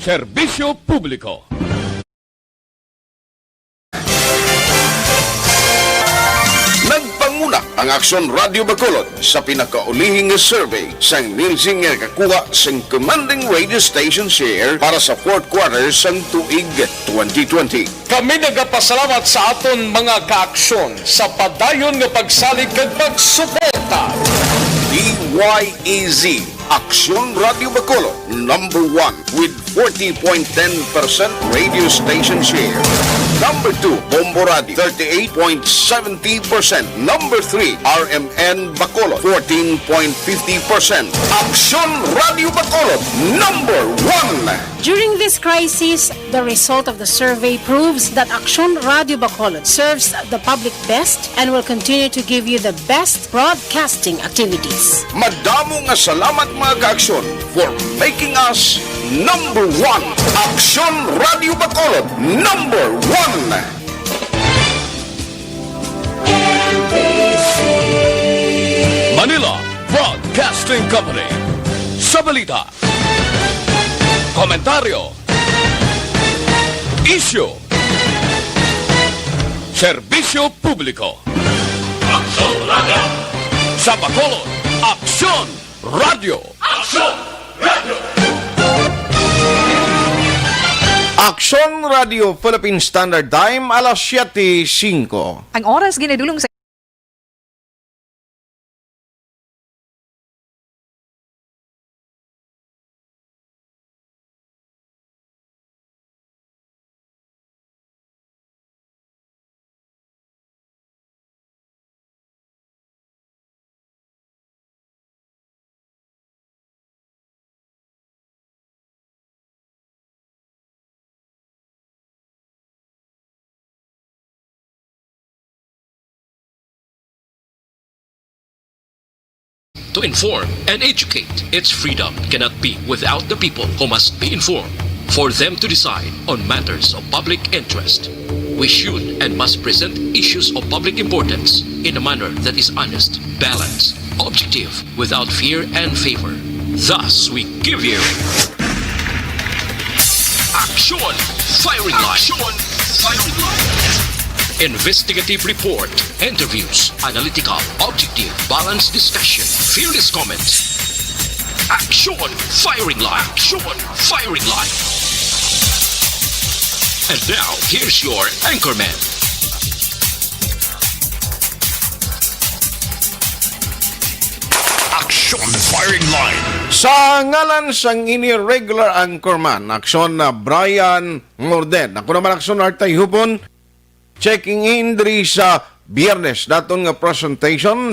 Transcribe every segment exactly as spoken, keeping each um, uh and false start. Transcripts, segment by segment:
Serbisyo Publiko. Nagpanguna ang Aksyon Radyo Bacolod sa pinakaulihing nga survey sang Nielsen nga nakakuha sang commanding radio station share para sa fourth quarter sang tuig twenty twenty. Kami nagapasalamat sa aton mga kaaksyon sa padayon nga pagsalig kag pagsuporta. D Y E Z, Aksyon Radyo Bacolod, number one with forty point ten percent radio station share. Number two, Bombo Radio, thirty-eight point seventy percent. Number three, R M N Bacolod, fourteen point fifty percent. Aksyon Radyo Bacolod, number one. During this crisis, the result of the survey proves that Aksyon Radyo Bacolod serves the public best and will continue to give you the best broadcasting activities. Madamo nga salamat, mga kaaksyon, for making us number one. Aksyon Radyo Bacolod, number one. Manila Broadcasting Company. Sa balita, komentaryo, isyu, serbisyo publiko. Aksyon Radyo. Sa Bacolod, Aksyon Radyo. Aksyon Radyo. Aksyon Radyo Philippine Standard Time, alas siyete singko. Ang oras ginadulong sa To inform and educate, its freedom cannot be without the people who must be informed for them to decide on matters of public interest. We should and must present issues of public importance in a manner that is honest, balanced, objective, without fear and favor. Thus, we give you Action Firing Line. Action Firing Line. Investigative report, interviews, analytical, objective, balanced discussion, fearless comments. Action Firing Line. Action Firing Line. And now, here's your anchorman. Action Firing Line. Sa ngalan sang inyo regular anchorman, Aksyon na Brian Ngorden. Ako naman, Aksyon Artay Hupon. Checking in diri sa Biyernes naton nga presentation.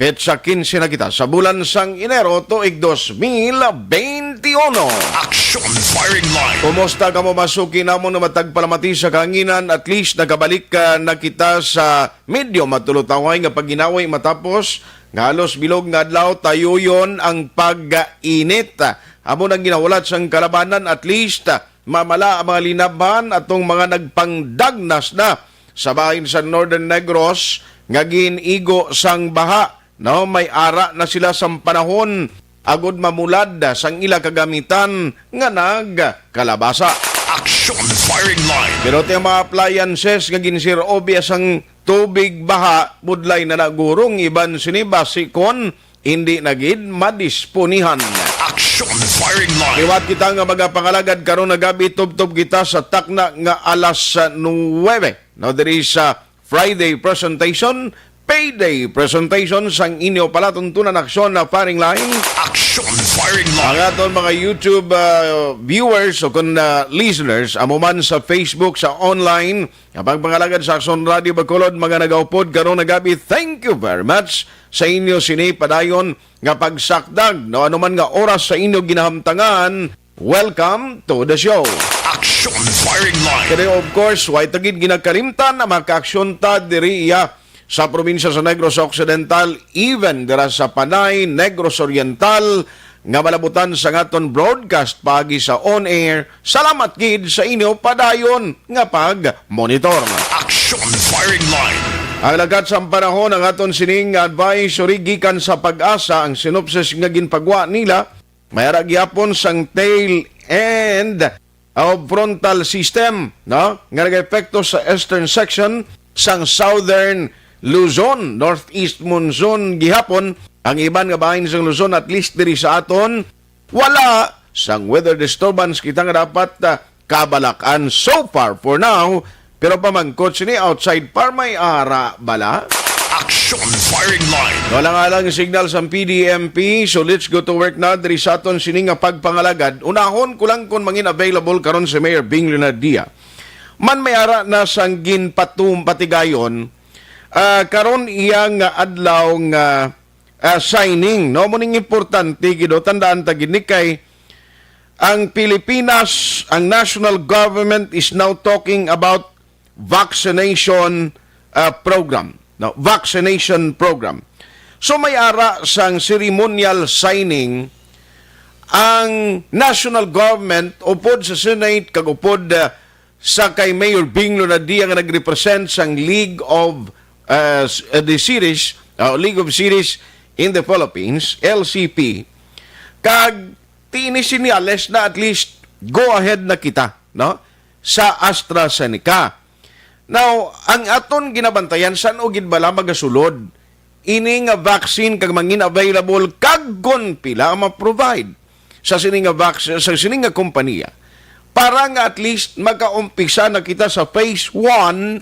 Petsa quince na kita sa bulan sang Enero, tuig dos mil beintiuno. Action Firing Line. Kumusta kamo, mga suki namon nga matag palamati sa kahanginan? At least nakabalik, ah, na kita sa medyo matulutaway nga paginawi matapos nga halos bilog nga adlaw tayuyon ang pag-init. Amo nang ginahulat sang kalabanan, at least, ah, mamala ang mga linabhan atong mga nagpangdagnas na sa bahin sa Northern Negros nga gin-igo sang baha, no? May ara na sila sang panahon agud mamulad sang ila kagamitan nga nagkalabasa. Action Firing Line. Pero ti ang mga appliances nga ginsir-obya sang tubig baha, budlay na nagurong iban sini basi kon hindi na gid madisponihan. Action Firing Line. Liwat kita nga magapangalagad karon nga gab-i, tubtob kita sa takna nga alas nuwebe, no, diri sa Friday presentation, payday presentation sang inyo palatuntunan Aksyon na Firing Line. Action Firing Line. Ang aton mga YouTube, ah, viewers o kun, ah, listeners, amo man sa Facebook, sa online, nga pagpangalagad sa Aksyon Radio Bacolod, mga nagaupod karon nga gab-i, thank you very much sa inyo sini padayon nga pagsakdag, no, ano man nga oras sa inyo ginahamtangan. Welcome to the show. Action Firing Line. Kini, of course, way ta gid ginakalimtan ang mga kaaksyon ta diri iya sa probinsya sa Negros Occidental, even dira sa Panay, Negros Oriental, nga malabutan sa aton broadcast paagi sa on air. Salamat gid sa inyo padayon nga pag-monitor. Action Firing Line. Ang lakat sang panahon, ang aton sining advisory gikan sa PAGASA, ang synopsis nga ginpagwa nila, may ara gyapon sang tail and of frontal system, no, nga nag-epekto sa eastern section sang southern Luzon. Northeast monsoon gihapon ang iban nga bahin sang Luzon, at least diri sa aton, wala sang weather disturbance kita nga dapat, ah, kabalakan so far for now. Pero pamangkot sini, outside par may ara bala? Action Firing Line. Wala nga lang signal sang P D M P, so let's go to work na diri sa aton sini nga pagpangalagad. Unahon ko lang kung mangin available karon si Mayor Bing Leonardia. Man may ara na sang ginpatum-, patigayon, ah, karon iya nga adlaw nga, ah, signing, no? Mo ning importante gid, o, tandaan ta gid ni kay ang Pilipinas, ang national government is now talking about vaccination, ah, program, no? Vaccination program. So may ara sang ceremonial signing ang national government upod sa Senate kag upod, ah, sa kay Mayor Bing Leonardia nga nag-represent sang League of, ah, s-, ah, the Cities, ah, League of Cities in the Philippines, L C P, kag ti ini sinyales na at least go ahead na kita, no, sa AstraZeneca. Now, ang aton ginabantayan, san-o gid bala magasulod ini nga vaccine kag mangin available kag kon pila ang ma-provide sa sini nga vac-, sa sini nga kompanya, para nga at least makaumpisa na kita sa phase one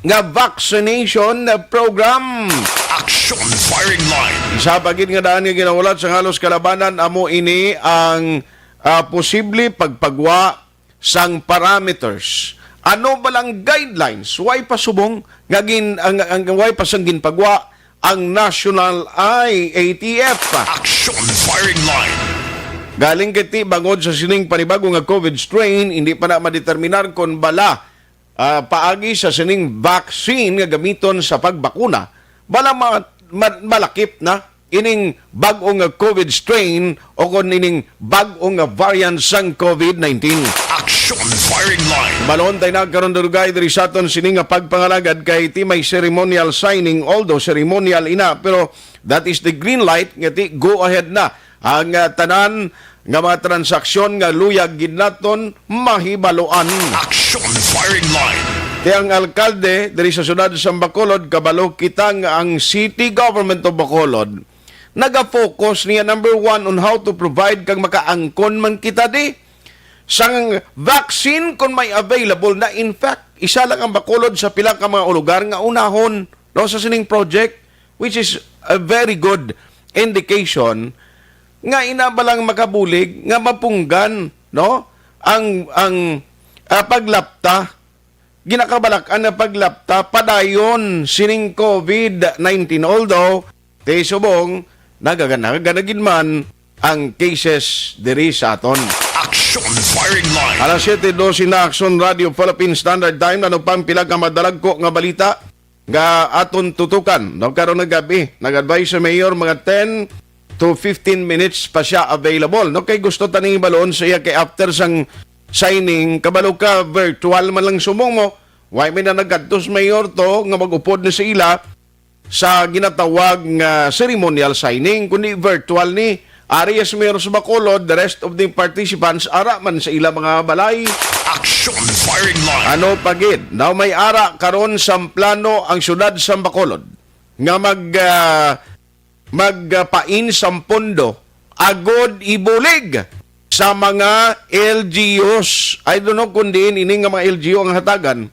nga vaccination program. Action Firing Line. Isa pa gid nga daan nga ginahulat sang halos kalabanan amo ini ang, ah, posible pagpagwa sang parameters. Ano ba lang guidelines? Why pa subong nga gin-, ang, ang, why pa sang ginpagwa ang National I A T F? Action Firing Line. Galing kay ti bangod sa sining panibago nga COVID strain, hindi pa na madeterminar kon bala, ah, paagi sa sining vaccine nga gamiton sa pagbakuna, bala ma-, ma-, malakip na ining bag-o nga COVID strain o kon ining bag-o nga variant sang COVID nineteen. Action Firing Line. Balon tay nagkaron dugay diri sa aton sini nga pagpangalagad kay ti may ceremonial signing, although ceremonial ina, pero that is the green light nga ti go ahead na ang, ah, tanan nga mga transaksyon nga luyag gid naton mahibaluan. Action Firing Line. Kay ang alkalde diri sa siyudad sa Bacolod, kabalo kita nga ang City Government of Bacolod naga-focus niya, number one, on how to provide kag makaangkon man kita di sang vaccine kon may available na. In fact, isa lang ang Bacolod sa pila ka mga lugar nga unahon, no, sa sining project, which is a very good indication nga ina ba lang makabulig nga mapunggan, no, ang, ang, ah, paglapta, ginakabalak-an nga paglapta padayon sining COVID nineteen. Although, ti subong, nagaga-, nagaganagin man ang cases diri sa aton. Action Firing Line. Alas siyete dose na, Action Radio Philippine Standard Time. Ano pang pila ka madalagko nga balita nga aton tutukan, no? Karon nga gabi, nag-advise sa mayor, mga ten to fifteen minutes pa siya available, no? Kay gusto ta ning balon sa iya, kay after sang signing, kabalo ka, virtual man lang subong mo. Why may na nagkadto sa mayor to nga mag-upod na sa ila sa ginatawag nga ceremonial signing, kundi virtual ni. Ari si Mayor sa Bacolod, the rest of the participants ara man sa ila mga balay. Action Firing Line. Ano pa gid? Now may ara karon sang plano ang siyudad sa Bacolod nga mag, ah, magpain sang pondo agod ibulig sa mga L G Us. I don't know kung diin ini nga mga L G U ang hatagan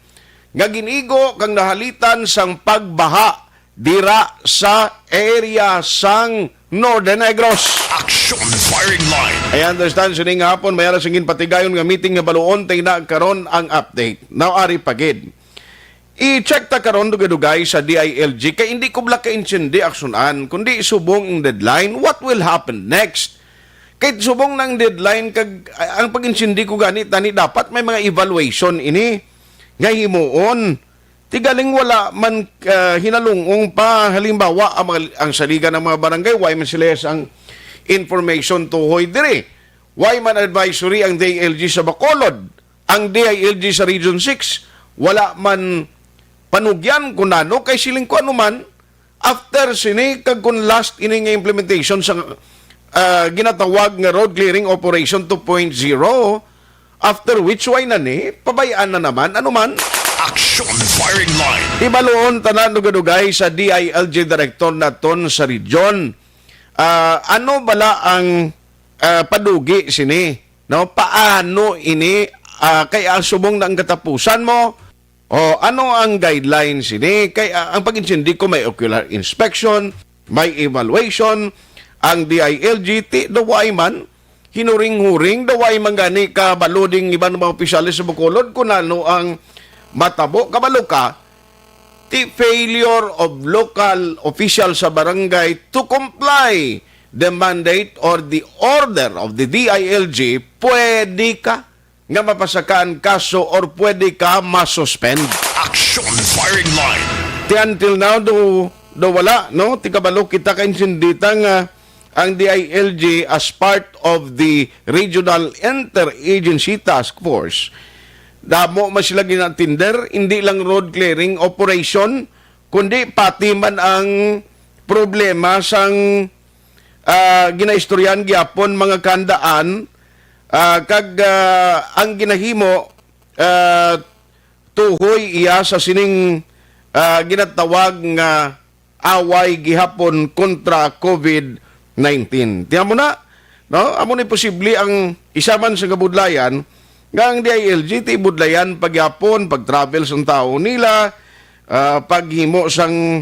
nga gin-igo kag nahalitan sang pagbaha dira sa area sang Northern Negros. Action Firing Line. I understand, sining hapon, may ara sang ginpatigayon nga meeting nga baluon, tay na karon ang update. Now, ari pa gid. I-check ta karon dugay-dugay sa D I L G, kay hindi ko bala kaintindi, Action Ann, kundi subong ang deadline, what will happen next? Kay subong nang deadline, kag, ang pag-intindi ko gani, tani dapat may mga evaluation ini nga himuon. Ti galing wala man, ah, hinalungong pa, halimbawa, ang, mga, ang saligan ng mga barangay, why man sila sang information tuhoy diri? Why man advisory ang D I L G sa Bacolod? Ang D I L G sa Region six, wala man panugyan kung nano, kay siling ko ano man, after sini, kag kung last ini nga implementation sa, ah, ginatawag nga road clearing operation two point zero. After which, why na ni? Pabayaan na naman. Ano man? Action Firing Line. Ibaluon ta na dugay-dugay sa D I L G director naton sa region. Ah, ano bala ang, ah, padugi sini? No? Paano ini, ah, kay ang subong na ang katapusan mo? O ano ang guidelines sini? Kay, ah, ang pag-insindi ko may ocular inspection, may evaluation, ang D I L G, ti, daw way man, hinuring-huring, daw way man gani kabalo ding iban mga opisyales sa Bacolod kung ano ang matabo. Kabalo ka, ti failure of local official sa barangay to comply the mandate or the order of the D I L G, pwede ka nga mapasakaan kaso or pwede ka masuspend. Action Firing Line. Ti until now, do, do wala, no? Ti kabalo kita ka insindita nga ang D I L G as part of the Regional Interagency Task Force. Damo man sila ginatinder, hindi lang road clearing operation, kundi pati man ang problema sang, ah, ginaistoryan gyapon mga kahandaan, ah, kag, ah, ang ginahimo, ah, tuhoy iya sa sining, ah, ginatawag nga away gihapon kontra COVID nineteen. Tiyan mo na, no? Amo ni posible ang isa man sa kabudlayan nga ang D I L G ti budlayan pagyapon, pag-travel sang tawo nila, ah, paghimo sang,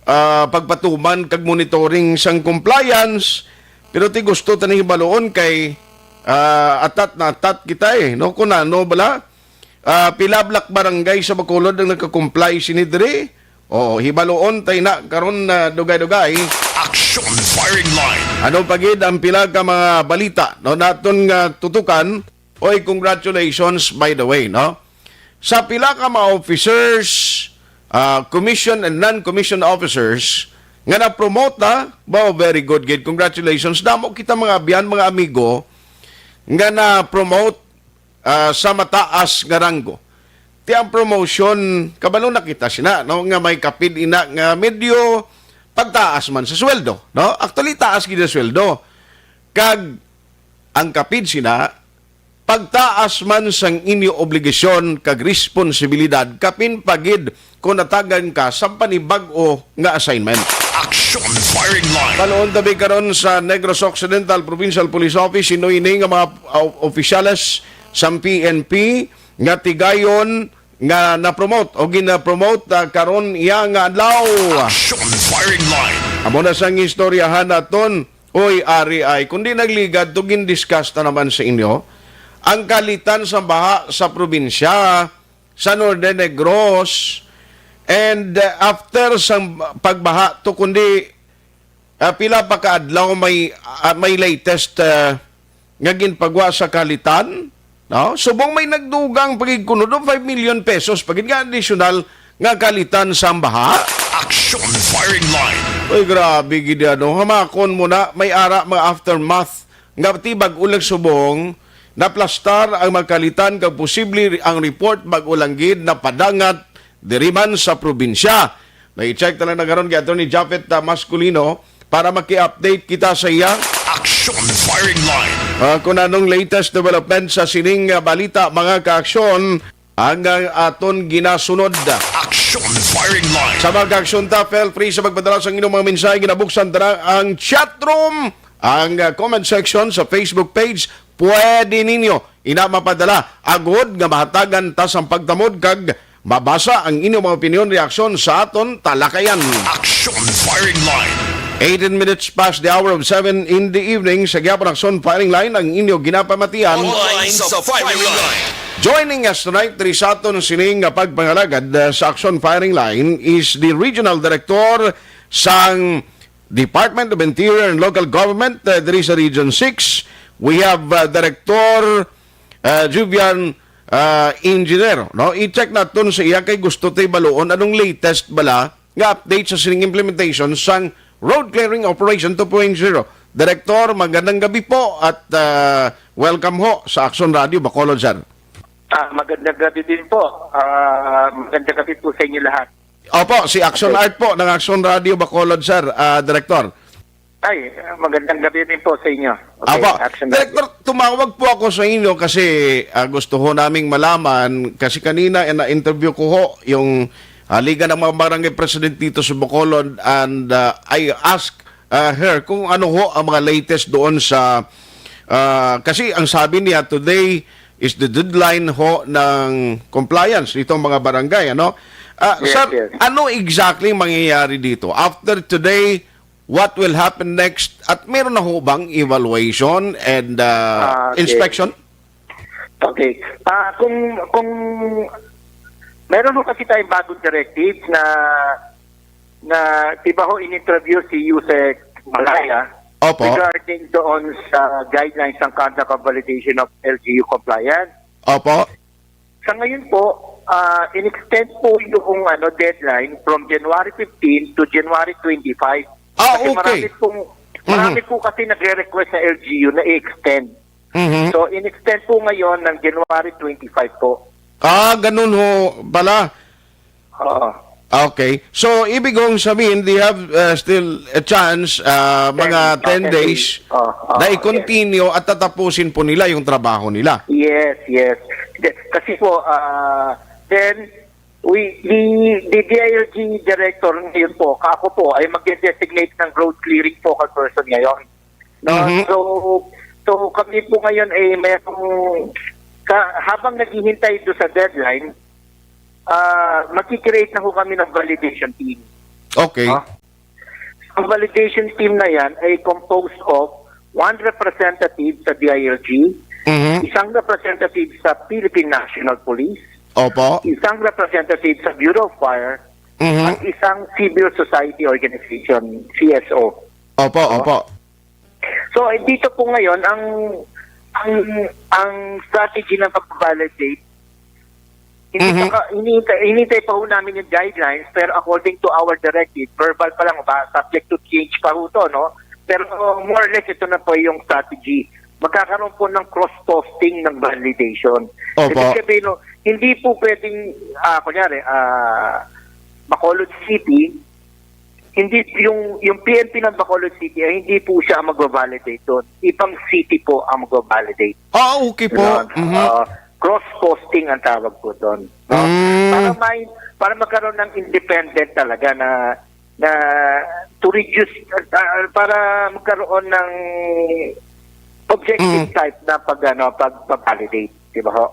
ah, pagpatuman kag monitoring sang compliance. Pero ti gusto ta ni hibaluon kay, ah, atat na atat kita, eh, no? Kung ano bala, ah, pila black barangay sa Bacolod ang nagka-comply sini diri? Oo, hibaluon tay na karon na dugay-dugay. Action Firing Line. Ano pa gid ang pila ka mga balita, no, naton nga tutukan? Oy, congratulations, by the way, no? Sa pila ka mga officers, ah, commission and non-commission officers nga na-promote na, ba, very good gid. Congratulations. Damo kita mga abyan, mga amigo nga na-promote, ah, sa mataas nga ranggo. Ti ang promotion, kabalo na kita sina, no, nga may kapid ina nga medyo pagtaas man sa sweldo, no? Actually, taas gid ang sweldo. Kag ang kapid sina, pagtaas man sang inyo obligasyon kag responsibilidad, kapin pa gid kung natagan ka sa panibag-o nga assignment. Action Firing Line. Baloon tabi karon sa Negros Occidental Provincial Police Office, sino ini nga mga, uh, opisyales sang P N P nga tigayon nga na-promote o gina-promote, ah, karon iya nga adlaw. Action Firing Line. Amo na sang istoryahan naton. Oy, ari ay, kundi nagligad to, gindiscuss ta naman sa inyo ang kalitan sa baha sa probinsya sa Northern Negros. And, uh, after sa pagbaha to, kundi, uh, pila pa ka adlaw may, uh, may latest, uh, nga ginpagwa sa kalitan, no? Subong may nagdugang pagigkuno do five million pesos pagid nga additional nga kalitan sa baha. Action Firing Line. Oy, grabe gid, ano. Hamakon mo na, may ara mga aftermath nga ti bag-o lang subong naplastar ang magkalitan kag posible ang report bag-o lang gid napadangat diri man sa probinsya. Na-check na lang na karon kay Attorney Japhet, ah, Masculino para maki-update kita sa iya. Action Firing Line. Ah, kung anong latest development sa sining, ah, balita, mga kaaksyon, ang, ah, aton ginasunod. Action Firing Line. Sa mga kaaksyon ta, feel free sa pagpadala sa inyong mga mensahe. Ginabuksan ta na ang chat room, ang, ah, comment section sa Facebook page. Pwede ninyo ina mapadala agod nga mahatagan ta sang pagtamod kag mabasa ang inyong mga opinyon, reaksyon sa aton talakayan. Action Firing Line. Eighteen minutes past the hour of seven in the evening. Sa gihapon Action Firing Line, ang inyo ginapamatian. Online sa Firing Line. Joining us tonight diri sa aton sining nga pagpangalagad, uh, sa Action Firing Line is the Regional Director sang Department of Interior and Local Government, uh, diri sa Region six. We have, uh, Director, uh, Juvian, uh, Engineer, no? I-check naton sa iya kay gusto tay baluon anong latest bala nga update sa sining implementation sang Road Clearing Operation two point zero. Director, magandang gabi po at, uh, welcome ho sa Action Radio Bacolod, sir. Ah, magandang gabi din po. Ah, magandang gabi po sa inyo lahat. Opo, si Action Okay. Art po ng Action Radio Bacolod, sir, ah, Director. Ay, magandang gabi din po sa inyo. Okay, Apo, action tayo. Director, tumawag po ako sa inyo kasi, ah, gusto ho naming malaman, kasi kanina, eh, na-interview ko ho yung, ah, Liga ng mga Barangay President dito sa Bacolod, and, ah, I ask, ah, her kung ano ho ang mga latest doon sa, ah, kasi ang sabi niya today is the deadline ho ng compliance nitong mga barangay, ano? Ah, Yes, sir, yes. ano exactly mangyayari dito? After today, what will happen next? At meron na ho bang evaluation and, ah, Ah, okay. inspection? Okay. Ah, kung, kung meron ho kasi tayong bagong directive na, na, di ba ho, in-interview si Usec Malaya Opo. regarding doon sa guidelines ng conduct of validation of L G U compliance. Opo. Sa ngayon po, ah, in-extend po yung, ano, deadline from January fifteen to January twenty-five. Ah, Kasi okay. marami pong, Mhm. marami po kasi nagre-request sa L G U na i-extend. Mhm. So, in-extend po ngayon ng January twenty-five po. Ah, ganun ho pala. Oo. Okay. So, ibig kong sabihin, they have, uh, still a chance, uh, mga Ten, oh, ten ten days days. Oh, oh, na yes. i-continue at tatapusin po nila yung trabaho nila. Yes, yes. De-, kasi po, ah, then, we, the, the D I L G director ngayon po, ako po, ay mag-designate ng road clearing focal person ngayon. No? Mhm. So, so kami po ngayon ay merong, ka, habang naghihintay do sa deadline, ah, magki-create na ho kami ng validation team. Okay. No? Ang validation team na yan ay composed of one representative sa D I L G, Mhm. isang representative sa Philippine National Police, Opo. isang representative sa Bureau of Fire, Mhm. at isang civil society organization, C S O. Opo, No? opo. So, eh, dito po ngayon, ang, ang, ang strategy ng pag-validate, hindi Mhm. pa ka-, hinihintay, hinihintay pa ho namin yung guidelines, pero according to our directive, verbal pa lang ba, subject to change pa ho to, no? Pero more or less, ito na po yung strategy. Magkakaroon po ng cross-posting ng validation. Opo. Ibig sabihin, no, hindi po pwedeng, ah, kunyari, ah, Bacolod City, hindi, yung, yung P N P ng Bacolod City ay hindi po siya ang magbabalidate doon. Ibang city po ang magbabalidate. Ah, okay po. Yun. Mhm. Ah, cross-posting ang tawag po doon. No? Mm. Para may, para magkaroon ng independent talaga na, na to reduce, ah, para magkaroon ng objective Mm. type na pag, ano, pagbabalidate, di ba ho?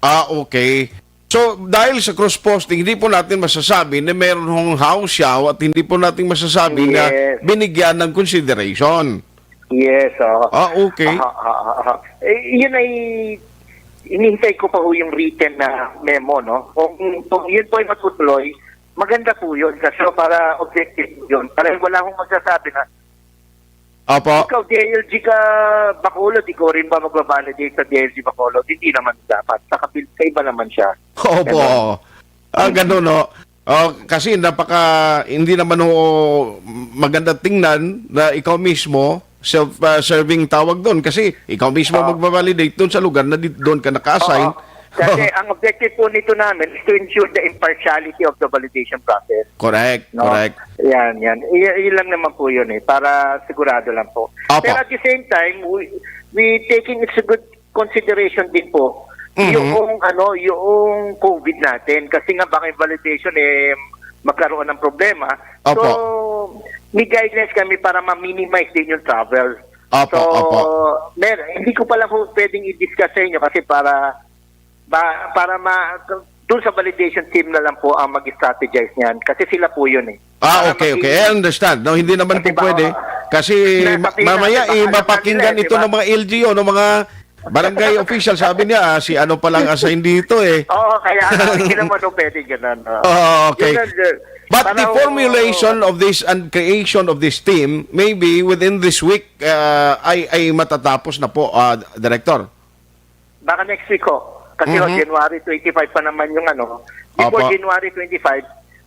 Ah, okay. So, dahil sa cross-posting, hindi po natin masasabi na meron hong hawsyaw at hindi po natin masasabi na Yes. binigyan ng consideration. Yes, oo. Ah, okay. Aha, aha, aha. Eh, yun ay, hinihintay ko pa ho yung written na memo, no? Kung, kung yun po ay matutuloy, maganda po yun. Kasi para objective yun. Para wala akong magsasabi na, Opo. "Ikaw, D I L G ka Bacolod, ikaw rin ba magbabalidate sa D I L G Bacolod?" Hindi naman dapat. Sa kapil-, sa iba naman siya. Opo. Ganon. Ah, ganon, no? Oh, kasi napaka, hindi naman ho maganda tingnan na ikaw mismo, self, ah, serving tawag doon. Kasi ikaw mismo Oo. magbabalidate doon sa lugar na di-, doon ka naka-assign. Oo. Kasi ang objective po nito namin is to ensure the impartiality of the validation process. Correct, No? correct. Yan, yan. I-, yun lang naman po yun eh, para sigurado lang po. Opo. Pero at the same time, we, we taking into good consideration din po Mhm. yung, ano, yung COVID natin. Kasi nga baka yung validation eh, magkaroon ng problema. Opo. So, may guidelines kami para ma-minimize din yung travel. Opo, So, opo. mer-, hindi ko pala po pwedeng i-discuss sa inyo kasi para, ba, para ma-, dun sa validation team na lang po ang mag-strategize niyan kasi sila po yun eh. Ah, Para okay, okay. maging I understand. No, hindi naman Kasi po baka pwede. Kasi ma-, pati na, mamaya, baka eh, alam na mapakinggan nila, di ito ba? ng mga L G U, ng mga barangay official. Sabi niya, ah, si ano pa lang assign dito eh. Oo, kaya hindi naman po pwede ganun, oo. Oh, okay. Yun lang, sir. But Para the ho- formulation of this and creation of this team, maybe within this week, ah, ay, ay matatapos na po, ah, Director. Baka next week ho. Kasi ho, Mhm. January twenty-five pa naman yung ano. Before Opo. January twenty-five,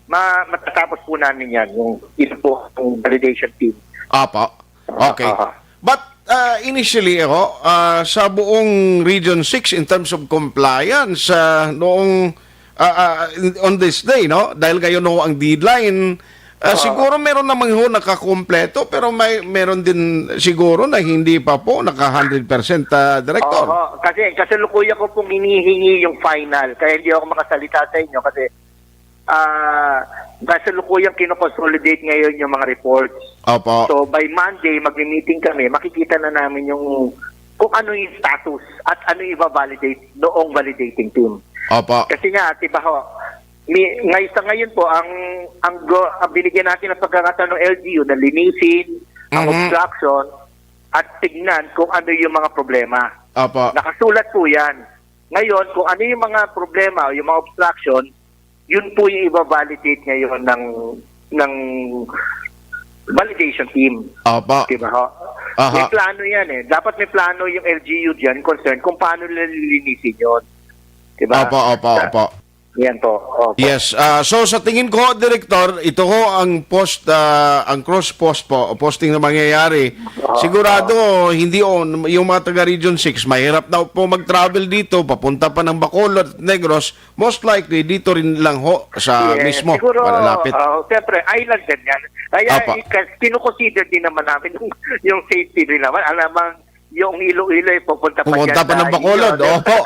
ma-, matatapos po namin yan, yung, yun po, yung validation team. Opo. Okay. Aha. But, uh, initially, ho, uh, sa buong Region six, in terms of compliance, uh, noong, uh, uh, on this day, no? Dahil ngayon, ho, ang deadline, Ah, Oo. Siguro meron namang ho nakakompleto, pero may, meron din siguro na hindi pa po naka hundred percent, ah, Director. Oho, kasi kasalukuyan ko pong hinihingi yung final, kaya hindi ako makasalita sa inyo kasi, ah, kasalukuyang kinoconsolidate ngayon yung mga reports. Opo. So, by Monday, magmi-meeting kami, makikita na namin yung kung ano yung status at ano yung i-validate noong validating team. Opo. Kasi nga, di ba ho, mi-, ngay-, sa ngayon po, ang, ang, go-, ang binigyan natin ng pagkakataon ng L G U na linisin ang Mhm. obstruction at tignan kung ano yung mga problema. Opo. Nakasulat po yan. Ngayon, kung ano yung mga problema o yung mga obstruction, yun po yung i-validate ngayon ng, ng validation team. Opo. Di ba ho? Aha. May plano yan eh. Dapat may plano yung L G U dyan, concern, kung paano nila lilinisin yun. Di ba? Opo, opo, Sa- opo. Yan po. Opo. Yes. Ah, so, sa tingin ko, Director, ito ho ang post, ah, ang cross post po, o posting na mangyayari. Oo. Sigurado, hindi on, yung mga taga Region six, mahirap na po mag-travel dito, papunta pa ng Bacolod at Negros, most likely, dito rin lang ho sa Yes, mismo, siguro, malapit. Ah, siyempre, island din yan. Kaya Apa. ika-, kinukonsider din naman namin yung, yung safety din naman. Alam mo, yung Iloilo, eh, pupunta pa Pumunta dyan pa ng sa Bacolod, Iloilo. Opo.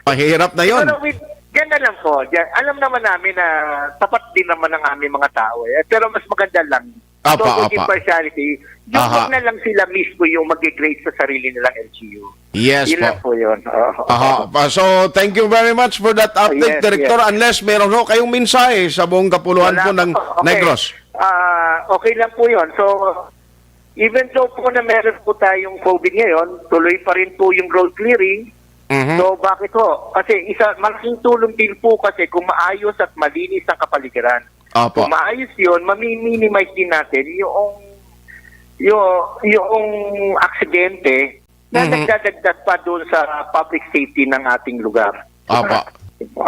Mahirap na yun. Pero with, dyan na lang po. Dyan, alam naman namin na tapat din naman ang aming mga tao. Eh. Pero mas maganda lang. Apa, So, with apa. impartiality, yung Aha. wag na lang sila mismo yung mag-grade sa sarili nilang L G U. Yes Yun po. lang po yun. Oo. Aha. Pa- So, thank you very much for that update, Yes, Director. yes. Unless meron ho kayong mensahe sa buong kapuluhan Wala po ng po. Okay. Negros. Ah, okay lang po yun. So, even though po na meron po tayong COVID ngayon, tuloy pa rin po yung road clearing. Mhm. So, bakit ho? Kasi isa, malaking tulong din po kasi kung maayos at malinis ang kapaligiran. Opo. Kung maayos yun, mami-minimize din natin yung, yung, yung aksidente na Mhm. nagdadagdag pa doon sa public safety ng ating lugar. Opo.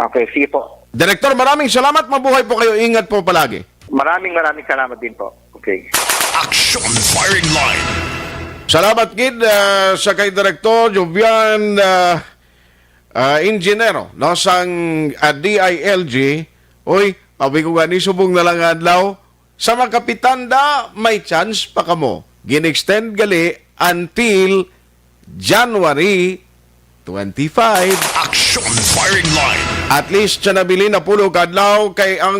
Okay, sige po. Director, maraming salamat. Mabuhay po kayo. Ingat po palagi. Maraming, maraming salamat din po. Okay. Action Firing Line. Salamat gid, ah, sa kay Director Jovian, ah, ah, Ingenero, no, sang, ah, D I L G. Uy, abi ko gani, subong na lang adlaw. Sa mga kapitan da, may chance pa kamo. Gin-extend gali until January twenty-five. Action Firing Line. At least siya nabilin na pulo ka adlaw kay ang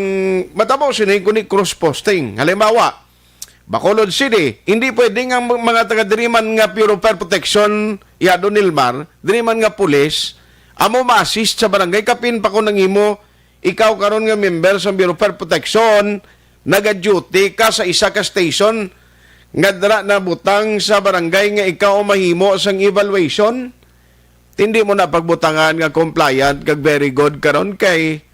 matabo sini kuni cross posting. Halimbawa, Bacolod City, hindi pwede nga ang mga taga diri man nga Bureau of Fire Protection, Yado Nilmar, diri man nga pulis, amo ma-assist sa barangay, kapin pa ko nang imo, ikaw karon nga member sa Bureau of Fire Protection, naga-duty ka sa isa ka station nga dira nabutang sa barangay nga ikaw ang mahimo sang evaluation, hindi mo na pagbutangan nga compliant kag very good karon kay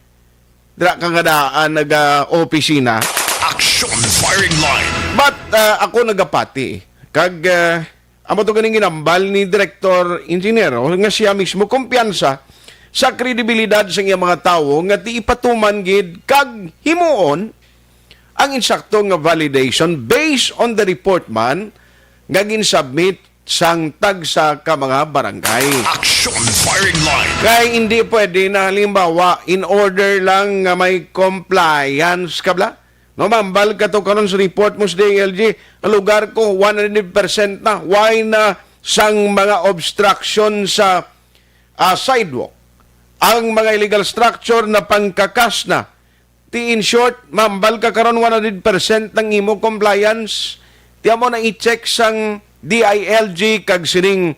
dira ka nga daan naga-opisina. Action Firing Line. But, ah, ako nagapati kag, ah, amo to ganing ginambal ni Direktor Ingenyero nga siya mismo kumpiyansa sa kredibilidad sa iyang mga tawo nga ti ipatuman gid kag himuon ang insakto nga validation based on the report man nga ginsubmit sang tagsa ka mga barangay. Action Firing Line. Kay hindi pwede na halimbawa, in order lang nga may compliance ka bala. No, mambal ka to karon sa report mo sa D I L G, ang lugar ko one hundred percent na. Why na sang mga obstruction sa, ah, sidewalk? Ang mga illegal structure na pangkakas na. Ti in short, mambal ka karon one hundred percent ang imo compliance. Ti amo na i-check sang D I L G kag sining,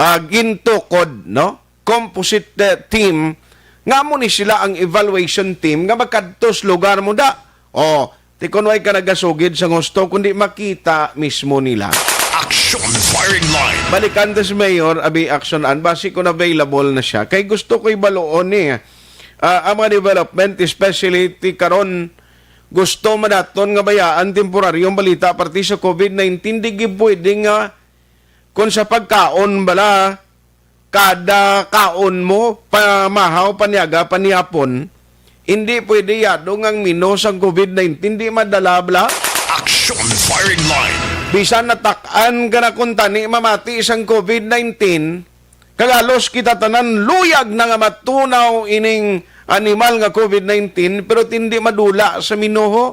ah, gintukod, no? Composite, eh, team, nga amo ni sila ang evaluation team nga makadto sa lugar mo da. O, ti kun way ka nagasugid sang husto, kundi makita mismo nila. Action Firing Line. Balikan ta si Mayor, abi, action an, basi kung available na siya. Kay gusto ko ibaluon ni, ah, ang mga development, especially ti karon, gusto man naton nga bayaan temporaryong balita parte sa COVID nineteen, di gid pwede nga kung sa pagkaon bala, kada kaon mo, pamahaw, paniaga, panihapon, hindi pwede yadong ang mino sang COVID nineteen, di madala bala. Action Firing Line. Bisan natak-an ka na kung tani mamati sang COVID nineteen, kag halos kita tanan luyag na nga matunaw ining animal nga COVID nineteen, pero ti hindi madula sa mino ho.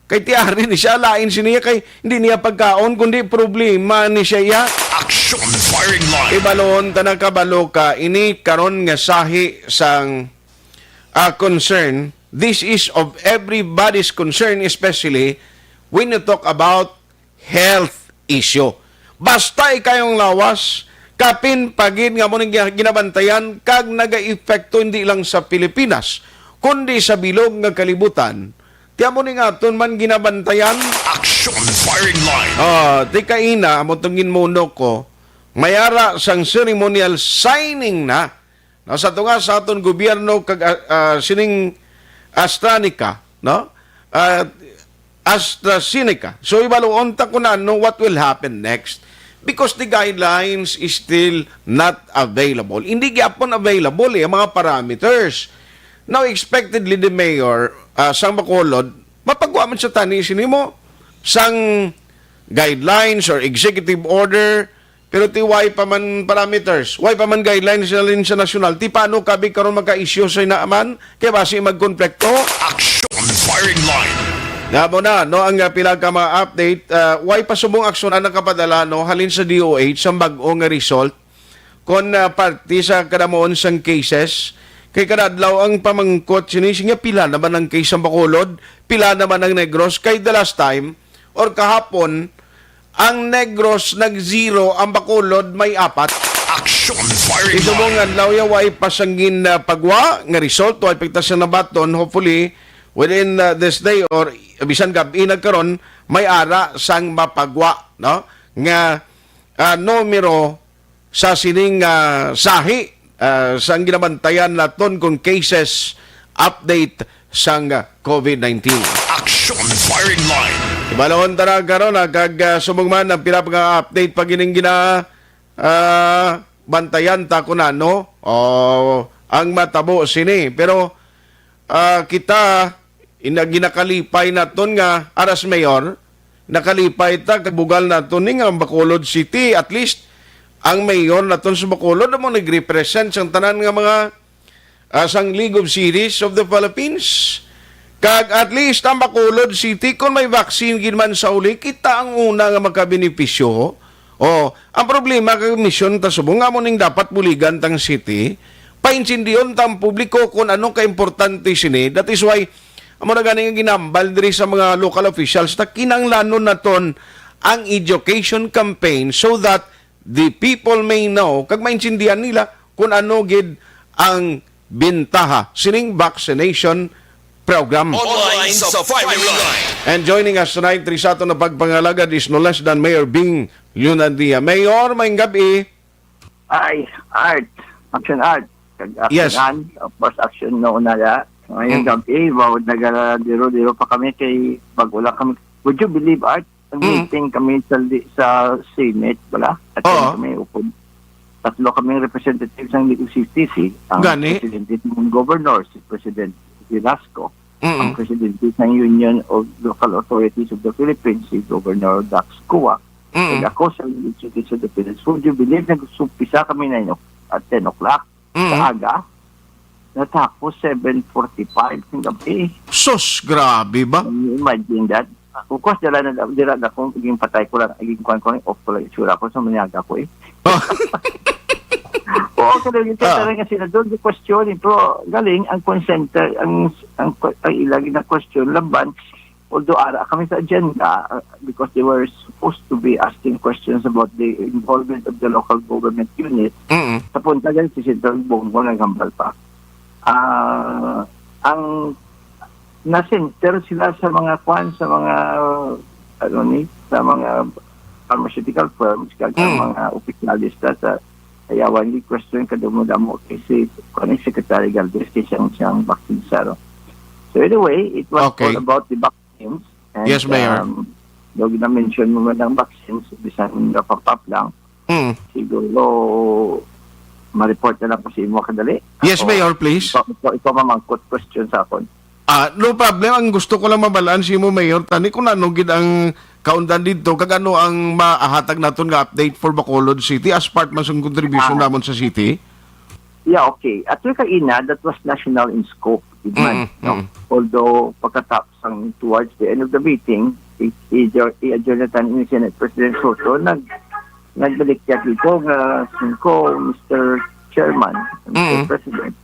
Kay tiari ni siya, lain siniya kay hindi niya pagkaon, kundi problema ni siya iya. Action Firing Line. Ibalon ta na kabalo ka, ini karon nga sahi sang, ah, concern. This is of everybody's concern, especially when you talk about health issue. Basta ikayong lawas, kapin pagid nga mo ning ginabantayan kag nagaepekto hindi lang sa Pilipinas, kundi sa bilog nga kalibutan. Ti amo ni nga aton man ginabantayan. Action Firing Line. Ah, ti kaina, amo tong ginmuno ko, may ara sang ceremonial signing na. No, sa tunga sa aton gobyerno kag, ah, ah, sining AstraZeneca, no? Ah, AstraZeneca. So, ibaluon ta kung ano what will happen next. Because the guidelines is still not available. Hindi gyapon available eh, ang mga parameters. Now, expectedly, the mayor, ah, sang Bacolod, mapagwa man sa tani sini mo sang guidelines or executive order, pero ti way pa man parameters, way pa man guidelines sa linya nasyonal, ti paano kabi karon magka-issue sa inaaman? Kay basi magkonflikto. Action Firing Line. Nga mo na, no, ang, ah, pila ka mga update, ah, way pa subong aksyon ang nakapadala, no, halin sa D O H sa bag-o nga result kon, ah, parte sa kadamuon sang cases. Kay kada adlaw ang pamangkot sini, siya pila naman ang case sa Bacolod, pila naman ang Negros. Kay the last time, or kahapon, ang Negros nag-zero, ang Bacolod may apat. Action Firing Line. Subong adlaw ya, way pa sang gin, ah, pagwa nga result, way pa kita sa nabaton. Hopefully, within, ah, this day or bisan gab-i na karon, may ara sang mapagwa, no? Nga, ah, numero sa sining, ah, sahi, ah, sang ginabantayan naton kung cases update sang, ah, COVID nineteen. Action Firing Line. Ibalon ta na karon, ah, kag, ah, subong man ang pila pa nga update pa gining gina, ah, bantayan ta kung ano o ang matabo sini. Pero, ah, kita, ina-, ginakalipay naton nga aras mayor, nakalipay ta kag bugal naton ni nga ang Bacolod City, at least ang mayor naton sa Bacolod amo nagrepresent sang tanan nga mga, ah, sang League of Cities of the Philippines. Kag at least ang Bacolod City, kung may vaccine gid man sa uli, kita ang una nga makabenepisyo. Oh, ang problema kag misyon ta subong nga amo ning dapat buligan tang city, paintindion tang publiko kung ano ka importante sini. That is why amo na gani nga ginambal diri sa mga local officials na kinahanglanon naton ang education campaign so that the people may know kag maintindihan nila kung ano gid ang bintaha sining vaccination program. Online sa Firing Line. And joining us tonight, diri sa aton na pagpangalagad is no less than Mayor Bing Leonadia. Mayor, may gabi. Ay, Art. Action Art. Kag Yes. Action An, of course, action no na ya. Ngayong Mm. gabi, wow, nagdiro-diro pa kami kay bago lang kami. Would you believe, Art? Ang Mm. meeting kami sa, sa Senate, wala? At Oo. kami upod. Tatlo kaming representatives ng League of Cities, eh. Ang Gani? presidente ng governor, si President Velasco. Mm. Ang presidente ng Union of Local Authorities of the Philippines, si Governor Dax Cua. Mm. Kag ako sa League of Cities of the Philippines. Would you believe, nagsumpisa kami nine o-, at ten o'clock Mm. sa aga? Natapos seven forty-five ng gabi. Sus, grabe ba? Can you imagine that? Of course, dira na, dira na akong naging patay ko lang, naging kuwan ko lang, off ko lang itsura ko sa manyaga ko eh. Oh. Oo, kasi yung Ah. tatara nga sila doon, the question, eh, pero galing, ang consent, ang, ang, ang ilagi na question, laban, although ara kami sa agenda, uh, because they were supposed to be asking questions about the involvement of the local government unit, Mm. sa punta dyan, si Senator Bong Bong naghambal pa. Ah, ang na-center sila sa mga kwan, sa mga, ano ni, sa mga pharmaceutical firms, kag ang Mm. mga opisyalis na sa Ayawan, di question ka damo-damo kay si, kwan ni Secretary Galvez, kay siyang, siyang vaccine sa, ano. So anyway, it was Okay. all about the vaccines. And, Yes, Mayor. um, daw na-mention mo man ang vaccines, bisan nga pop-up lang. Mm. Siguro, ma-report na lang ko sa imo kadali. Yes, Ako, Mayor, please. Ikaw, ikaw, ikaw mamangkot question sa akon. Ah, no problem. Ang gusto ko lang mabalaan sa imo, Mayor, tani kung ano gid ang kaundan dito, kag ano ang mahatag naton nga update for Bacolod City as part man sa contribution Ah. namon sa city? Yeah, okay. At yung kaina, that was national in scope. Gidman, Mm, no? mm. Although, pagkatapos ang towards the end of the meeting, i-, i-, i-adjourn na tanan ni Senate President Soto, nag-, nagbalik siya dito nga, "Singko, Mister Chairman, Mister Mm. President."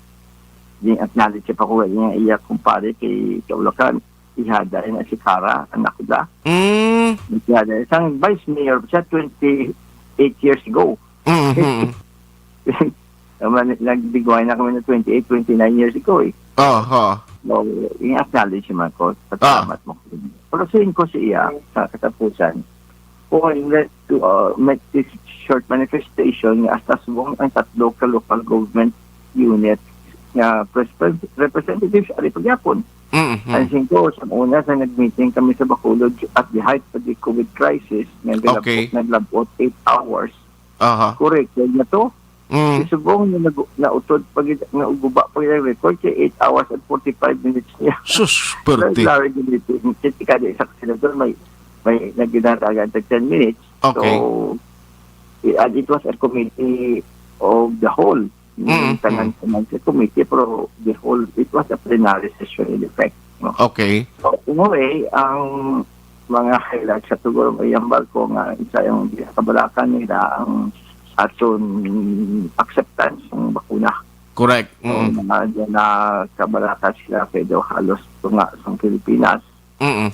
Di acknowledge siya pa ko nga iya kumpare kay Kaulakan, ihada na si Kara, anak ko da. Mm. Ihada, isang vice mayor siya twenty-eight years ago. Mhm. Naman, nagdigway na kami na twenty-eight, twenty-nine years ago, eh. Aha. So, i-acknowledge naman ko. Ah. Pasalamat mo. Pero sa ko siya, sa katapusan, ko let to, uh, make this short manifestation nga hasta subong ang tatlo ka local government unit nga pres-, pres-, representatives ari pagyapon. Mhm. Ang singko, sa una, sa nag-meeting kami sa Bacolod at the height of the COVID crisis, nga galab-, Okay. naglabot eight hours. Aha. Correct, yun na to. Mm. Si Subong na nag-, nautod pa gid, nga uguba pa gid ang record kay eight hours and forty-five minutes niya. Sus, perte. Very, very good meeting. Kasi kada isa ka senador may, may nagginatagaan tag ten minutes. Okay. So, i-, and it was a committee of the whole. Mm, Yung tanan, mm. tanan sa committee, pero the whole, it was a plenary session in effect, no? Okay. So, in a way, ang mga highlights sa siguro may hambal ko nga isa yung ginakabalakan nila ang aton acceptance ng bakuna. Correct. So, Mm. mga dyan na kabalaka sila kay daw halos tunga sa Pilipinas. Mm.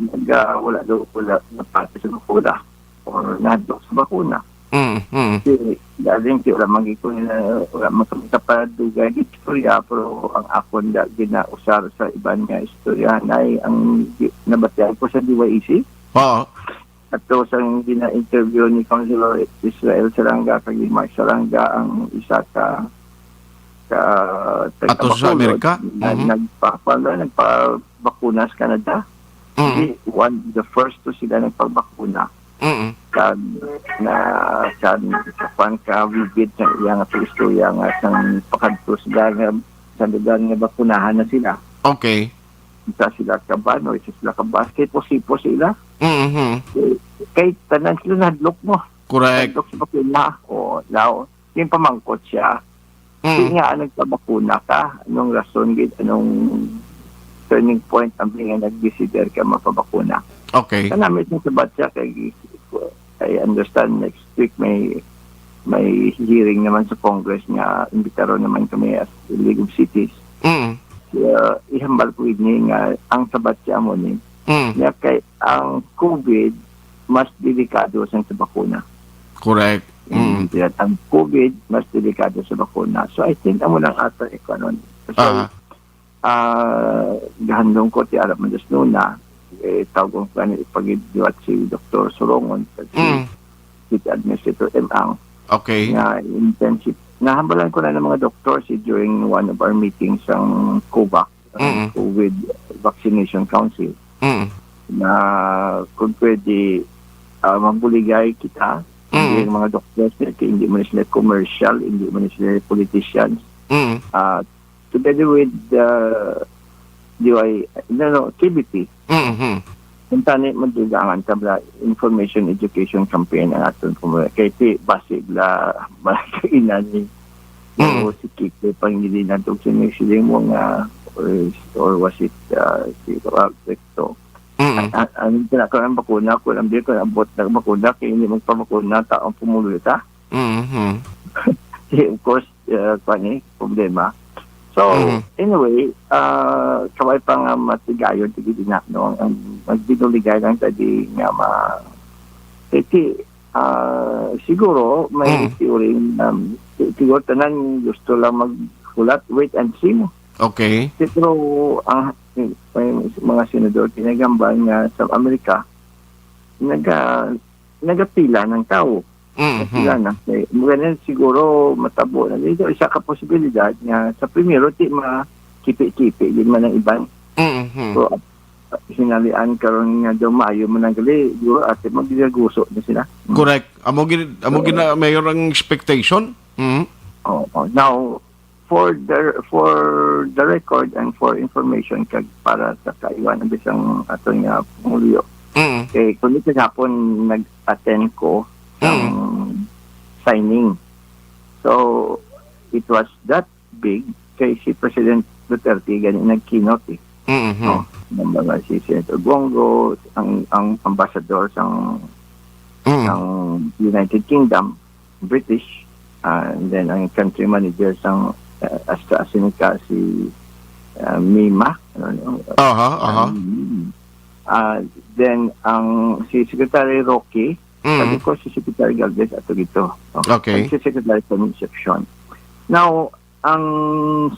Nag, ah, wala daw, wala napati sa bakuna or nahadlok sa bakuna. Mm, mm. Kasi galing ti wala man gid ko na, wala man kami kapadugay nga istorya, pero ang akon da ginausar sa iban nga istorya na ang gi-, nabatian ko sa D Y E C. Oo. Ato sa gina-interview ni Councilor Israel Saranga kag ni Mark Saranga, ang isa ka, ka Ato sa taga-Bacolod, Amerika? na Mhm. nagpa-, nagpabakuna sa Canada. Mhm. Di, one, the first to sila nagpabakuna. Mhm. Kag na, kag kuwan ka vivid sa iyang istorya nga sang pakadto sila nga sa lugar nga bakunahan na sila. Okay. Isa sila ka van o isa sila ka bus, kay pusi-pusi sila. Mhm. Kay, kay tanan sila nahadlok mo. Correct. Nahadlok sa bakuna. O, now, yung pamangkot siya. Mm. Di nga, anong pabakuna ka? Anong rason gid? Anong turning point ang nga nag-decider ka mapabakuna? Okay. Kanami itong sabat siya kay, I understand next week may, may hearing naman sa Congress nga imbitaron naman kami as League of Cities. Mm. Kaya ihambal ko ini nga ang sabat siya mo ni Mm. niya kay ang COVID mas delikado sa, sa bakuna. Correct. Mm. Mm. Kaya ang COVID mas delikado sa bakuna. So I think amo lang ato ikanon. So, Aha. ah, gahandong ko ti Arap Madas Nuna, eh, tawgon ko ni ipagidliwat si Doktor Surongon, si Mm. City Administrator M. Ang Okay. nga intensive. Nahambalan ko na ng mga doktor si during one of our meetings sa COVAC, ang Mm. COVID Vaccination Council, Mm. na kung pwede, ah, mabuligay kita, Mm. hindi yung mga doktor, kay hindi man sila commercial, hindi man sila politicians. Mm. Ah, together with the D Y, no, no, K B P, Mhm. kung tani, madugangan ka bala, information education campaign ang aton kumbaga. Kay ti, basi bala, bala kainan ni, Mm. o si Kiko, pangilinan to, sino yung siling mo nga, or, or was it, uh, si, uh, Recto? Mm. A-, a-, ang pinaka ang bakuna, kung ang di ko abot na bakuna, kay hindi magpabakuna, taong pumuluyo ta. Mhm. Of course, uh, kwan eh, problema. So, Mhm. anyway, uh, kaway pa nga matigayon, sige din na, no? Ang magbinuligay lang tadi nga ma-, eh, ti-, ah, siguro may Mm. theory na, um, si-, siguro tanan gusto lang maghulat, wait and see mo. Okay. Pero ang, may mga senador kinagambal nga sa Amerika, naga-, nagapila ng tao. Mhm. Napila na. Eh, mura na siguro matabo na dito. Isa ka posibilidad nga sa primero, ti makipi-kipi, yun man ang iban. Mhm. So, hinalian karon nga daw maayo man ang gali, siguro ate, magdigaguso na sila. Mm. Correct. Amo gid, amo gid na, Mayor, ang expectation. Mm. Oo. Now, for the, for the record and for information, kag para sa kaiwan ang bisang aton nga pumuluyo. Mm. Eh, kung ito gihapon nag-attend ko sa Mm. signing. So, it was that big kay si President Duterte gani nag-keynote, eh. Mm-hmm. No? Ang mga si Senator Bong Go, ang, ang ambassador sang, Mm. sang United Kingdom, British, ah, and then ang country manager sang, ah, AstraZeneca, si, ah, Mima, ano, no? Aha, aha. Um, ah, then ang si Secretary Roque, Mm. sabi ko si Secretary Galvez ato dito. No? Okay. Ang si Secretary Concepcion. Now, ang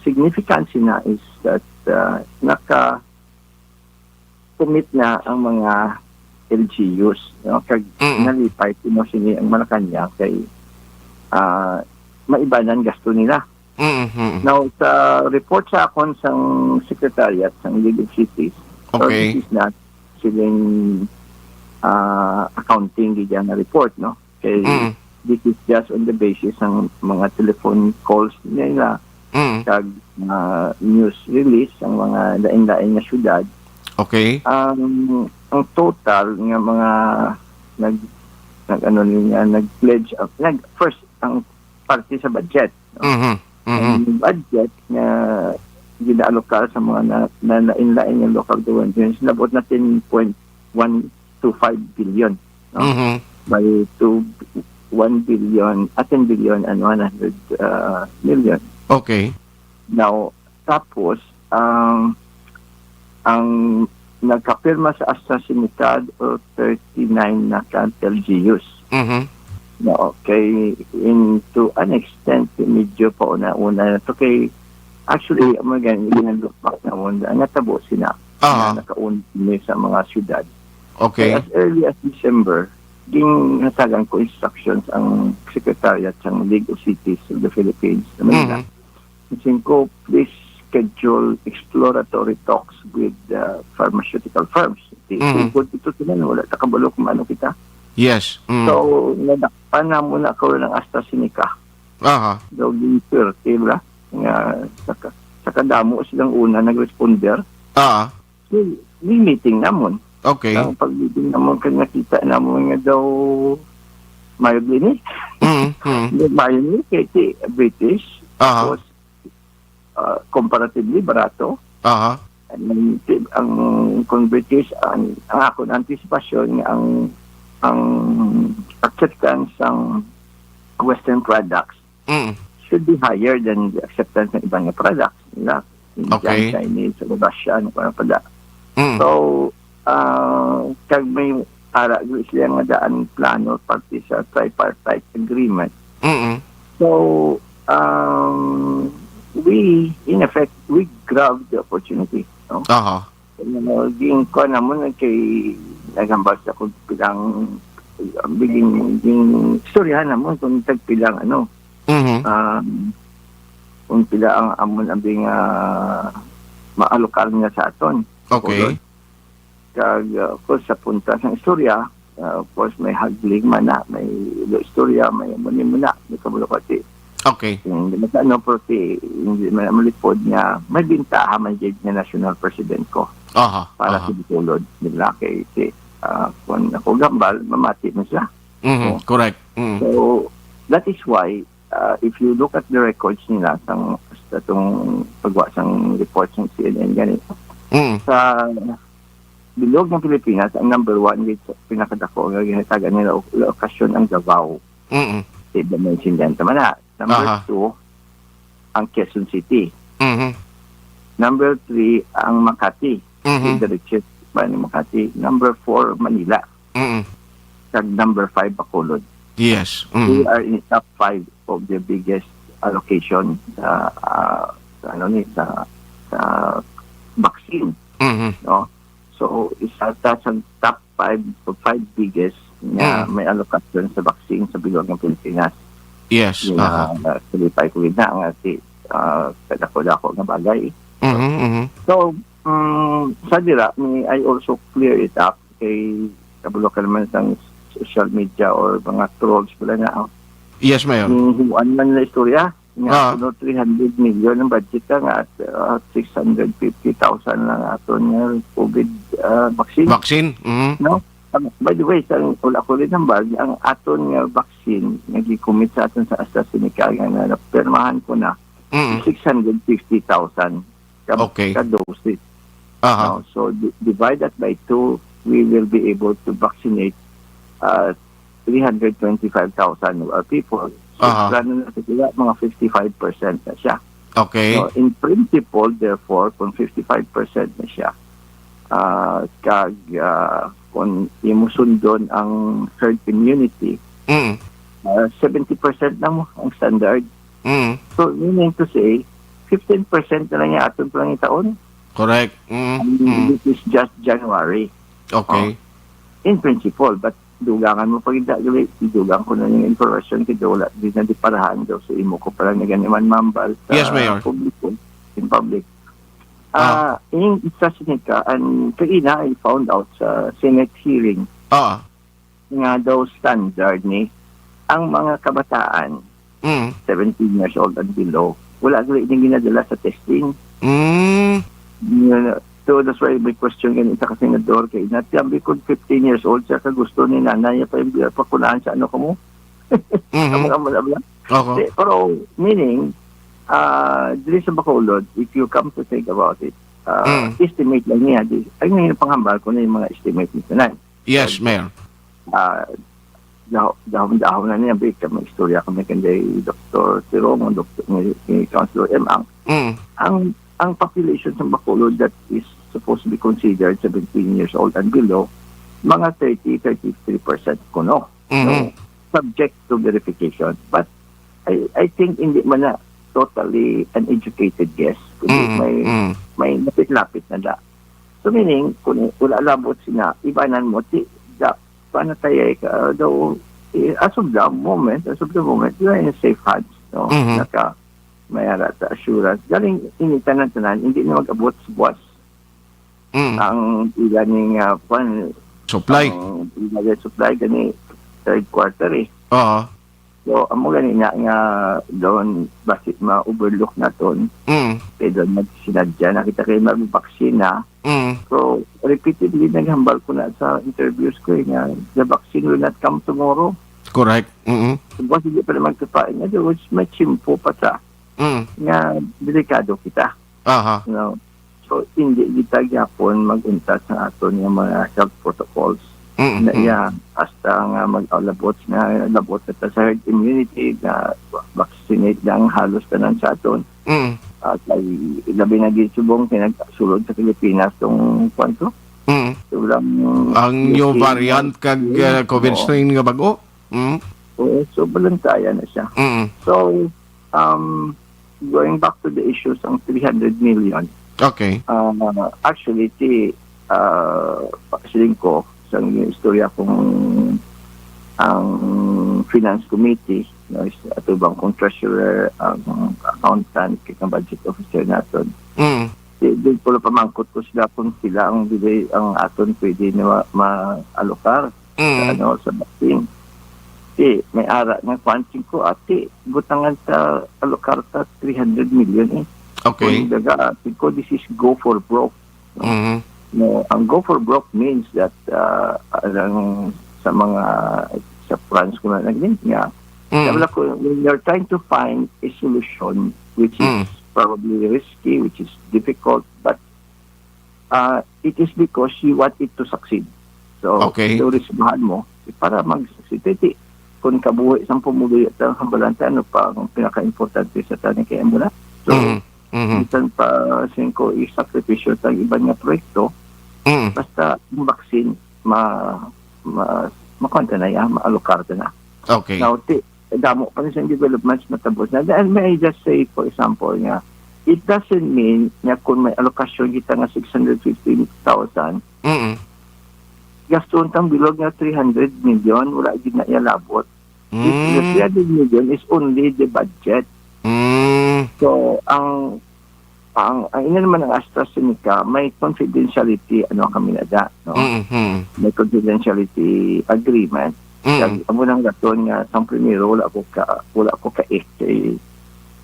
significance na is that, ah, naka-commit na ang mga L G Us, no? Kag Mm. nalipay kuno sini ang Malacañang kay, ah, maibanan gasto nila. Mm, mm. Now, sa report sa akon sang secretariat sang League of Cities, so Okay. this is not siling, ah, accounting gid nga report, no? Kay Mm. this is just on the basis sang mga telephone calls nila Mm. kag, ah, news release ang mga lain-lain nga syudad. Okay. Ang, ang total nga mga nag-, nag-, ano niya, nag-pledge, ah, nag-, first, ang parte sa budget, no? Mhm, mhm. Ang budget nga gina-allocate sa mga na, na, lain-lain nga local governments, nabot na ten point one two five billion, no? Mhm. By two, one billion, ah, ten billion and one hundred, ah, million. Okay. Now, tapos, ang, ang nagkapirma sa AstraZeneca o thirty-nine na ka L G Us. Mhm. No, kay in to an extent, medyo pa una-una na to kay actually, amo gani, ginalook back na una, ang natabo sina, Aha. na nakauna kami sa mga syudad. Okay. Kay as early as December, ginhatagan ko instructions ang Secretariat sang League of Cities of the Philippines sa Manila. Mhm. Siling ko, "Please schedule exploratory talks with, uh, pharmaceutical firms." Di, Mhm. sugod ito sila, wala ta kabalo kung ano kita. Yes. Mm. So, nadakpan na muna ako ng AstraZeneca. Aha. Daw ginswerte, bla, nga sa ka-, sa kadamo silang una nag-responder. Ah. So, may meeting namon. Okay. Ang pag-meeting namon, kag nakita namon nga daw mayo gini. Mm, mm. Mayo ni kay ti British. Aha. Tapos, ah, comparatively barato. Aha. And ang, ang kung British, ang, ang akon antisipasyon nga ang, ang acceptance sang Western products Mm. should be higher than the acceptance ng iba nga products nila. Indian, Okay. Chinese, Russian, kung ano pa da. Mm. So, ah, kag may ara gyud sila nga daan plano parte sa tripartite agreement. Mm. So, um, we, in effect, we grab the opportunity, no? Aha. Ano, ging kuan namon kay naghambal sa kung pilang, biging, ging istoryahan namon kung tagpilang, ano, Mhm. um, kung pila ang amon ang bing, ah, maalokar niya sa aton. Okay. Kag, uh, of course, sa punta sang istorya, uh, of course, may haggling man na, may ilo istorya, may muni mo na, may kabulokati. Okay. Hindi man sa ano, pero ti-, hindi man malipod nga may bintaha man gid nga national president ko Aha, para aha. sa Bacolod nila kay si, uh, kung ako gambal, mamati man siya. Mhm, Oh. correct. Mm. So, that is why, uh, if you look at the records nila sang, sa tong pagwa sang report sang C N N gani, Mm. sa bilog ng Pilipinas, ang number one gid sa pinakadako nga ginhatagan nila o-, lokasyon ang Davao. Mm-mm. Di ba, maintindihan ta man na. Number Aha. two, ang Quezon City. Mhm. Number three, ang Makati. Mhm. The richest pa ni Makati. Number four, Manila. Mm-mm. Kag number five, Bacolod. Yes. Mm. They are in top five of the biggest allocation sa, ah, sa ano ni, sa, sa vaccine, Mhm. no? So, isa ta sa top five, five biggest nga Mm. may allocation sa vaccine sa bilog ng Pilipinas. Yes, Yung, aha. ah, kalipay ko gid na nga si, ah, kadako-dako nga bagay. Mhm, mhm. So, mm, sa dira, may I also clear it up kay kabalo ka naman sang social media or mga trolls pala na, oh. Yes, Mayor. Yung huan man na istorya, nga Ah. kuno three hundred million ang budget ka nga at, ah, six hundred fifty thousand lang aton nga COVID, ah, vaccine. Vaccine, mhm. No? Ang, by the way, sa, wala ko rin ang bag, ang aton nga vaccine nga gi-commit sa aton sa AstraZeneca nga na, napirmahan ko na, Mm. six hundred fifty thousand. ka, Okay. ka dose. Aha. No? So, di- divide that by two, we will be able to vaccinate uh, three hundred twenty-five thousand of our people. So, Aha. plano na sa sila, mga fifty-five percent na siya. Okay. So, in principle, therefore, kung fifty-five percent na siya, ah, kag ah, kung imo sundon ang herd immunity, Mm. ah, seventy percent na mo ang standard. Mm. So, meaning to say, fifteen percent na lang yung aton pa lang itaon. Correct. Mm. And Mm. this is just January. Okay. Oh. In principle, but dugangan mo pa gid, gali, idugang ko na yung information, kaya wala din na di parahan daw sa imo ko pala na ganiman mambal sa Yes, Mayor. publiko, in public. Ah. Ah, in isa sinika, and kaina, I found out sa Senate hearing Ah. nga daw standard ni ang mga kabataan, Mm. seventeen years old and below, wala gali din ginadala sa testing. Mm. Yun, so that's why may question ganito ka, Senador, kay natiambi ko fifteen years old siya, ka gusto ni nanay niya pa yung pakunahan sa ano ko mo? Mhm. Ang mga mula-mula. Oho. Di, pero meaning, ah, diri sa Bacolod, if you come to think about it, ah, Mm. estimate lang niya. Di, ang yung panghambal ko na yung mga estimate ni Sinay. Yes, Mayor. Ah, daw, daw, daw na niya, big kami, istorya kami kay Doktor Tirong, Doktor ni, ni Councilor M. Ang, Mm. ang, ang population sa Bacolod that is supposed to be considered seventeen years old and below, mga thirty, thirty-three percent kuno. Mhm. So, subject to verification. But I, I think hindi man na totally uneducated guess. Kundi Mm, may, mm. may lapit-lapit na da. So meaning, kung wala labot sina, ibanan mo, ti, da, panatayay ka, daw, eh, as of the moment, as of the moment, you are in safe hands, no? Mhm. Naka, may ara ta assurance. Galing, ini tanan-tanan, hindi na mag-abot sa buwas. Mm. Ang ila ni nga, kwan, Supply. ang ila ni supply, gani third quarter eh. Oo. So, amo gani na nga doon, basi ma-overlook naton. Mm. Kay doon nagsinadya na kita kay mag-vaccine na. Mm. So, repeatedly naghambal ko na sa interviews ko eh, nga the vaccine will not come tomorrow. Correct. Mm-mm. Tapos hindi pa naman kapain. In other words, may tiyempo pa sa Mm. nga delikado kita. Aha. No? So, hindi kita gyapon mag-untat sa aton nga mga health protocols. Mm, Na mm. iya, hasta nga mag-alabot nga labot na ta sa herd immunity, na vaccinate lang halos tanan sa aton. Mm. At ay, labi na gid subong kay nagsulod sa Pilipinas tong, kwan to? Mm. Sobrang Ang new Philippines, variant kag, yeah, uh, covid oo. strain nga bago? Mm. Oo, so balantayan na siya. Mm. So, um, going back to the issues, ang three hundred million, Okay. uh, actually, ti, uh, siling ko, sa istorya kong ang finance committee, no, is atubang kong treasurer, ang accountant, kag ang budget officer naton. Mm. Di, di ko lang pamangkot ko sila kung sila ang dili ang aton pwede na ma-, ma-alokar sa, Mm. ano, sa vaccine. Di, may ara nga kwanting ko, ati, butangan sa alokar sa three hundred million eh. Okay. Kung daga, ati ko, this is go for broke. No? Mhm. No, ang go for broke means that, uh, ang sa mga, sa France ko na nag-link nga, Mm. sabi lang ko, when you're trying to find a solution which is Mm. probably risky, which is difficult, but, uh, it is because you want it to succeed. So, Okay. so risbahan mo para mag-succeed. Ti, kung kabuhi sang pumuluyo, ta, hambalan ta, ano pa ang pinaka-importante sa tanan kay amo na. So, Mhm. Mhm. minsan pa, singko, isakripisyo sa iban nga proyekto, Mm. basta ang vaccine, ma-, ma-, makuha ta na yan, maalokar ta na. Okay. Now, ti-, damo pa rin sa developments matapos na. And may I just say, for example, nga, it doesn't mean nga kung may allocation kita nga six hundred fifty thousand, Mm. gaston tang bilog nga three hundred million, wala gid na iya labot. It, the Mm. three hundred million is only the budget. Mm. So, ang, ang, ang ina naman ang AstraZeneca, may confidentiality, ano, kami na da, no? Mm-hmm. May confidentiality agreement. Mm. Kag amo nang rason nga sang primero wala ko ka, wala ko ka eh, kay,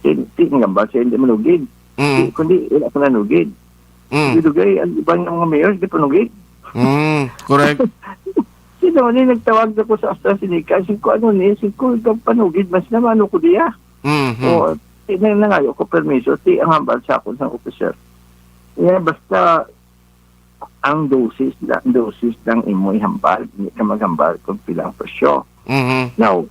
kay, di nga ba siya hindi manugid? Mm. Di, kundi wala ko nanugid. Mm. Di dugay, ang iban nga mga mayor, di panugid. Mm, correct. Sino ni nagtawag na ko sa AstraZeneca? Sing ko, ano ni? Sing ko, ikaw panugid, mas naman ako diya. Mhm. O, ti-, nang-, nangayo ko permiso, ti ang hambal sa akon sang officer. Yeah, basta ang dosis la-, dosis lang imo ihambal, hindi ka maghambal kung pila ang presyo. Mhm. Now,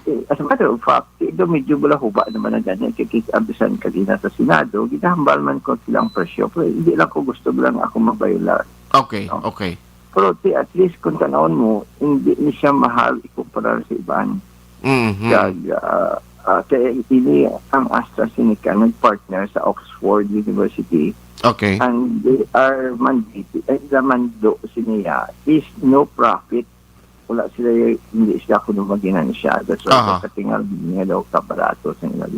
eh, as a matter of fact, eh, do medyo balahuba naman ang ganyan, kay kis-, ang bisan kanina sa Senado, ginahambal man kung pila ang presyo, pero hindi lang ko gusto lang ako mabayular. Okay, No? okay. Pero ti, at least kung tanawon mo, hindi ni siya mahal ikumpara sa iban. Mhm. Kag, ah, ah, kay ini ang AstraZeneca nag-partner sa Oxford University. Okay. And they are mandated, eh, the mando siniya is no profit. Wala sila, hindi sila kuno maginansya. That's why Aha. katingal nga daw kabarato sa nila.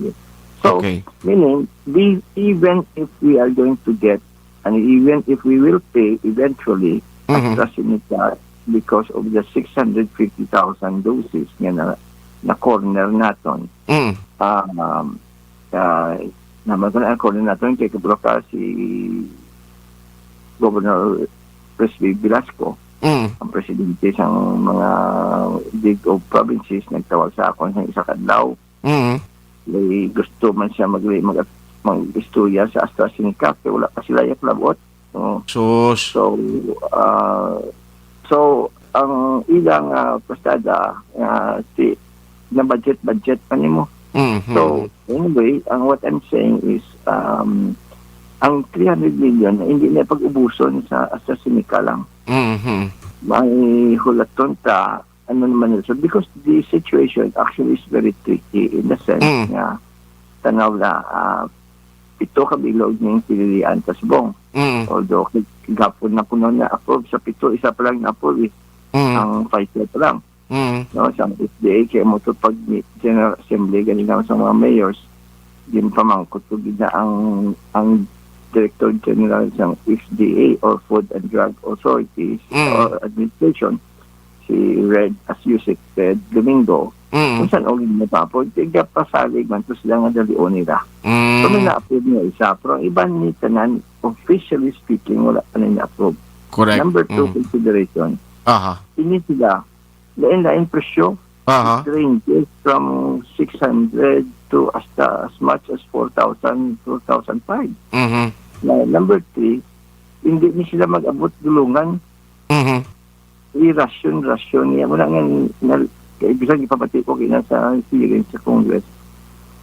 So, Okay. meaning, we, even if we are going to get, and even if we will pay eventually, Mhm. AstraZeneca, because of the six hundred fifty thousand doses nga na, na corner naton, Mm. um, uh, naman ko na ang corner naton, kay kabroka si Governor Frisbee Velasco, Mm. ang presidente sang mga League of Provinces, nagtawag sa akon sa isa kadlaw. Mm. May gusto man siya mag-, mag-, mag-istorya sa AstraZeneca, kay wala pa sila yung labot. Oo. Sus. So, ah, so, ang ilang, ah, pasada, ah, si, na budget, budget pa nimo. Mhm. So, anyway, ang what I'm saying is, um, ang three hundred million, hindi na pag-ubuson sa AstraZeneca lang. Mhm. May hulaton ta, ano naman, so, because the situation actually is very tricky in the sense Mm. nga, tanaw na, ah, pito ka bilog ning pinilian sa subong. Mm. Although, kag-, gapon na kuno na-approve sa pito, isa pa lang na-approve eh. Mm. Ang Pfizer pa lang. Mm. No, sa F D A, kaya mo to pag General Assembly, ganina sa mga mayors, din pamangkot ko gid na ang, ang Director General sa F D A or Food and Drug Authorities Mm. or Administration, si Red, as you said, Red Domingo, Mm. kung saan ang ginapapod, kaya pasalig man to sila nga dalion nila. Mm. So, may na-approve nga isa, pero ang iban ni tanan, officially speaking, wala pa na na-approve. Correct. Number two Mm. consideration, Aha. ini sila, lain-lain presyo. Aha. It ranges from six hundred to hasta as much as four thousand, two thousand five. Mhm. Na number three, hindi ni sila mag-abot dulungan. Mhm. I-ration, ration niya. Muna nga, na, kay bisan ipapati ko kina sa hearing sa Congress.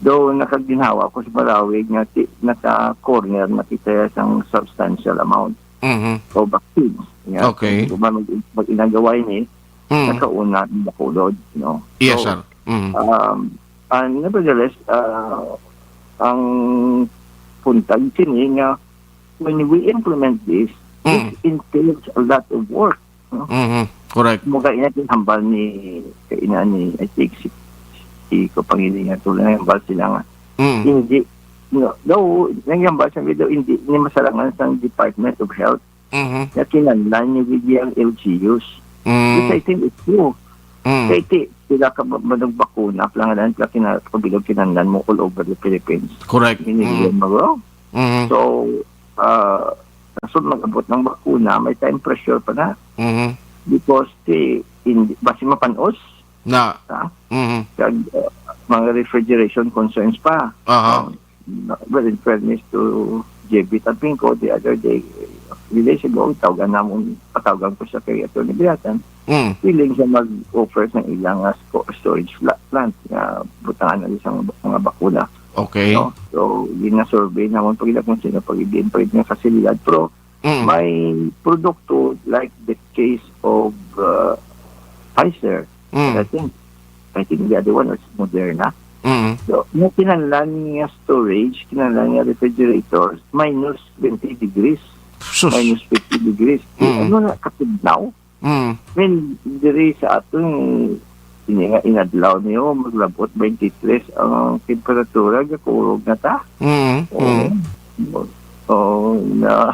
Though nakaginhawa ko sa Marawi nga ti-, naka-corner na kita sang substantial amount Mhm. o vaccines. Nga, Okay. kung mag-, mag-inagaway ni, Mm. nakauna ang Bacolod, no? Yes, So, sir. Mm. um, and nevertheless, uh, ang puntag sini nga, when we implement this, Mm. it entails a lot of work, no? Mhm. Correct. Mga ina, hambal ni, kay ina ni, I think, si, si Kopangili nga tuloy, hambal sila nga. Mm. Hindi, no, daw, nangyambal sa video, hindi ni masarangan sa Department of Health Mhm. nga kinahanglan ni William L G Us. Mm. Which I think is true. Mm. Kay ti, sila ka ba, ba nagbakuna, kailangan lang sila kina-, kabilog kinahanglan mo all over the Philippines. Correct. Hindi Mm. nila magawa. Mhm. So, ah, so mag-abot ng bakuna, may time pressure pa na. Mhm. Because ti, hindi, basi mapanos, Na. ha? Mhm. Kag, ah, mga refrigeration concerns pa. Aha. Um, well, in fairness to J B Tapingco, the other day, few days ago, tawgan namon, patawgan ko siya kay Attorney Biatan. Mm. Willing siya mag-offer sa ilang nga sco-, storage fla-, plant nga butangan na isang mga bakuna. Okay. No? So, gina-survey namon pag ila kung sino pag i-improve nga fasilidad. Pero Mm. may produkto like the case of, uh, Pfizer, Mm. and I think, I think the other one was Moderna. Mm. So, yung kinahanglan nga storage, kinahanglan nga refrigerator, minus twenty degrees, Sus. minus fifty degrees. Mm. Ano na, katugnaw? Mm. I mean, diri sa aton, ini nga inadlaw niyo, maglabot twenty-three ang temperatura, gakurog na ta. Mm. Oo. Mm. Oo, na,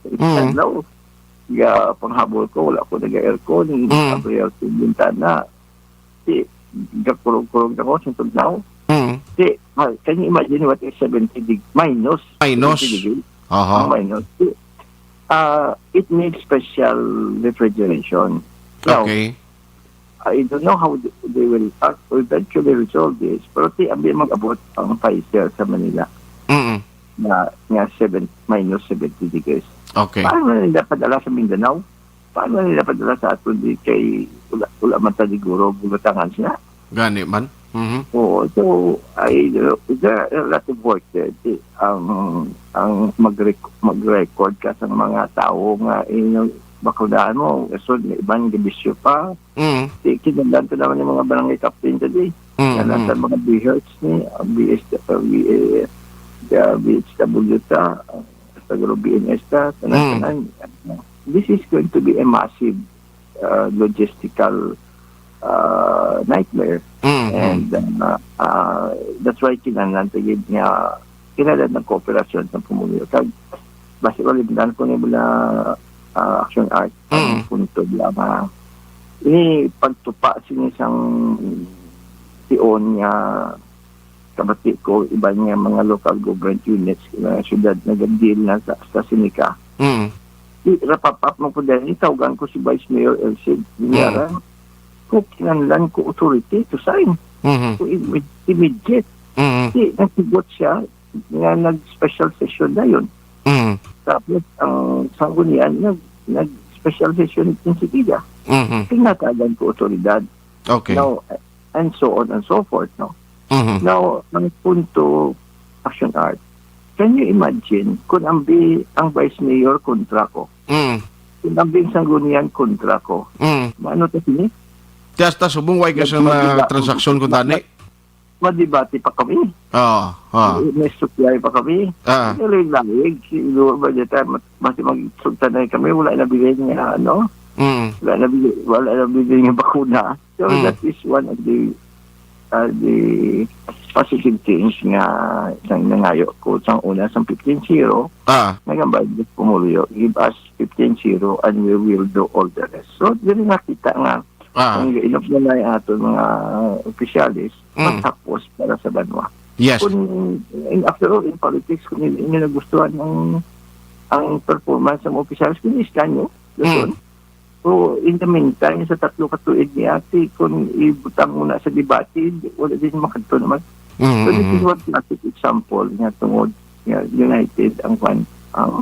Mm. adlaw. Ga, panghabol ko, wala ko naga-aircon, Mm. abri ang bintana. Di, gakurog-kurog na ko sa tugnaw. Mm. Di, ah, can you imagine what is seventy deg-, minus Minus. seventy degree? Aha. Ang minus. Di, ah, it needs special refrigeration. Now, Okay. I don't know how th-, they will, uh, eventually resolve this, pero ti, abi mag-abot ang Pfizer sa Manila. Mm. nga, nga seven, minus seventy degrees. Okay. Paano na nila padala sa Mindanao? Paano na nila padala sa aton di kay wala, wala man ta siguro bulatangan sila? Gani man. Mhm. Oo, so, I, there, there are a lot of work there. Di, ang, ang mag-rec-, mag-record ka sa mga tao nga, eh, bakunahan mo, so, may iban nga bisyo pa. Mm. Di, kinahanglan to naman yung mga barangay captain today. Mm, Yan ang mm. sa mga B H ni, ah, B S, uh, B, eh, uh, B H W ta, uh, sa B N S ta, tanan, Mm. tanan. This is going to be a massive, uh, logistical, uh, nightmare. Mm, mm. And, uh, uh, that's why kinahanglan ta gid nga kinahanglan ng kooperasyon sa pumuluyo. Kag, basi, malimdan ko ni mula, uh, Action Art, ang Mm. punto lang, ah, ini pagtupa sini sang tion nga kabati ko, iban nga mga local government units, nga syudad, nag-deal na sa AstraZeneca. Mm. Di, rapapap mo po dahil, tawgan ko si Vice Mayor Elsie Guiara. Mm. Kung kinahanglan ko authority to sign. Mhm. Kung im-, immediate. Mhm. Di, nagsigot siya nga nag-special session na yun. Mhm. Tapos, ang Sanggunian, nag-, nag-special session din si Pida. Mhm. Tinatagan ko otoridad. Okay. Now, and so on and so forth, no? Mhm. Now, ang punto, Action Art, can you imagine kung ang bi-, ang vice mayor kontra ko? Mm. Kung ang bi-, ang Sanggunian kontra ko? Mm. Maano to sini? Kaya hasta subong way ka sa Nagsunod mga diba? transaksyon kung tani? Madibati pa kami. Oo, oo. May supply pa kami. Ah. Pero yung layig, siguro by the time, basta magsugtan na kami, wala na bilhin nga, ano? Mm. Wala na bilhin, wala na bilhin nga bakuna. So, Mm. that is one of the, uh, the positive things nga, nga nangayo ko sa una, sa fifteen zero, Ah. nagambal ko, Pumuluyo, give us fifteen zero and we will do all the rest. So, dili nakita nga, Ah. ang inop na lang aton mga opisyalis, Mm. matapos para sa banwa. Yes. Kung, in, after all, in politics, kung hindi nyo nagustuhan ang, ang performance ng opisyalis, kung iskan nyo, Mm. So, in the meantime, sa tatlo ka tuig ni ate, kung ibutang mo na sa debate, wala din makadto naman. Mm, So, this is mm. one classic example nga tungod nga united ang kwan, ang,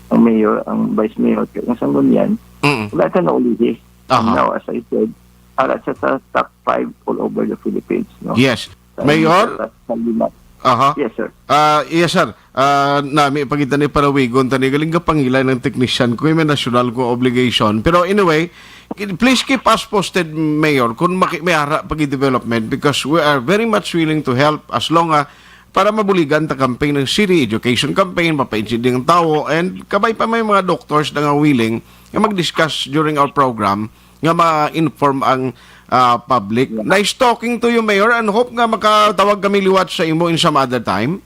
ang mayor, ang vice mayor, kaya ang Sanggunian, Mm. wala ka na ulihi. Aha. Now, as I said, ara siya sa top five all over the Philippines, no? Yes. Sa Mayor? Sa, sa lima. Aha. Yes, sir. Ah, yes, sir. Ah, nami pagita ni palawigon tani galing ka pangilay ng technician ko, may national ko obligation. Pero anyway, ki-, please keep us posted, Mayor, kung maki-, may ara pag development, because we are very much willing to help as long as para mabuligan ta campaign ng city, education campaign, mapaintindihan ang tao, and kabay pa may mga doctors na nga willing nga mag-discuss during our program nga ma-inform ang, ah, public. Yeah. Nice talking to you, Mayor, and hope nga makatawag kami liwat sa imo in some other time.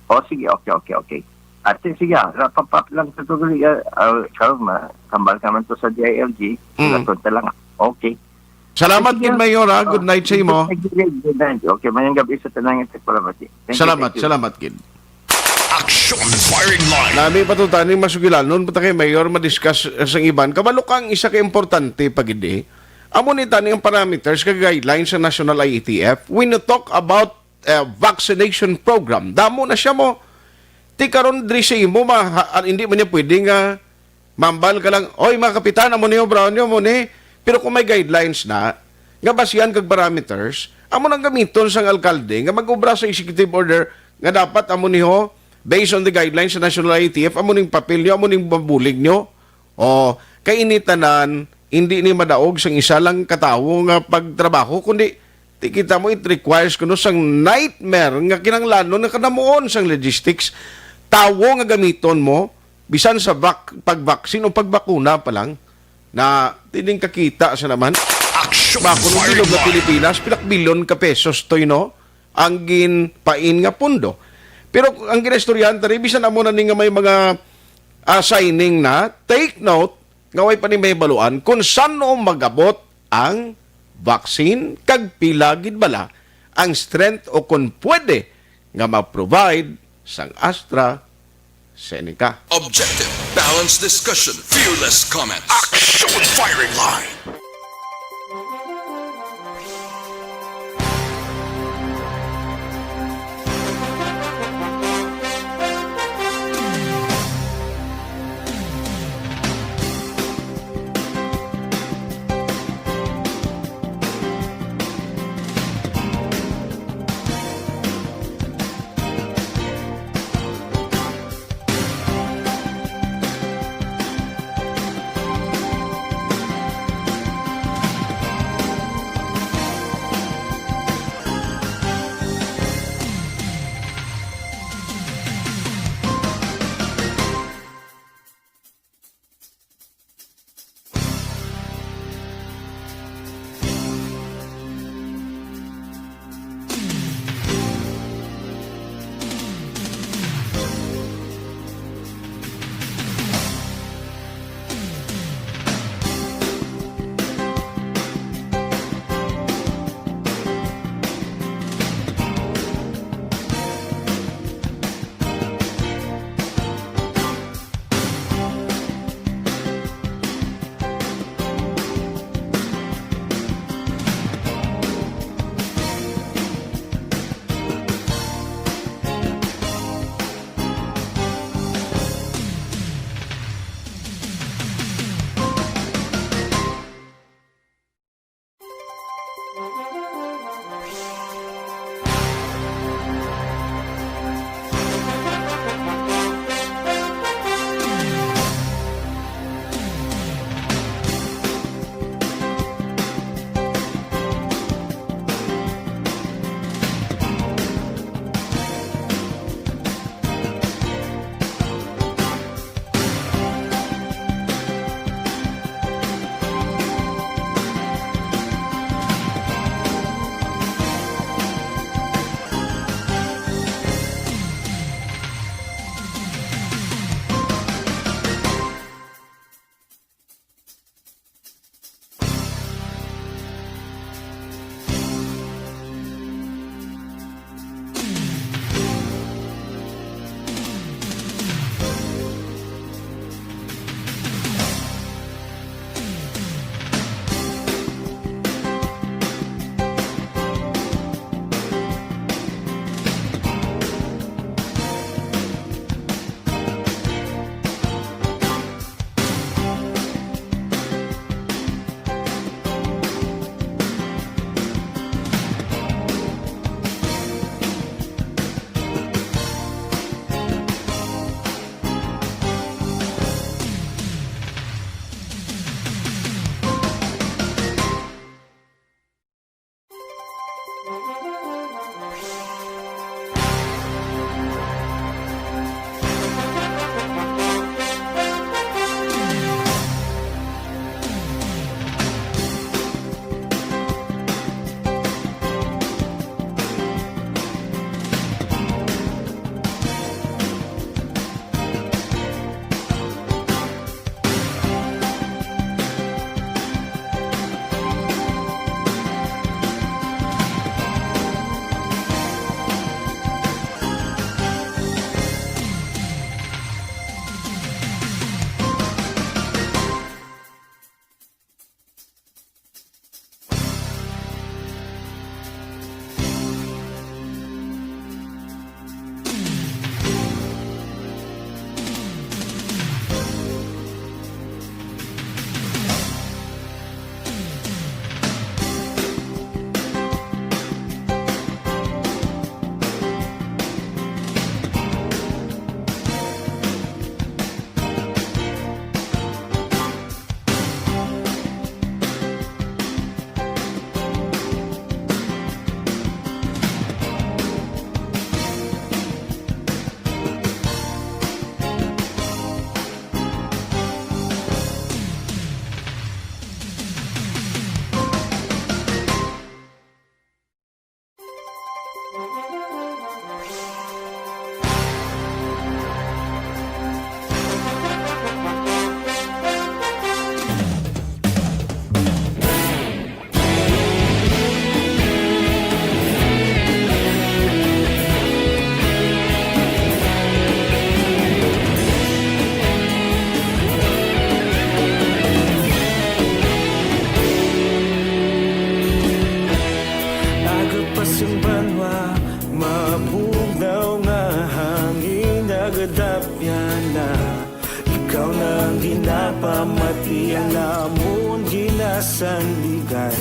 Oh, sige, okay, okay, okay. Ate, sige, ah, wrap up, up lang sa tuloy, ah, ah, ikaw, ma-, kambal ka man to sa D I L G, Mm. Lason ta lang, ah. Okay. Salamat Sige, gid, ah. Mayor, ha. Good Oh, night sa imo. Good night, good night. Okay, mayang gabi sa tanang ito, salamat, eh. Thank you, Salamat, thank you. salamat gid. Action Firing Line. Nami pa to tani masugilanon pa ta kay Mayor madiscuss, eh, sang iban. Kabalo ka ang isa ka importante pa gid, eh. Amo ni tani ang parameters kag guidelines sa National I A T F. When you talk about, eh, vaccination program, damo na siya mo. Ti karon diri sa imo, ma-, ha-, hindi man niya pwede nga mambal ka lang, "Oy, mga kapitan, amo niyo, brown niyo, amo ni." Pero kung may guidelines na, nga basihan kag parameters, amo nang gamiton sang alkalde nga mag-obra sa executive order nga dapat amo niyo, based on the guidelines sa National I A T F, amo ning papel niyo, amo ning mabulig niyo. O, kay ini tanan, hindi ni madaog sang isa lang ka tawo nga pagtrabaho, kundi ti kita mo, it requires kuno sang nightmare nga kinahanglanon nga kanamuon sang logistics, tawo nga gamiton mo, bisan sa vac-, pag-vaccine o pagbakuna pa lang, na tining kakita sa naman. Action Ba, kung Firing bilog na Line. Pilipinas, pilak bilyon ka pesos to, you know, ang ginpain nga pundo. Pero ang ginaistoryahan tani, bisan amo na ni nga may mga, ah, signing na, take note, nga way pa ni mahibaluan kung san-o magabot ang vaccine kag pila gid bala ang strength o kung pwede nga ma-provide sang AstraZeneca. Objective, balanced discussion, fearless comments. Action Firing Line. Pamati ang amon ginasandigan.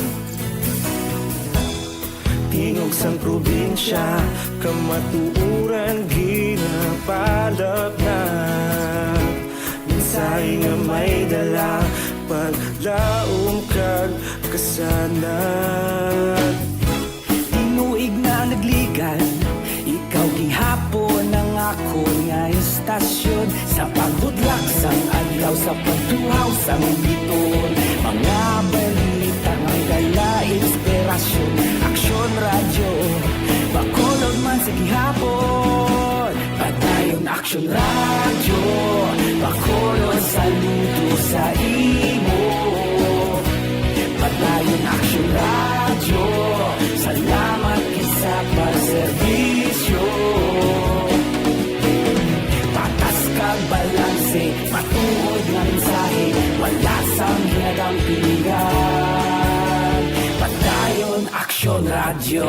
Tingog sang probinsya, kamatuoran ginapalapnag. Mensahe nga may dala, paglaom kag kasanag. Tinuig na nagligan, ikaw gihapon ang akon nga istasyon. Sa paghudlak sang adlaw, sa pagtuhaw sang bituon, mga balita may dala inspirasyon. Aksyon Radyo, Bacolod man sa gihapon. Padayon Aksyon Radyo, Bacolod, saludo sa imo. Padayon Aksyon Radyo, salamat gid sa pagserbisyo. Patas kag balanse, matuod nga mensahe, wala sang ginadampigan. Padayon Aksyon Radyo.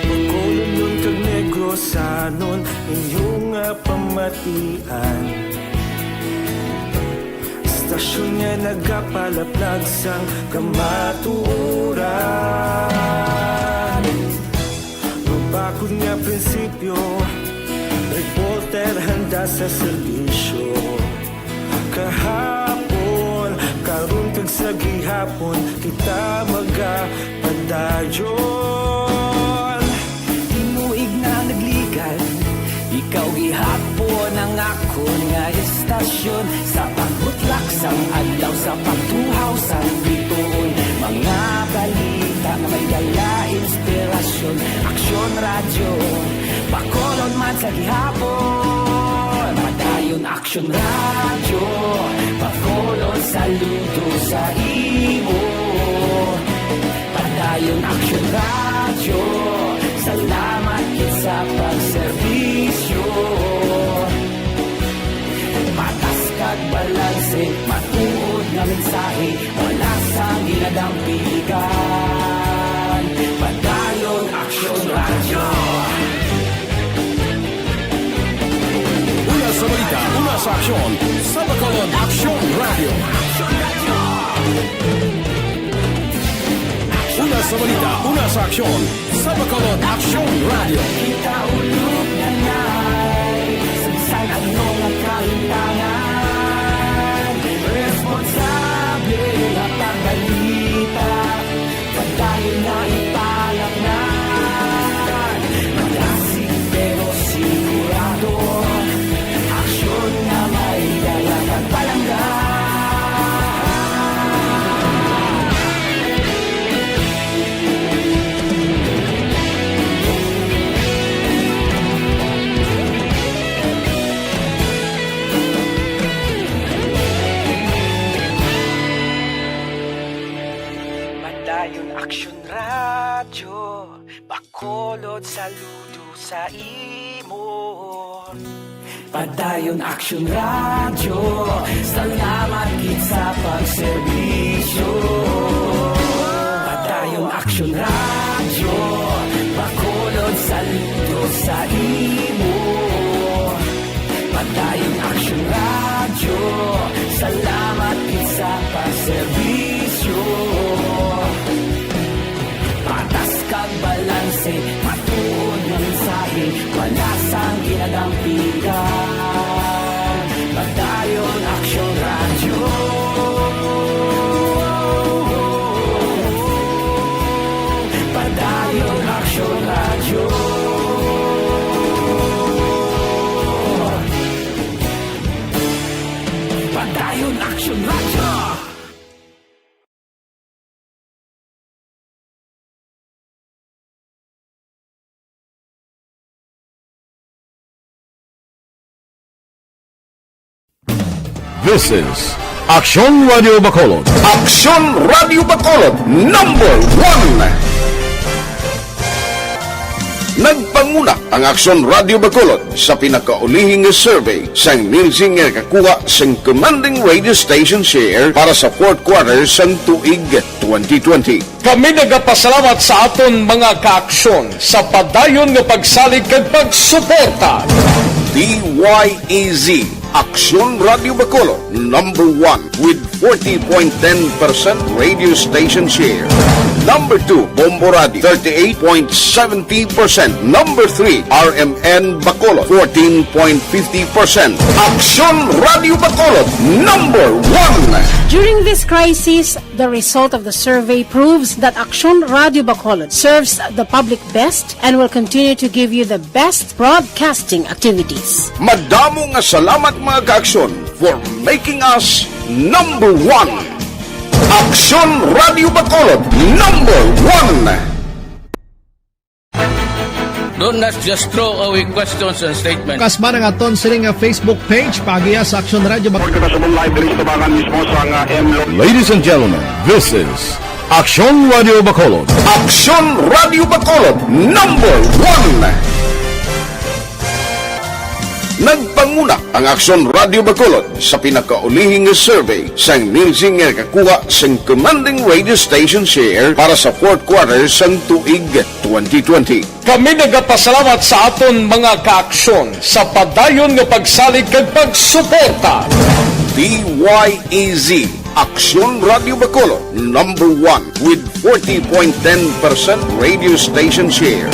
Bacolodnon kag Negrosanon, inyo nga pamatian. Istasyon nga nagapalaplag sang kamatuoran. Mabakod nga prinsipyo, reporter handa sa serbisyo. Kahapon, karon kag sa gihapon, kita magapadayon. Tinuig na nagligan, ikaw gihapon ang akon nga istasyon. Sa pagbutlak sang adlaw, sa pagtuhaw sang bituon, mga balita nga may dala inspirasyon. Aksyon Radyo, Bacolod man sa gihapon. Padayon Aksyon Radyo, Bacolod, saludo sa imo. Padayon Aksyon Radyo, salamat gid sa pagserbisyo. Patas kag balanse, matuod nga mensahe, wala sang ginadampigan. Padayon Aksyon Radyo. Una sa balita, una sa aksyon, sa Bacolod Aksyon Radyo. Una sa balita, una sa aksyon, sa Bacolod Aksyon Radyo. Kita ulog na nay, sa bisan ano nga kahintangan, responsable nga pagbalita. Padayon na ipalapnan, malasig pero sigurado, aksyon nga may dala kag palangga. Padayon Aksyon Radyo, Bacolod, saludo sa imo. Padayon Aksyon Radyo, salamat gid sa pagserbisyo. Padayon Aksyon Radyo, Bacolod, saludo sa imo. Padayon Aksyon Radyo, salamat gid sa pagserbisyo. Patas kag balanse, matuod nga mensahe, wala sang ginadampigan. Padayon Aksyon Radyo. Padayon Aksyon Radyo. Padayon Aksyon Radyo. This is Aksyon Radio Bacolod. Aksyon Radio Bacolod, number one. Nagpanguna ang Aksyon Radio Bacolod sa pinakaulihing survey sang Nielsen nga nakakuha sang commanding radio station share para sa fourth quarter sang tuig twenty twenty. Kami nagapasalamat sa aton mga kaaksyon sa padayon nga pagsalig kag pagsuporta. D Y E Z, Aksyon Radio Bacolod, number one with forty point ten percent radio station share. Number two, Bombo Radio, thirty-eight point seventy percent. Number three, R M N Bacolod, fourteen point fifty percent. Aksyon Radio Bacolod, number one. During this crisis, the result of the survey proves that Aksyon Radio Bacolod serves the public best and will continue to give you the best broadcasting activities. Madamo nga salamat, mga kaaksyon, for making us number one. Aksyon Radio Bacolod, number one. Don't not just throw away questions and statements. Kasman ang aton sining nga Facebook page, paagiha sa Aksyon Radio Bak- Pagkakasubong live diri sa tabangan mismo sa nga M Lo- Ladies and gentlemen, this is Aksyon Radio Bacolod. Aksyon Radio Bacolod, number one. Nagpanguna ang Aksyon Radio Bacolod sa pinakaulihing survey sang Nielsen nga nakakuha sang commanding radio station share para sa fourth quarter sang tuig twenty twenty. Kami nagapasalamat sa aton mga kaaksyon sa padayon nga pagsalig kag pagsuporta. D Y E Z, Aksyon Radio Bacolod, number one with forty point ten percent radio station share.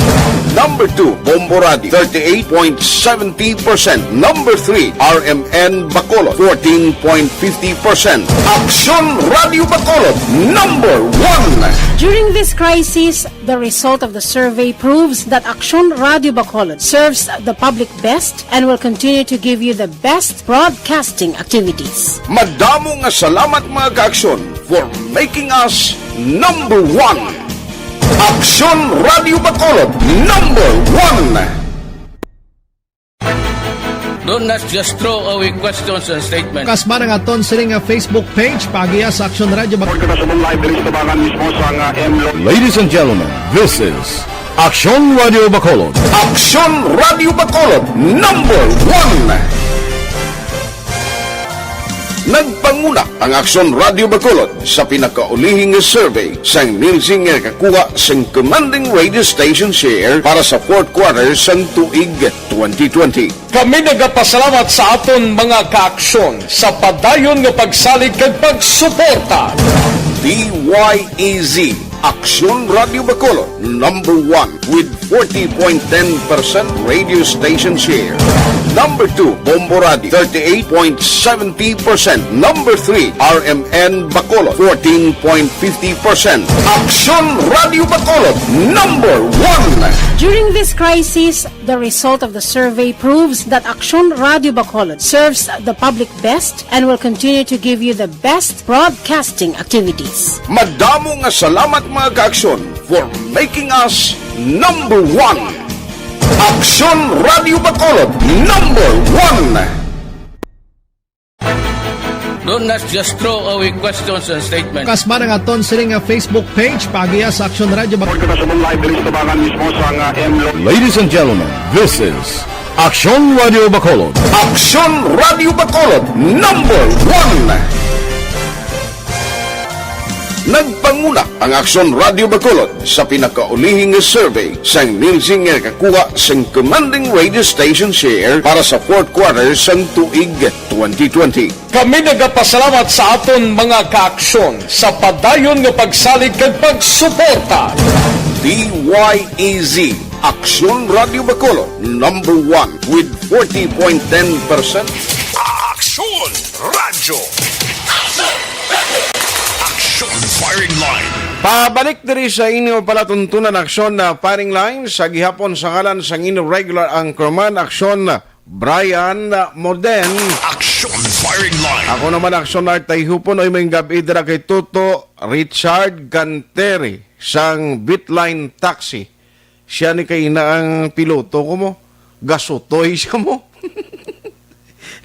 Number two, Bombo Radio, thirty-eight point seventy percent. Number three, R M N Bacolod, fourteen point fifty percent. Aksyon Radio Bacolod, number one. During this crisis, the result of the survey proves that Aksyon Radio Bacolod serves the public best and will continue to give you the best broadcasting activities. Madamo nga salamat, mga kaaksyon, for making us number one. Aksyon Radio Bacolod, number one. Don't not just throw away questions and statements. Kasman ang aton sining nga Facebook page, paagiha sa Aksyon Radio Bak- Pagkakasubong live diri sa tabangan mismo sa nga M Lo- Ladies and gentlemen, this is Aksyon Radio Bacolod. Aksyon Radio Bacolod, number one. Nagpanguna ang Aksyon Radio Bacolod sa pinakaulihing survey sang Nielsen nga nakakuha sang commanding radio station share para sa fourth quarter sang tuig twenty twenty. Kami nagapasalamat sa aton mga kaaksyon sa padayon nga pagsalig kag pagsuporta. D Y E Z, Aksyon Radio Bacolod, number one with forty point ten percent radio station share. Number two, Bombo Radio, thirty-eight point seventy percent. Number three, R M N Bacolod, fourteen point fifty percent. Aksyon Radio Bacolod, number one. During this crisis, the result of the survey proves that Aksyon Radio Bacolod serves the public best and will continue to give you the best broadcasting activities. Madamo nga salamat, mga kaaksyon, for making us number one. Aksyon Radio Bacolod, number one. Don't not just throw away questions and statements. Kasman ang aton sining nga Facebook page, paagiha sa Aksyon Radio Bak- Pagkakasubong live diri sa tabangan mismo sa nga M Lo- Ladies and gentlemen, this is Aksyon Radio Bacolod. Aksyon Radio Bacolod, number one. Nagpanguna ang Aksyon Radio Bacolod sa pinakaulihing survey sang Nielsen nga nakakuha sang commanding radio station share para sa fourth quarter sang tuig twenty twenty. Kami nagapasalamat sa aton mga kaaksyon sa padayon nga pagsalig kag pagsuporta. D Y E Z, Aksyon Radio Bacolod, number one with forty point ten percent. Aksyon Radyo. Aksyon Firing Line. Pabalik diri sa inyo palatuntunan, Aksyon na Firing Line sa gihapon, sa ngalan sang inyo regular anchorman, Aksyon Brian Moden. Aksyon Firing Line. Ako naman, Aksyon Art Tayhupon, oy, may gabi dira kay Toto Richard Canteri sang Bitline Taxi. Siya ni kay ina ang piloto ko mo. Gasutoy siya mo.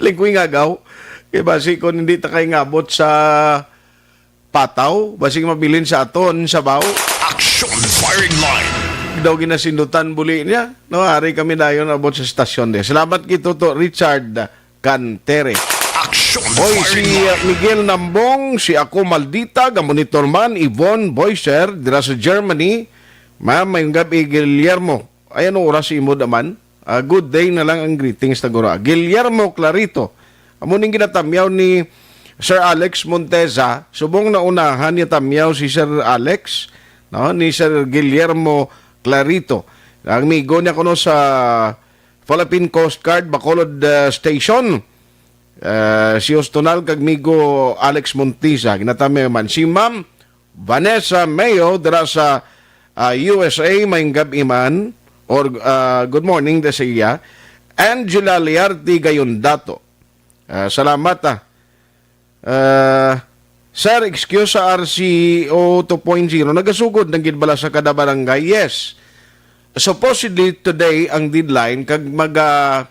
Lingkoy nga gaw. Kay basi kung hindi ta kay ngabot sa Pataw, basig mabilin sa aton sa baw. Action Firing Line. daw ginasindutan buli niya. No, ari kami dayon abot sa stasyon de. Salamat kay Toto Richard Cantere. Action. Hoy, si Firing Line. Miguel Nambong, si Ako Maldita, gamonitor man, Yvonne Boyser, dira sa Germany. Ma'am, may gabi, Guillermo. Ay, ano oras imo daman? Ah, good day na lang ang greetings, tagura. Guillermo Clarito. Amo ning ginatamyaw ni Sir Alex Monteza. Subong na unahan niya tamyaw si Sir Alex, no? Ni Sir Guillermo Clarito. Ang migo niya kuno sa Philippine Coast Guard, Bacolod, ah, Station. Ah, si Ostonal kag migo Alex Monteza. Ginatamyaw man. Si Ma'am Vanessa Mayo dira sa, ah, U S A, may gabi man, or, ah, good morning da sa iya. Angela Liarte Gayondato. Ah, salamat, ah. Ah, sir, excuse sa R C O two point zero. Nagasugod na gid bala sa kada barangay? Yes. Supposedly today ang deadline kag mag, ah,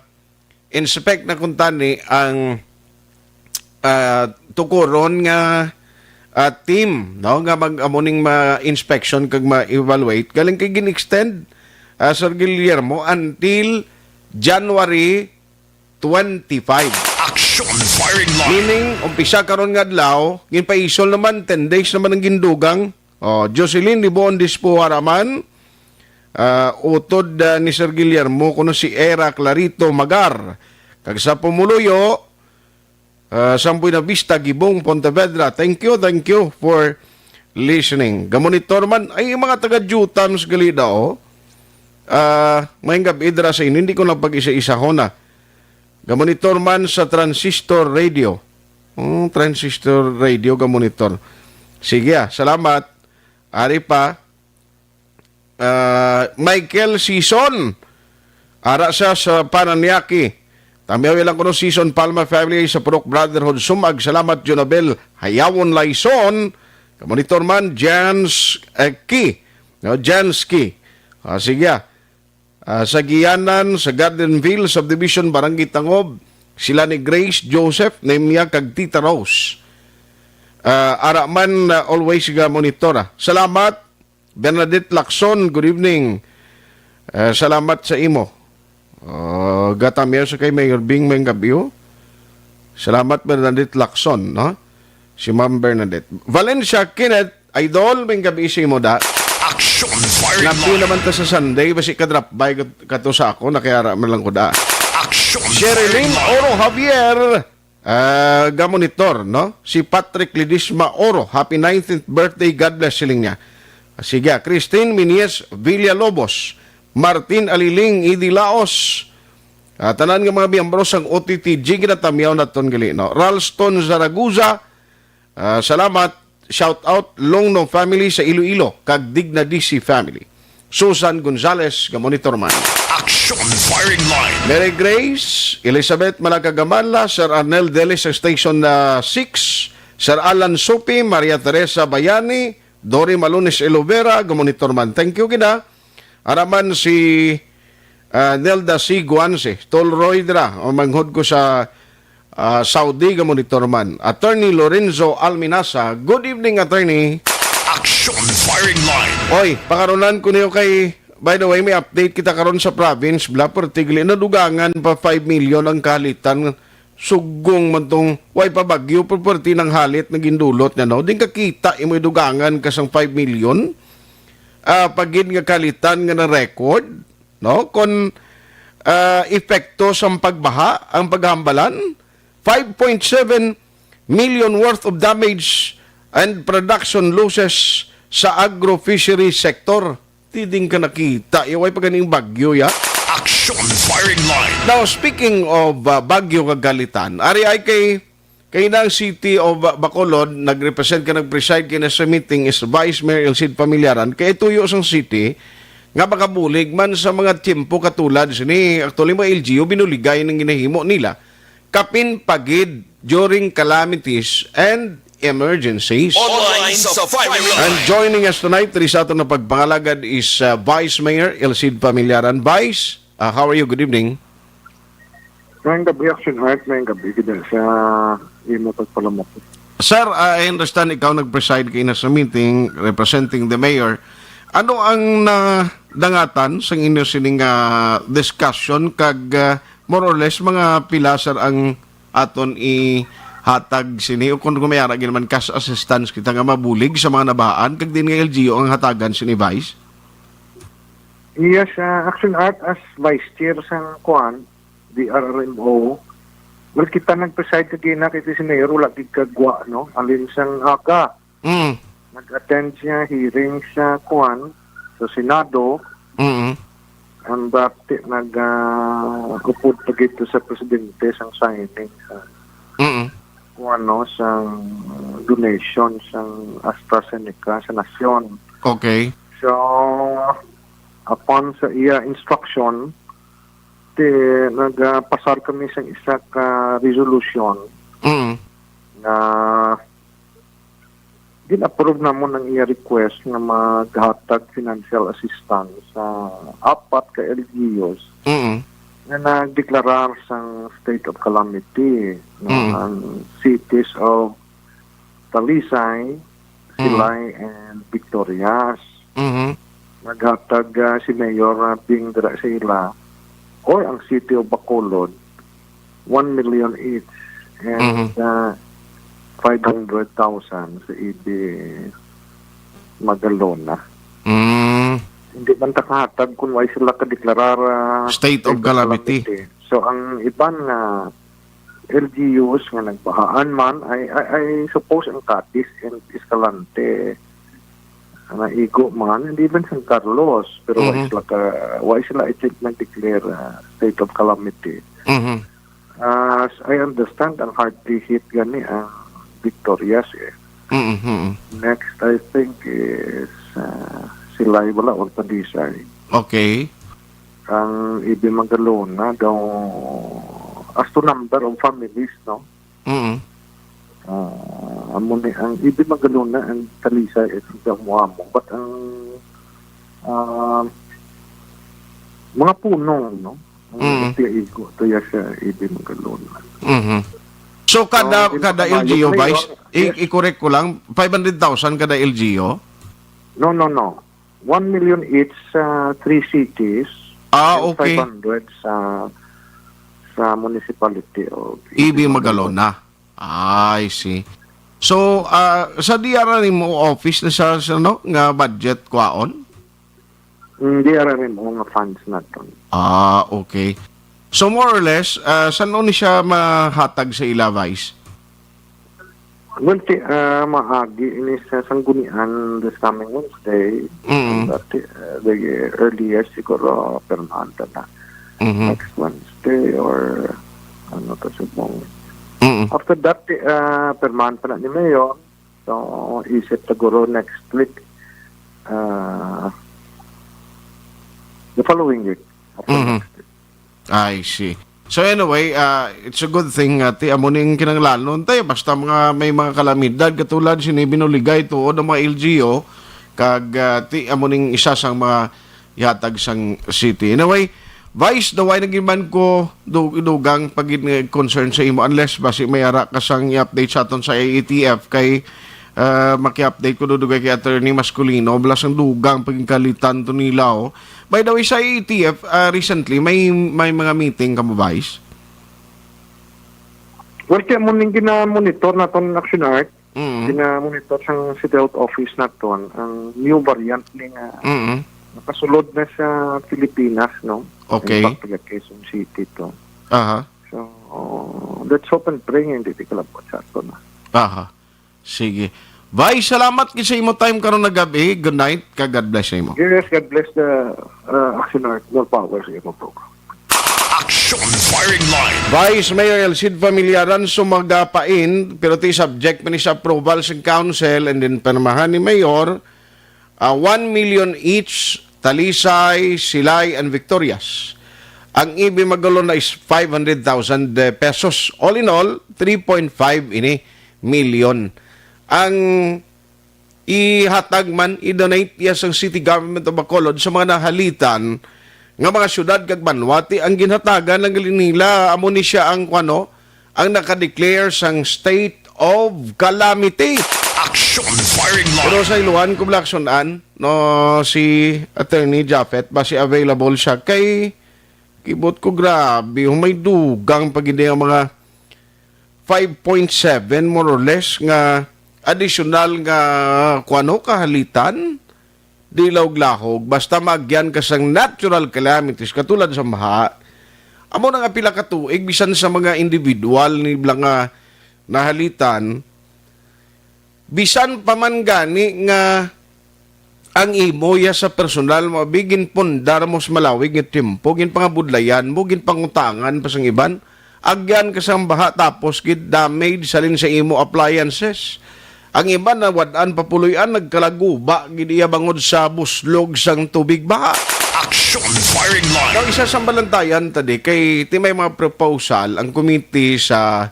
inspect na kuntani ang, ah, tukuron nga, ah, team, no, nga mag-, amo ning ma-inspection kag ma-evaluate. Galing kay gin-extend, ah, Sir Guillermo, until January twenty-five. Action Firing Line. Meaning, umpisa karon nga adlaw, ginpaisol naman, ten days naman ang gindugang. Oh, Jocelyn Liboon Dispo Haraman, ah, utod, ah, ni Sir Guillermo, kuno si Era Clarito Magar. Kag sa pumuluyo, ah, sa Buena Vista, Gibong, Pontevedra. Thank you, thank you for listening. Gamonitor man, ay, mga taga Jutams gali da, oh. Ah, may gabi dira sa inyo, hindi ko na pag-isa-isahon na. Gamonitor man sa transistor radio. Hmm, transistor radio, gamonitor. Sige, ah, salamat. Ari pa, ah, Michael Sison. Ara sa, sa Paranaque. Tamyaw lang kuno Sison Palma family sa Purok Brotherhood. Sumag, salamat, Jonabel Hayawon Laison. Gamonitor man, Jans, eh, Ki. No, Jans Ki. Ah, sige, ah. Ah, sa Giyanan, sa Gardenville Subdivision, Barangay Tangob, sila ni Grace, Joseph, Nemia, kag Tita Rose. Ah, ara man, ah, always ga monitor, ah. Salamat, Bernadette Lacson, good evening. Ah, salamat sa imo. Ah, gatamiyo sa kay Mayor Bing, may gabi, oh. Salamat, Bernadette Lacson, no? Si Ma'am Bernadette. Valencia Kenneth, Idol, may gabi sa imo da. Action Firing Line. Napi naman ta sa Sunday, basi ka drop by kat-, kato sa ako, nakiara man lang ko da. Action Sherilyn Firing Line. Oro Javier, ah, gamonitor, no? Si Patrick Ledesma Oro, happy nineteenth birthday, God bless, siling niya. Sige, ah, Christine Minies Villalobos, Martin Aliling, Idi Laos, ah, tanan nga mga miyembro sang O T T G, ginatamyaw naton gali, no? Ralston Zaragoza, ah, salamat. Shout out, Longno family sa Iloilo, kag Digna D C family. Susan Gonzales, nga monitor man. Action Firing Line. Mary Grace, Elizabeth Malagagamala, Sir Arnel Delis sa Station, ah, six, Sir Alan Supi, Maria Teresa Bayani, Dory Malunis Elovera, nga monitor man. Thank you, gina. Ara man si, ah, Nelda C. Guanse, Tolroy dira, o manghod ko sa, ah, Saudi, nga monitor man. Attorney Lorenzo Alminasa, good evening, Attorney. Action Firing Line. Oy, pakaronan ko niyo kay, by the way, may update kita karon sa province, bla, perti gali nadugangan pa five million ang kahalitan. Sugong man tong way pa bagyo, pero perti nang halit na gindulot niya, no? Din kakita imo idugangan ka sang five million, ah, pagid nga kahalitan nga na-record, no? Kon, ah, epekto sang pagbaha ang paghambalan, five point seven million worth of damage and production losses sa agro-fishery sector. Tiding ka nakita, ya, way pa ganing bagyo, ya. Action Firing Line. Now, speaking of, uh, bagyo kag kahalitan, ari ay kay, kay nang City of, uh, Bacolod, nag-represent ka, nag-preside kay na sa meeting is Vice Mayor Elcid Familiaran, kay tuyo sang city, nga makabulig man sa mga tiyempo katulad sini, actually, mga L G U, binuligay ng ginahimo nila. Kapin pagid during calamities and emergencies. Online sa Firing Line. And joining us tonight, diri sa aton na pagpangalagad is, uh, Vice Mayor Elcid Familiaran. Vice, uh, how are you? Good evening. Mayang gabi, Action Heart. Mayang gabi, gid sa imo pagpalamok. Sir, uh, I understand ikaw nag-preside kaina sa meeting representing the mayor. Ano ang nadangatan sang inyo sining, ah, discussion kag, ah, more or less mga pila, sir, ang aton ihatag sini o kung, kung may ara gid man cash assistance kita nga mabulig sa mga nabahaan kag din nga L G U ang hatagan sini, Vice? Yes, ah, Action Art as Vice Chair sang kuan, D R R M O. Well, kita nag-preside kagina kay si Mayor, wala gid kagwa, no? Alin sang aga. Mm. Nag-attend siya hearing sa kuan, sa Senado. Mm. Ang dati nag, ah, upod pa gito sa presidente sang signing sa Mm. kuan, no, sang donation sang AstraZeneca sa nasyon. Okay. So, upon sa iya instruction, ti nagapasar kami sang isa ka resolution Mm. nga gin-approve namon ang iya request nga maghatag financial assistance sa apat ka L G Us Mm. nga nagdeklarar sang state of calamity, no, Mm. ang cities of Talisay, Mm. Silay, and Victorias. Mhm. Naghatag, ah, si Mayor, ah, Bing dira sa ila, or ang City of Bacolod, one million each, and, Mhm. ah, five hundred thousand sa A B Magalona. Mm. Hindi man ta kahatag kung wala sila kadeklarar, ah, State of calamity. So, ang iban nga L G Us nga nagbahaan man, I, I, I suppose ang Cadiz and Escalante, naigo man, and even San Carlos, pero wa Mhm. sila ka, wa sila, I think, nag-declare, ah, state of calamity. Mhm. As I understand, ang hardly hit gani ang Victorias, eh. Mhm. Next, I think, is, ah, Silay bala or Talisay. Okay. Ang A B Magalona daw, as to number of families, no? Mm. Ah, amo ni ang A B Magalona and Talisay is daw mo amo. But ang, ah, mga punong, no? Ang Mm. nagtiaigo to ya sa A B Magalona. Mhm. So, kada, So, in kada Pamayo, L G U, Mayor, Vice, i-, yes. i-correct ko lang, five hundred thousand kada L G U? No, no, no. One million each sa three cities Ah, and okay. five hundred sa, sa municipality of A B Magalona. I see. So, ah, sa D R R M O office na sa, sa, no, nga budget kwaon? Mm, D R R M O nga funds naton. Ah, okay. So, more or less, ah, san-o ni siya mahatag sa ila, Vice? Well, ti-, ah, maagi ini sa Sanggunian this coming Wednesday. Mm. Dati, ah, the earliest siguro, pirmahan ta na. Mhm. Next Wednesday or ano to, subong. Mm. After that, ti-, ah, pirmahan pa na ni Mayor. So, isip siguro next week, ah, the following week. After Mhm. next week. I see. So anyway, ah, it's a good thing nga ti amo ning kinahanglanon tayo, basta mga, may mga kalamidad katulad sini binuligay tuod ang mga L G U, kag, ah, ti amo ning isa sang mga ihatag sang city. Anyway, Vice, daw ay naging man ko du-, dugang pagid nga concern sa imo, unless basi may ara ka sang i-update sa aton sa A A T F kay, ah, maki-update ko dudugay kay Attorney Masculino, bala sang dugang pagkalitan to nila, oh. By the way, sa A A T F, ah, recently, may, may mga meeting kamo, Vice? Well, kaya mo ning gina-monitor naton, Action Art, Mm. gina-monitor sang City Health Office naton ang new variant ni nga Mm. nakasulod na sa Pilipinas, no? Okay. In fact, taga Quezon City to. Aha. So, let's hope and pray nga hindi ti kalabot sa aton, ah. Aha. Sige. Vice, salamat gid sa imo time karon nga gab-i. Good night, kag God bless sa imo. Yes, God bless the, uh, Action Art. More power sa imo program. Action Firing Line. Vice Mayor El Cid Familiaran sumagapain, pero ti subject pa ni sa approval sa council and then pirmahan ni Mayor, ah, one million each, Talisay, Silay, and Victorias. Ang A B Magalona is five hundred thousand pesos. All in all, three point five ini million. Ang ihatag man, i-donate iya sang City Government of Bacolod sa mga nahalitan nga mga syudad kag banwa, ti ang ginhatagan lang gali nila, amo ni siya ang, kuwano, ang naka-declare sang state of calamity. Action firing line. Pero sa iluhan ko, Blackson Ann, no, si Attorney Japhet, basi available siya kay kibot ko, grabe, humay dugang pa gid ang mga five point seven, more or less, nga additional nga, kuwano, kahalitan, di lahog-lahog, basta maagyan ka sang natural calamities, katulad sa baha. Amo na nga pila ka tuig, bisan sa mga individual ni bala nga nahalitan, bisan pa man gani nga ang imo ya sa personal, mabi, ginpundar mo sa malawig nga tiyempo, ginpangabudlayan mo, ginpangutangan pa sang iban, agyan ka sang baha, tapos gid damage halin sa imo appliances. Ang iban nawad-an, papuloy-an, nagkalaguba gid iya bangod sa buslog sang tubig baha. Action firing line. Now, isa sa balantayan tadi kay ti may mga proposal ang komite sa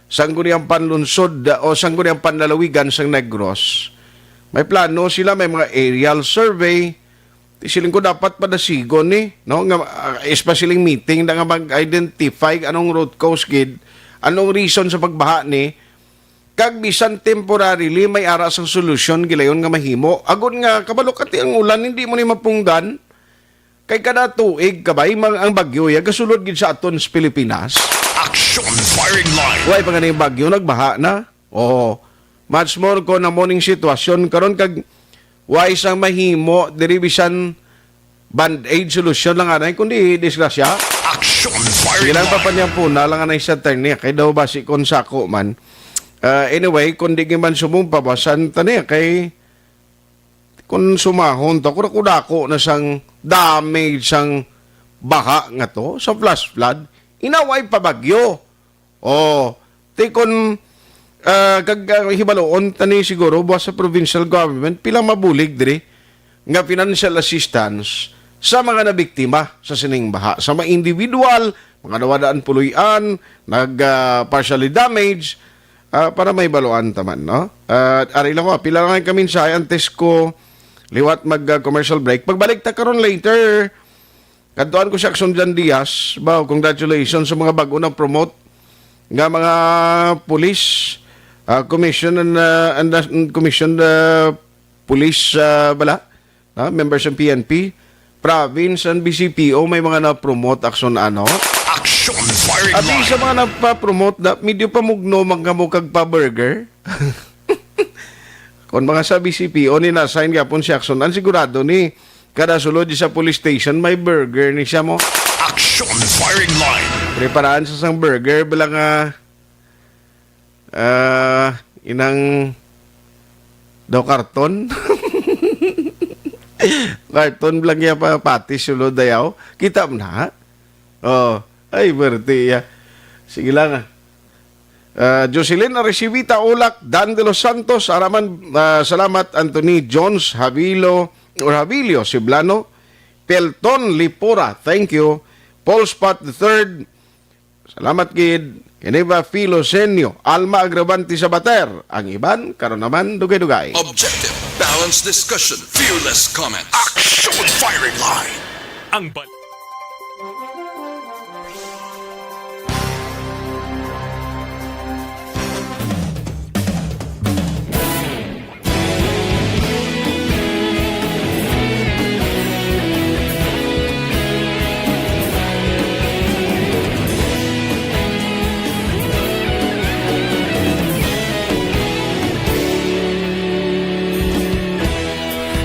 Sangguniang Panlunsod, uh, o Sangguniang Panlalawigan sang Negros. May plano sila, may mga aerial survey. Ti siling ko dapat padasigon ni, no? Nga, uh, especially meeting na nga mag-identify anong root cause gid, anong reason sa pagbaha ni, kag bisan temporarily may ara sang solusyon gilayon nga mahimo. Agod nga kabalo ka ti ang ulan hindi mo ni mapunggan. Kay kada tuig, kabay, mang-, ang bagyo ya gasulod gid sa aton sa Pilipinas. Action firing line. Way pa gani bagyo, nagbaha na. Oo. Much more kung amo ning sitwasyon karon, kag way sang mahimo diri, bisan band-aid solusyon lang anay, kundi disgrasya. Action firing line. Sige lang, papanyampuna lang anay sa attorney, kay daw basi kon sako man. Ah, anyway, kung di man sumumpa, basan ta niya kay Kung sumahon to, kung dako na sang damage sang baha nga to, sa flash flood, inaway pa bagyo. O, ti kon, ah, kag, ah, hibaluon ta ni siguro buwas sa provincial government, pila mabulig diri nga financial assistance sa mga nabiktima sa sining baha, sa mga individual, mga nawadaan puloy-an, nag, ah, partially damage, ah, para may baluan ta man, no? Ah, ari lang ko, pila lang kami sa antes ko liwat mag, ah, commercial break. Pagbalik ta karon later, kadtuan ko si Action Jan Diaz. Wow, congratulations sa mga bago na promote nga mga police, ah, commission and, ah, and, ah, commission, ah, police, ah, bala, ah, members ng P N P, province and B C P O, may mga na-promote, Action, ano? Action firing line. At least sa mga nagpa-promote na, medyo pamugno man kamo kag pa-burger. Kung mga sa B C P O ni na-assign gyapon si Action, ang sigurado ni kada sulod sa police station, may burger ni siya mo. Action firing line. Preparaan sa sang burger, bala nga, ah, inang daw karton. Karton lang ya pa, pati sulod dayaw. Kita mo na? Oh, ay, berti ya. Sige lang, ah. Ah, Jocelyn Arrecibita Ulak, Dan de los Santos, Araman, ah, salamat, Anthony Jones, Havilo, or Havilio, Siblano, Pelton Lipora, thank you. Paul Spot the third, salamat gid. Geneva Filosenio, Alma Agravante Sabater, ang iban, karon naman, dugay-dugay. Objective, balanced discussion, fearless comment. Action firing line. Ang bal-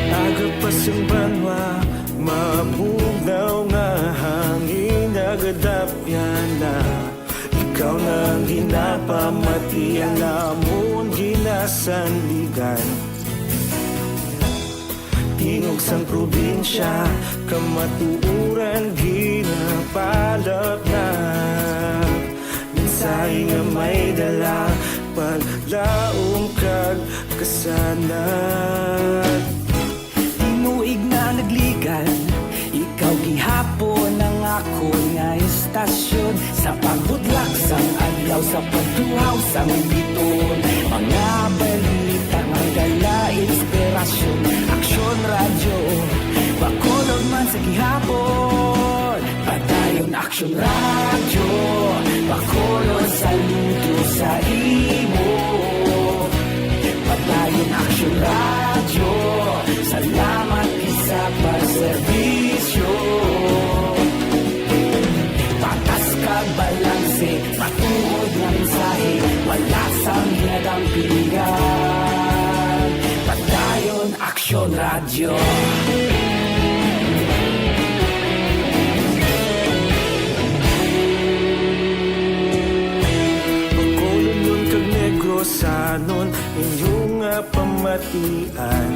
Aga pa sang banwa, mabugnaw nga hangin, nagadapyan na. Ikaw na ang ginapamati, ang amon ginasandigan. Tingog sang probinsya, kamatuoran ginapalapnap. Mensahe nga may dala, paglaom kag kasanag. Tinuig na nagligan, ikaw gihapon ang akon nga istasyon. Sa pagbutlak sang adlaw, sa pagtuhaw sang biton, mga balita nga dala inspirasyon. Aksyon Radyo, Bacolod man sa gihapon. Padayon Aksyon Radyo, Bacolod, saludo sa imo. Padayon Radyo, salamat gid sa pagserbisyo. Patas kag balanse, matuod nga mensahe, wala sang ginadampigan. Padayon Aksyon Radyo. Bacolodnon kag Negrosanon, inyo nga pamatian.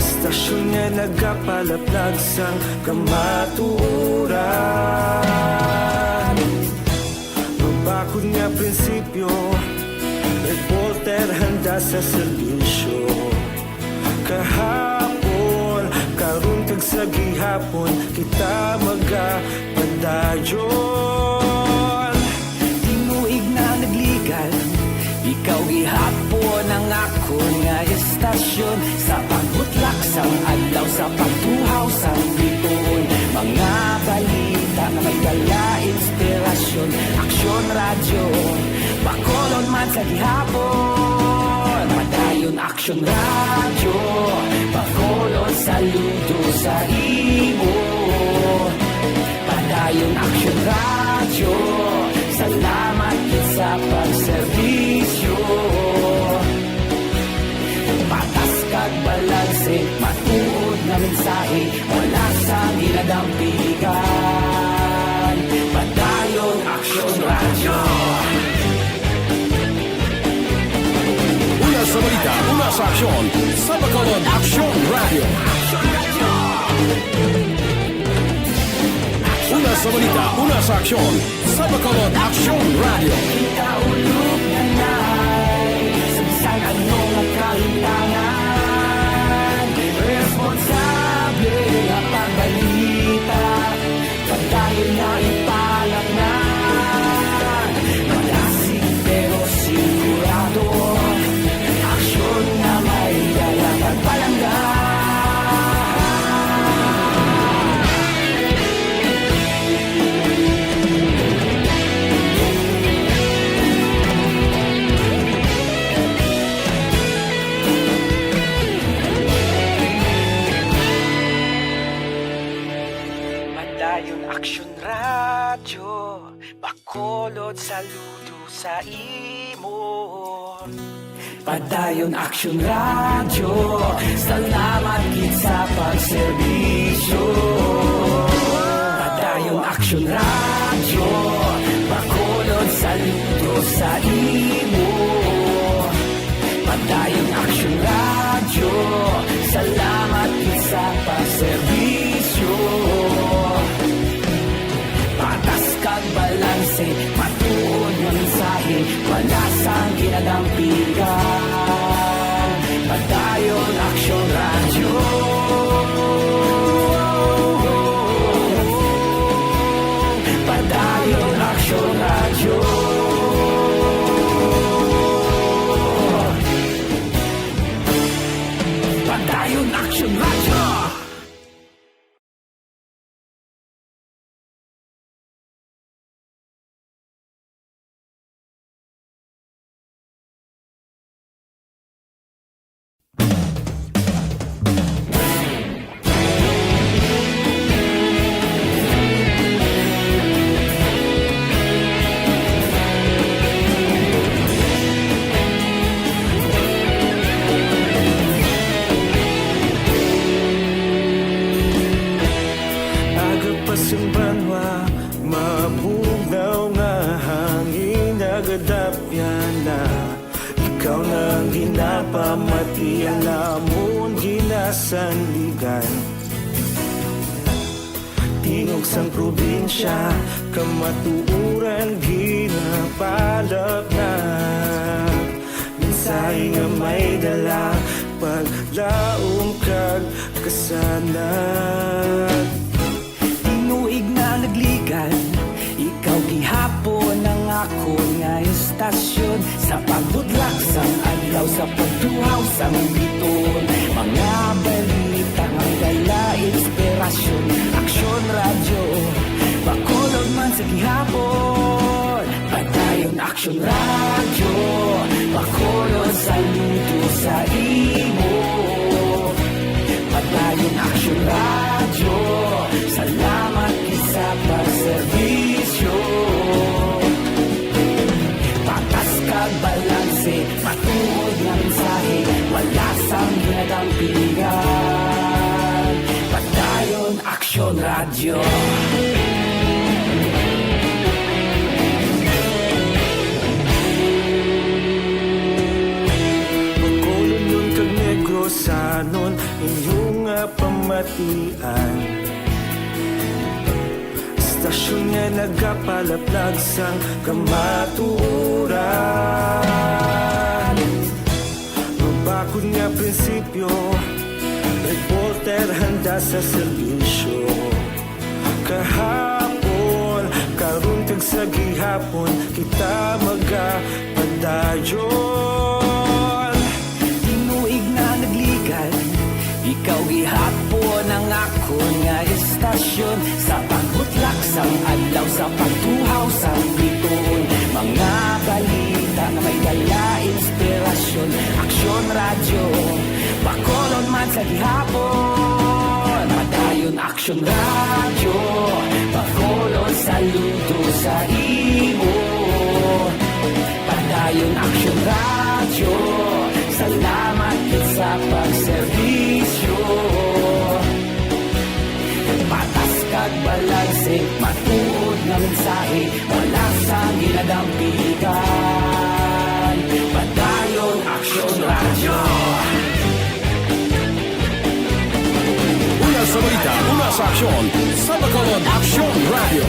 Istasyon nga nagapalaplag sang kamatuoran. Mabakod nga prinsipyo, reporter handa sa serbisyo. Kahapon, karon kag sa gihapon, kita magapadayon. Tinuig na nagligal, ikaw gihapon ang akon nga istasyon. Sa pagbutlak sang adlaw, sa pagtuhaw sang bituon, mga balita nga may dala inspirasyon. Aksyon Radyo, Bacolod man sa gihapon. Padayon Aksyon Radyo, Bacolod saludo sa imo. Padayon Aksyon Radyo, salamat gid sa pagserbisyo. Patas kag balanse, matuod nga mensahe, wala sang ginadampigan. Padayon Aksyon Radyo. Una sa balita, una sa aksyon, sa Bacolod Aksyon Radyo. Una sa balita, una sa aksyon, sa Bacolod Aksyon Radyo. Kita ulog na nay, sa bisan ano nga kahimtangan, responsable nga pagbalita. Padayon nga ipalatnan, malasig pero sigurado. Aksyon nga may dala kag palangga. Padayon Aksyon Radyo, Bacolod saludo sa imo. Padayon Aksyon Radyo, salamat gid sa pagserbisyo. Padayon Aksyon Radyo, Bacolod saludo sa imo. Padayon Aksyon Radyo, salamat gid sa pagserbisyo. Patas kag balanse, matuod nga mensahe, wala sang ginadampigan. Padayon Aksyon Radyo. Padayon Aksyon Radyo. Padayon Aksyon Radyo. Aga pa sing banwa, mabugnaw nga hangin nagadapyan na. Ikaw na ang ginapamati, ang amon ginasandigan. Tingog sang probinsya, kamatuoran ginapalapnag. Mensahe nga may dala, paglaom kag kasanag. Tinuig na nagligan, ikaw gihapon ang akon nga istasyon. Sa pagbudlak sang adlaw, sa pagtuhaw sang bituon, mga balita nga dala inspirasyon. Aksyon Radyo, Bacolod man sa gihapon. Padayon Padayon Action Radio, pakulon saludo sa imo. Padayon Action Radio, salamat gid sa pagserbisyo. Patas kag balanse, matuod nga mensahe, wala sang ginadampigan. Padayon Action Radio. Bacolodnon kag Negrosanon, inyo nga pamatian. Istasyon nga nagapalaplag sang kamatuoran. Mabakod nga prinsipyo, reporter handa sa serbisyo. Kahapon, karon kag sa gihapon, kita magapadayon. Tinuig na nagligad, ikaw gihapon ang akon nga istasyon. Sa pagbutlak sang adlaw, sa pagtuhaw sang bituon, mga balita nga may dala inspirasyon. Aksyon Radyo, Bacolod man sa gihapon. Padayon Aksyon Radyo, Bacolod saludo sa imo. Padayon Aksyon Radyo, salamat gid sa pagserbisyo. Patas kag balanse, matuod nga mensahe, wala sang ginadampigan. Padayon Aksyon Radyo. Una sa balita, una sa aksyon, sa Bacolod Aksyon Radyo.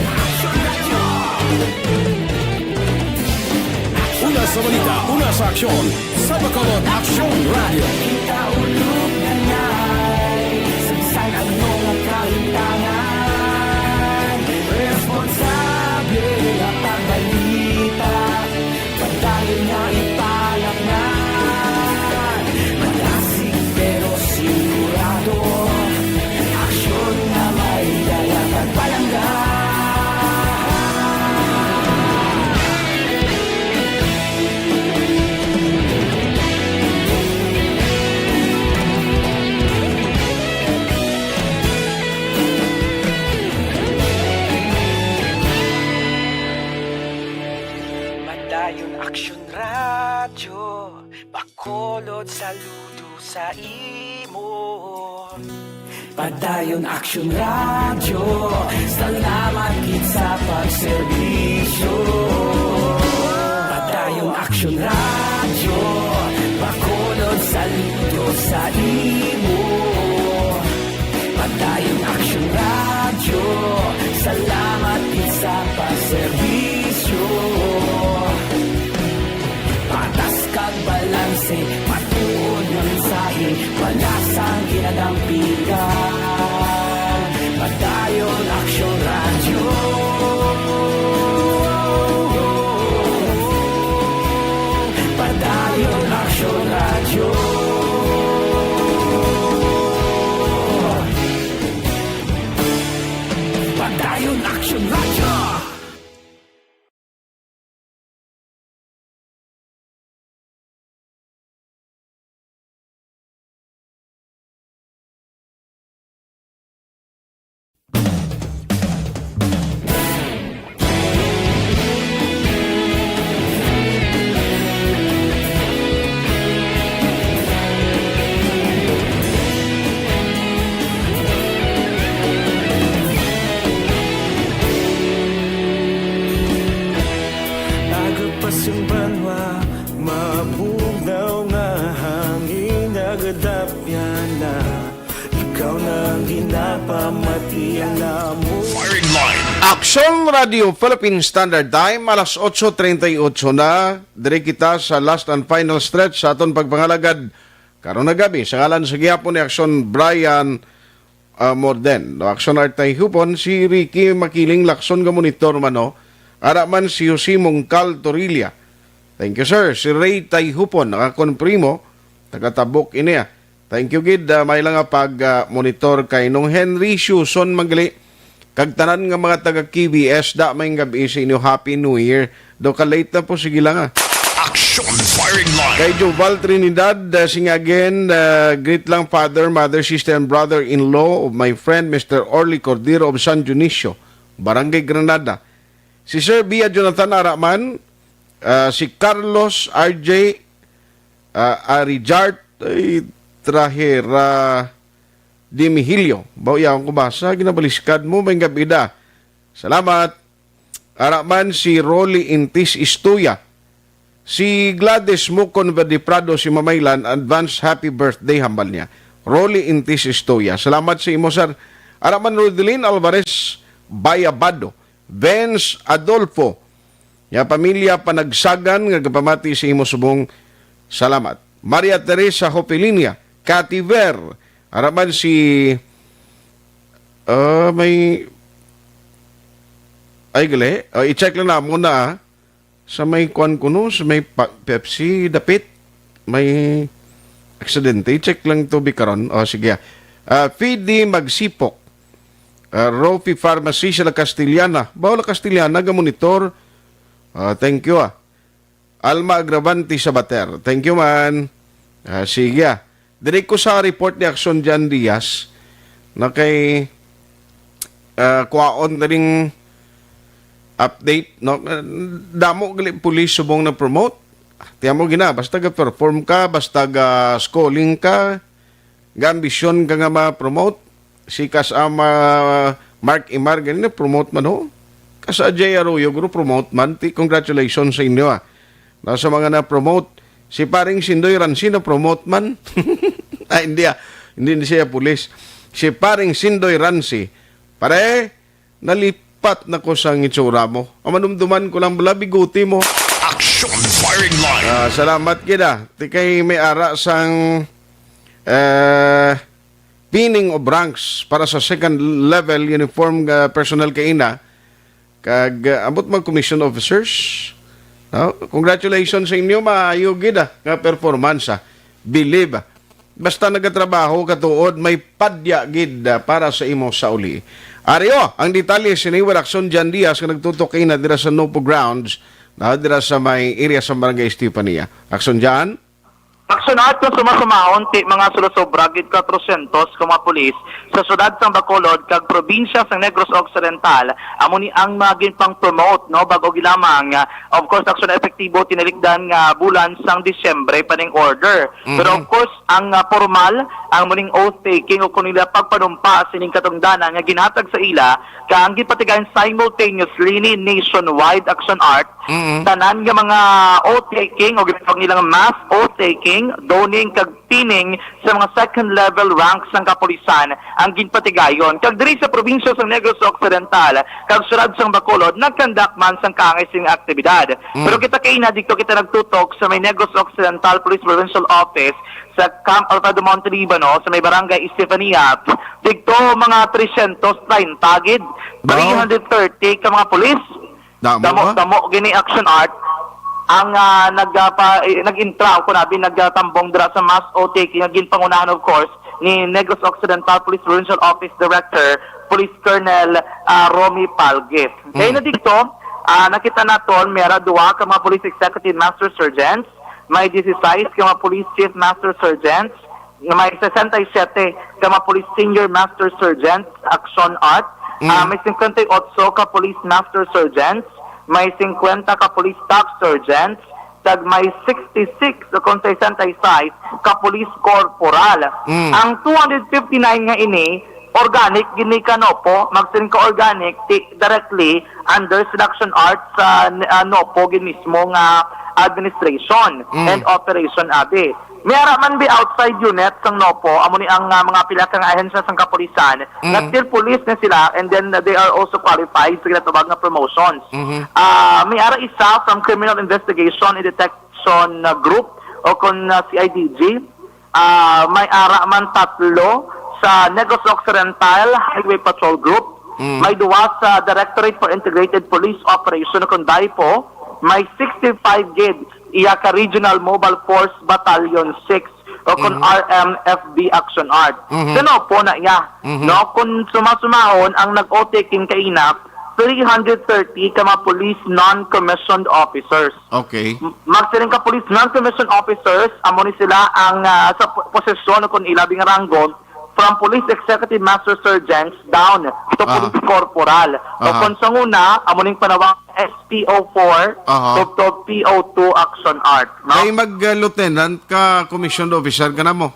Una sa balita, una sa aksyon, sa Bacolod Aksyon Radyo. Kita ulog na nay, sagsag ang mga kahitangan. Responsable nga pagbalita, padayon nga ipalaknan. Malasig pero sigurado, aksyon nga may dala kag palangga. Padayon Aksyon Radyo, Bacolod saludo sa imo. Padayon Aksyon Radyo, salamat gid sa pagserbisyo. Padayon Aksyon Radyo, Bacolod saludo sa imo. Padayon Aksyon Radyo, salamat gid sa pagserbisyo. Patas kag balanse, matuod nga mensahe, wala sang ginadampigan. Padayon Aksyon Radyo. Padayon Aksyon Radyo. Padayon Aksyon Radyo. Agapas ang banwa, mabugnaw nga hangin, nagadapyan na. Ikaw na ang ginapamatian namo. Firing Line. Aksyon Radio Philippine Standard Time, alas otso treinta y ocho na. Diri kita sa last and final stretch sa aton pagpangalagad karon nga gab-i. Sa ngalan sa gihapon ni Aksyon Brian, ah, Morden, no, Aksyon Art Tayhupon, si Ricky Makiling Lacson nga monitor man, no? Ara man si Jose Mongcal Torilla. Thank you, sir. Si Ray Tayhupon, nakakonprimo, taga Tabuk ini, ah. Thank you gid, ah, may lang nga pag, ah, monitor kay Nong Henry Suson Magli, kag tanan nga mga taga K B S, da may gab-i sa inyo. Happy New Year. Daw ka late na po, sige lang, ah. Action Firing Line. Kay Joval Trinidad, uh, sing again, uh, greet lang father, mother, sister, and brother-in-law of my friend, Mister Orly Cordero of San Dionisio, Barangay Granada. Si Sir Bia Jonathan Araman, uh, si Carlos R J, uh, Arijart, ay, Trahera Dimihilio. Baw, yaon ko basa, ginabaliskad mo, may gabida. Salamat. Ara man si Rolly Intis Istuya. Si Gladys Mucon Verde Prado, si Mamaylan, advance happy birthday, hambal niya. Rolly Intis Istuya. Salamat sa imo, sir. Ara man Rodelin Alvarez Bayabado, Vince Adolfo, ya pamilya Panagsagan, nga gapamati sa imo subong. Salamat. Maria Teresa Hopelinia, Cathy Ver, ara man si, ah, may, ay, gali. Ah, i-check lang namo na, ah. Sa may kuan kuno, sa may pa-, Pepsi, dapit. May aksidente. I-check lang to, bi, karon. O, sige, ah. Ah, Fidi Magsipok. Ah, Rofi Pharmacy sa La Castellana. Baw La Castellana, ga-monitor. Ah, thank you, ah. Alma Agravante Sabater. Thank you, man. Ah, sige, ah. Diri ko sa report ni Action Jan Diaz na kay, ah, kuwaon na ning update, no? Ah, damo gali pulis subong na-promote. Tiyan mo gina, basta ga-perform ka, basta ga-schooling ka, ga-ambisyon ka nga ma-promote, si kas ama Mark Imar, gani na-promote man, ho. Kas Ajay Arroyo, guro, promote man. Ti, congratulations sa inyo, ah. Na sa mga na-promote, si Paring Sindoy Ransi na-promote man. Ah, hindi, ah. Hindi na siya pulis. Si Paring Sindoy Ransi, pare, nalipat na ko sa itsura mo. Ang manumduman ko lang bala, biguti mo. Action Firing Line. Ah, salamat gid, ah. Ti kay may ara sang, eh, pinning of ranks para sa second level uniform, ah, personnel kaina. Kag, ah, ambot mga commission officers. No? Congratulations sa inyo, maayo gid, ah, nga performance, ah. Believe, ah. Basta nagatrabaho ka tuod, may padya gid, ah, para sa imo sa uli. Ari, oh, ang detalye sini, Action Jan Diaz nga nagtutok kaina dira sa Nopo Grounds, na dira sa may area sa Barangay Estefania. Action Jan? Action Art nga sumasumahon ti mga sulusobra gid ka tresyentos ka mga pulis sa siyudad sang Bacolod kag probinsya sang Negros Occidental, amo ni ang mga ginpang-promote, no, bag-o gilamang, ah, of course, aksyon epektibo tinalikdan nga bulan sang Disyembre pa ning order. Pero of Mhm. course, ang, ah, formal, ang muning oath-taking o kung nila pagpanumpa sining katungdanan nga ginhatag sa ila, kag ang gipatigayon simultaneously ni Nationwide Action Art, Mhm. tanan nga mga oath-taking o ginatawag nilang mass oath-taking, donning kag pinning sa mga second level ranks sang kapulisan ang ginpatigayon. Kag diri sa probinsya sang Negros Occidental kag siyudad sang Bacolod, nagkandak man sang kaangay sing aktibidad. Mm. Pero kita kaina dito, kita nagtutok sa may Negros Occidental Police Provincial Office sa Camp Alfredo Montelibano, sa may Barangay Estefania. Dito, mga tresyentos treinta gid, Wow. three hundred thirty ka mga pulis. Damo Damo, ba? damo gini, Action Art ang, ah, nag, ah, pa, eh, nag-intra o kunabi nagtambong dira sa mass oath-taking nga ginpangunahan, of course, ni Negros Occidental Police Provincial Office Director Police Colonel, ah, Romy Palgit. Kay Hmm. na dito, ah, nakita naton may ara duha ka mga police executive master sergeants, may disisais ka mga police chief master sergeants, may sesenta y siete ka mga police senior master sergeants, Action Art, Mm. ah, may cincuenta y ocho ka police master sergeants, may cincuenta ka police staff sergeants, kag may sixty-six o kon sesenta y seis ka police corporal. Mm. Ang two hundred fifty-nine nga ini, organic gini ka NOPO, magsiling ka organic, ti-, directly under sa Action Art sa, ah, NOPO gid mismo nga administration Mm. and operation, abi. May ara man bi outside unit sang NOPO, amo ni ang, ah, mga pila ka nga ahensya sang kapulisan, Mm. nga still police na sila, and then, uh, they are also qualified sa ginatawag nga promotions. Mhm. Ah, may ara isa from Criminal Investigation and Detection, uh, Group o kon, uh, C I D G. Ah, may ara man tatlo sa Negros Occidental Highway Patrol Group. Mm. May duwa sa Directorate for Integrated Police Operation o kon DIPO. May sixty-five gid iya ka Regional Mobile Force Battalion six o kon Mhm. R M F B Action Art. Mhm. Sa NOPO na iya, Mhm. no? Kung sumasumahon ang nag-oath-taking kaina, three hundred thirty ka mga police non-commissioned officers. Okay. M-, magsiling ka police non-commissioned officers, amo ni sila ang, ah, sa po-, posisyon o kung ila bing ranggo, from Police Executive Master Sergeants down to Aha. Police Corporal. O Aha. kung sa una, amo ning panawag S P O four Aha. to, to P O two Action Art, no? Kay mag, uh, lieutenant ka, commissioned officer ka na mo?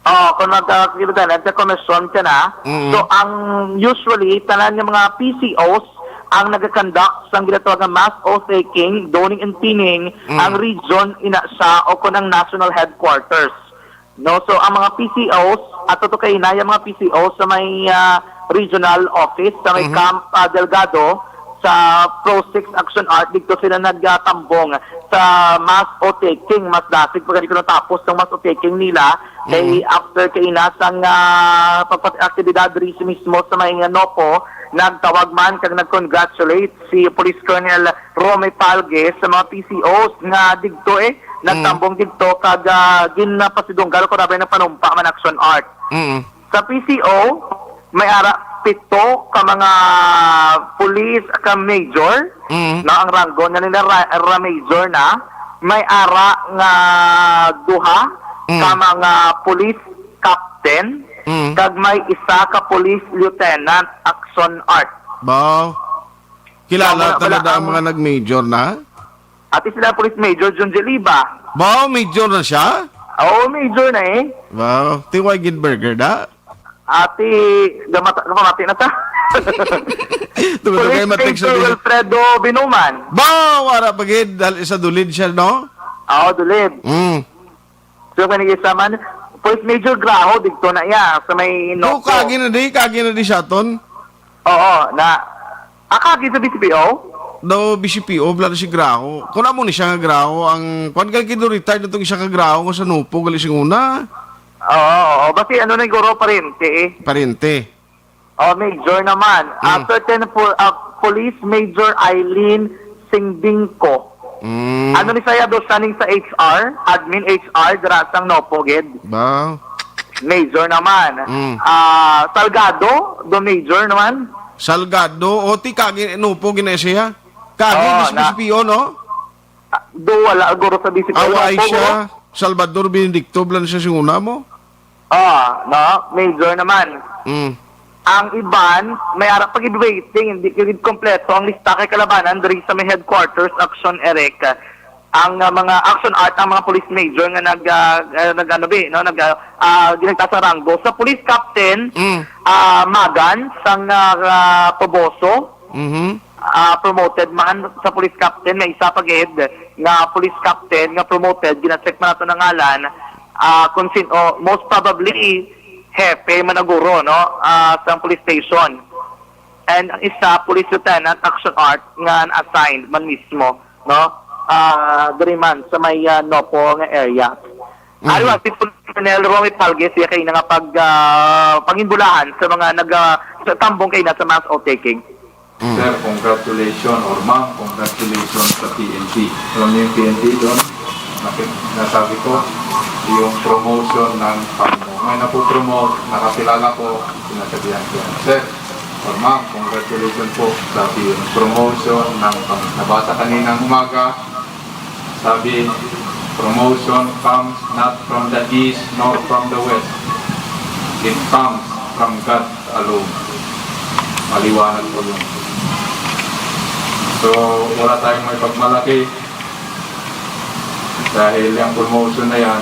Oh, kung mag, uh, lieutenant ka, commissioned ka na. Mm. So, ang usually, tanan nga mga P C Os ang nag-conduct sang ginatawag nga mass oath-taking, donning and pinning, Mm. ang region ina siya o kung ang national headquarters. No, so ang mga P C Os, ato to kay inaya mga P C Os sa may, ah, regional office, sa may Mhm. Camp, ah, Delgado, sa Pro Six Action Art, dito sila nagtambong sa mass oath-taking, mas dasig pa gani kuno tapos ang mass oath-taking nila. Kay Mhm. after kay ina sang, ah, pagpat-, aktibidad diri sa mismo sa may, ah, Nopo, nagtawag man kag nag-congratulate si Police Colonel Romy Palge sa mga P C Os nga digto eh, Mm. nagtambong digto kag, ah, ginapasidunggal ko rabay ng panumpa man Action Art. Mm. Sa P C O, may ara pito ka mga police ka major, Mm. na ang ranggo na nila ra, ra major na, may ara nga duha Mm. ka mga police captain, Mm. kag may isa ka police lieutenant Action Art. Ba? Kilala Kilala talaga talaga ang ang mga nag-major na? Ati sila Police Major John Jeliba. Ba, major na siya? Oo, major na eh. Wow. T Y Gilberger na? Ati, gamata, gamati na ta. Tungod Police kay matik sa Major din. Wilfredo Binuman. Ba, wala pa gid. Dahil sa dulid siya, no? Oo, dulid. Mm. So, kani isa man, Police Major Graho, digto na iya, sa may Do, Noco. Kagi na di, kagi na di siya, ton? Oo, na, ah, kagi sa B C P O? Do, B C P O, wala na si Graho. Kung amo ni siya nga Graho, ang, kwan ka, kido retired na itong isa ka Graho nga sa Nopo, gali sing una. Oo, oo. Basi ano na siguro, parente eh. Parente. Oh, Major naman. Mm. Ah, certain po, ah, Police Major Eileen Singbingco. Mm. Ano ni saya do siya ning sa H R, admin H R, dira sang Nopo gid. Ba? Major naman. Mm. Ah, Salgado, do Major naman. Salgado, o ti kagi Nopo gina siya. Kagi Oh, gis na- P C P O, no? Ah, do wala guro sa B C P O, Awa Nopo, siya, guro. Salvador Benedicto, blan siya sing una mo. Ah, no, Major naman. Mm. Ang iban, may ara pa gid waiting, hindi gid kompleto ang lista kay kalabanan diri sa may headquarters, Action Eric. Ang, ah, mga Action Art, ang mga police major nga nag, ah, ah, nag, ano, bi, no, nag, ah, ah, ginagtaas sa ranggo. Sa police captain, Mm. ah, Magan, sang, ah, ah, Toboso, Mhm. ah, promoted man sa police captain, may isa pa gid nga police captain nga promoted, gina-check man nato ang ngalan, ah, kung sin-, o, most probably, hepe man na guro, no, ah, sa police station. And ang isa, police lieutenant, Action Art, nga na-assigned man mismo, no, ah, diri man sa may, ah, Nopo nga area. Mhm. Ari, wa, si Colonel Romy Palgues, iya kay na nga pag, ah, panginbulahan sa mga nag, ah, sa tambong kay na sa mass oath-taking. Mm. Sir, congratulations, or ma'am, congratulations sa P N P. Alam niyo yung P N P doon? Nakit-, nasabi ko, yung promotion ng pamo. May napopromote, nakakilala ko, sinasabihan ko yan, "Sir, or ma'am, congratulations po sa P N P promotion ng pamo." Nabasa kaninang umaga, sabi, "Promotion comes not from the east nor from the west. It comes from God alone." Maliwanag po yun. So, wala tayong may pagmalaki dahil yung promotion na yan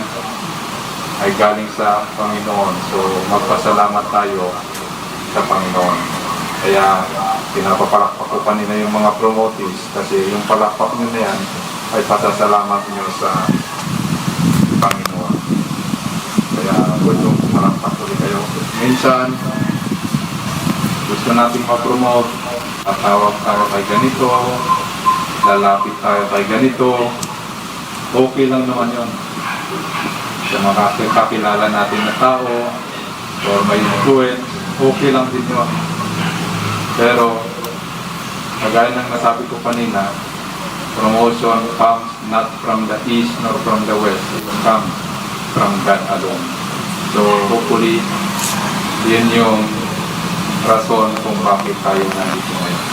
ay galing sa Panginoon. So, magpasalamat tayo sa Panginoon. Kaya pinapapalakpak ko kanina yung mga promotees kasi yung palakpak nyo na yan ay pasasalamat nyo sa Panginoon. Kaya gustong palakpak ulit kayo. Minsan, gusto nating ma-promote, tatawag tayo kay ganito, lalapit tayo kay ganito, okay lang naman yun. Sa mga kakilala natin na tao, or may influence, okay lang din yun. Pero, kagaya ng nasabi ko kanina, promotion comes not from the east nor from the west. It comes from God alone. So, hopefully, yun yung rason kung bakit tayo nandito ngayon.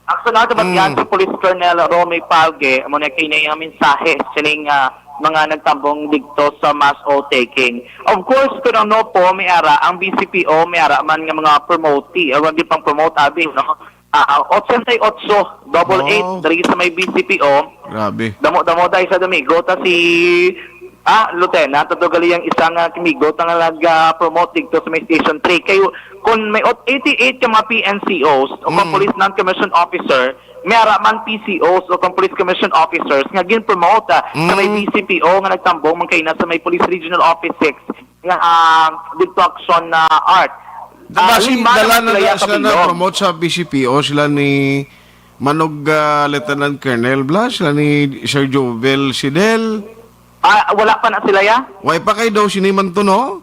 Actually, nakabatyaan Mm. si Police Colonel Romy Palge, amo na kini ang mensahe sining, ah, mga nagtambong didto sa mass oath taking. Of course, kun ano po, may ara, ang B C P O, may ara man nga mga promotee, or wag pang promote, abi, no? Ah, ah, ochenta y ocho, double eight, Wow. diri sa may B C P O. Grabe. Damo-damo dahil sa damigo, ta si, ah, Lieutenant, ato gali ang isa nga kamigo, ta nga nag, ah, promote didto sa may Station three. Kay, kung may ot-, eighty-eight ka mga P N C Os, o kung Mm. police non-commissioned officer, may ara man P C Os, o kung police commissioned officers, nga gin-promote, ah, sa may Mm. B C P O, nga nagtambong man kaina sa may Police Regional Office six, nga, ah, didto action na art. Ah, Basi lima dala naman na sila na, ya sila kabilog. Na-promote sa B C P O, sila ni Manog, ah, Lieutenant Colonel bla, sila ni Sir Jovel Sidel. Ah, wala pa na sila, ya? Way pa kay daw sini man to, no?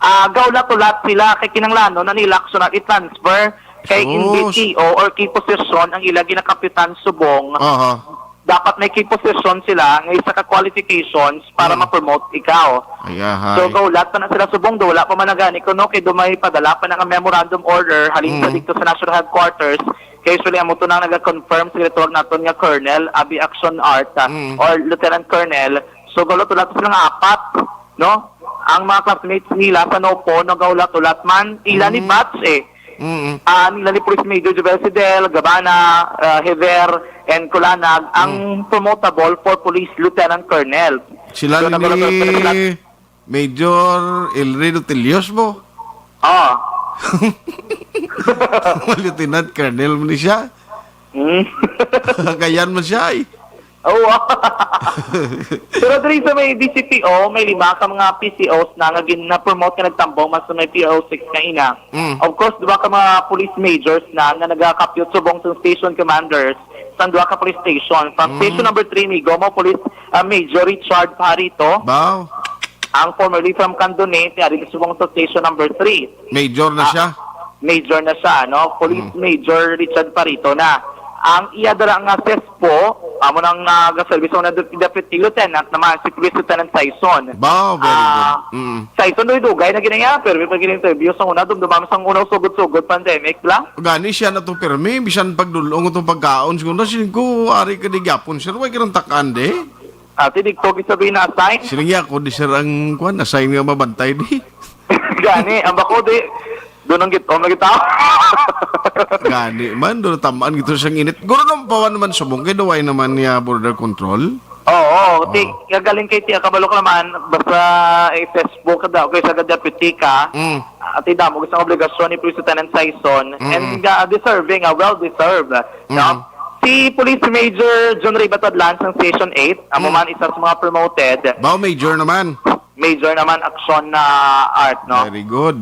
Ah, gaulat-ulat sila kay kinahanglanon na nila action na i-transfer kay Sus. N B T O or key position ang ila ginakapitan subong. Aha. Dapat may key position sila nga isa ka qualifications para Hmm. ma-promote ikaw. Ayahay. So, gaulat pa na sila subong, do wala pa man nagani kuno kay do may padala pa na nga memorandum order halin sa Hmm. didto sa National Headquarters. Kay usually, amo to nang naga-confirm sa gitawag naton nga Colonel, abi Action Art, ah, Hmm. or Lieutenant Colonel. So, gaulat-ulat sila nga apat, no? Ang mga classmates nila sa Nopo, no, gaulat-ulat man. Ila ni Hmm. batch, eh. Mm. Ah, nila ni Police Major Jovel Sidel, Gabana, ah, Hever, and Kulanag, ang Mm. promotable for Police Lieutenant Colonel. Sila So, ni nagulot-ulot sila. Major Elredo Telios mo? Oo. Lieutenant Colonel mo ni siya? Mm. Kayan mo siya, eh. Oo. Pero diri sa may D C P O, may lima ka mga P C Os na nga gin-, na-promote nga nagtambong man sa may P O six nga ina. Mm. Of course, duha ka mga police majors na nga nagakapyot subong sa station commanders sa duha ka police station. From Mm. station number three, may Gomo Police, ah, Major Richard Parito. Baw. Ang formerly from Candonete, ari subong sa station number three. Major na Ah, siya? Major na siya, no? Police Mm. Major Richard Parito na. Ang iya dira nga sespo, amo nang, ah, gaservisyo na dep-, Deputy Lieutenant naman, si Police Lieutenant Saison. Wow, very Ah, good. Mm. Saison, dugay-dugay na ginaya, pero may pag-interview sa una, dumdumam sa una, sugod-sugod, pandemic lang. Gani siya na to, pirmi, bisan pagdulong itong pagkaon, siguro na, siling ko, ari ka di gyapon, sir, way ka nang takaan, di? Ate, di ko gisabi na assign. Siling niya ako, di, sir, ang kwan, assign nga mabantay, di. Gani, ang bako, di. Doon ang gitom na kita. Gani man, doon tamaan gito siyang init. Guro nung pawan naman subong, kay duway naman niya border control. Oo, Oo. Ti, kagaling kay Tia Kabalok naman, basta i-Facebook ka daw, kay sa Deputy ka, Mm. ati damo, isang obligasyon ni Police Lieutenant Saison, Mm. and, uh, deserving, uh, well-deserved, no? Mm. Si Police Major John Ray Batadlan sa Station eight, amo Mm. man isa sa mga promoted. Bao major naman. Major naman aksyon na art, no? Very good.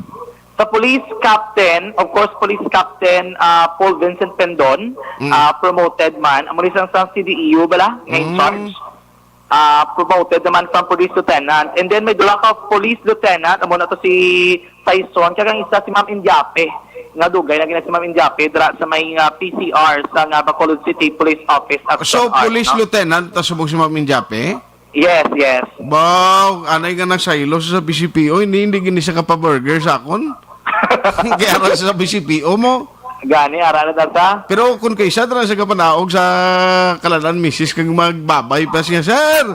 Sa police captain, of course, police captain, ah, Paul Vincent Pendon, Mm. ah, promoted man. Amo ni sang, sang C D E U bala, nga in Mm. charge. Ah, promoted naman sang police lieutenant. And then may dula ka police lieutenant, amo na to si Saison, kag ang isa si Ma'am Indiape. Nga dugay na gina si Ma'am Indiape, dira sa may, ah, P C R sa nga Bacolod City Police Office. So, Action Art, police no? Lieutenant, tas subong si Ma'am Indiape? Yes, yes. Baw, anay nga nasaylo sa P C P O, hindi, hindi gini siya kapaburger sa akon. Kaya ra sa P C P O mo. Gani, ara na ta sa. Pero kung kaysa, tara sa kapanaog sa kalanan, misis, kang magbabay pa siya, "Sir,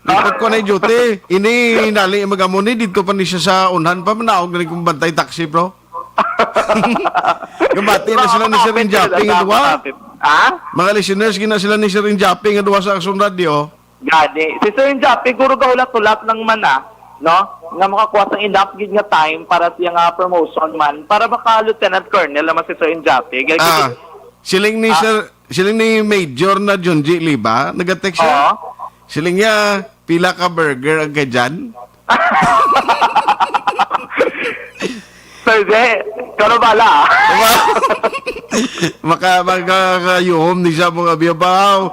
lipat ko na yung duty. Ini, nali, mag-amo ni, dito pa ni siya sa unhan pa, manaog na rin kung bantay taxi, bro." Gabati na sila ni Sir Makakapit Injapi, sila, nga duwa. Makakapit. Ha? Mga listeners, gina sila ni Sir Injapi, nga duwa sa Action Radio. Gani. Si Sir Injapi, guro, gahulat-hulat lang man, ah, no? Nga makakuha sang enough gid nga time para siya nga promotion man, para maka Lieutenant Colonel naman si Sir Injapi. Gani, Ah, siling ni Ah. Sir, siling ni Major na Junji Liba, nagatext siya. Oo. Siling niya, "Pila ka burger ang kay Jan?" Sir Je, kano bala? Diba? Maka, maka, kayuhom ni siya mga biyabaw.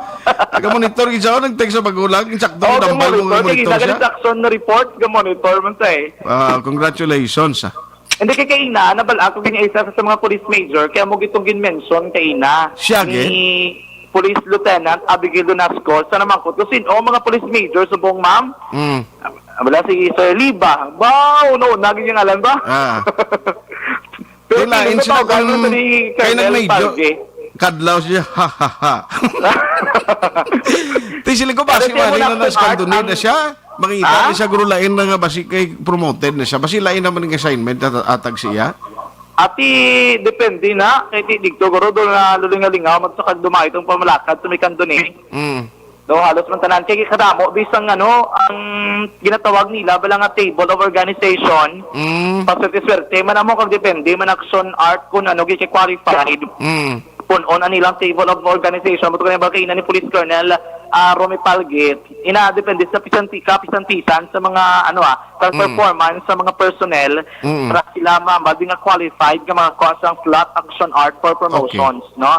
Taga-monitor, isa ko nag-text sa magulang, sakto, Oh, tambal mo monitor, nga monitor siya. Sa action na report, ga-monitor man sa eh. Ah, congratulations, ah. Hindi kay kaina, nabal ako gini isa sa mga police major, kaya mo gitong gin-mention kaina. Siya, Ni ge? Police Lieutenant Abigail Lunasco, sa namangkot ko, sin-o mga police major subong, ma'am? Mm. Wala si Sir Liba. Wow, no, naging yung alam ba? Ah. Pero Tila, feeling ko insin tawag ako kung na ni kay Colonel nag-major, Palge. Kadlaw siya, ha, ha, ha. Ti, sila ko, basi Pero siya mali mo na na na si Kanduni ang na siya. Mangita Ha? ni siya, guro lain na nga, basi kay promoted na siya. Basi lain naman ang assignment at atag siya. Ati, depende na. Kay di, digto, guro, doon na lulingaw-lingaw, magsakag dumayo itong pamalakad sa may Kanduni. Mm. Do, halos man tanan. Kay kadamo, bisang ano, ang ginatawag nila, bala nga table of organization. Mm. Paswerte-swerte, man amo kag depende, man action art, kung ano, gi-qualified. Mm. Punon ang ilang table of organization, but kung ba kaina ni Police Colonel, ah, Romy Palgit, ina depende sa pisanti-, kapisan-pisan sa mga, ano, ah, sa Mm. performance sa mga personnel, Mm. para sila ma-, mabi nga qualified nga mga kuha sang slot action art for Okay. promotions, no?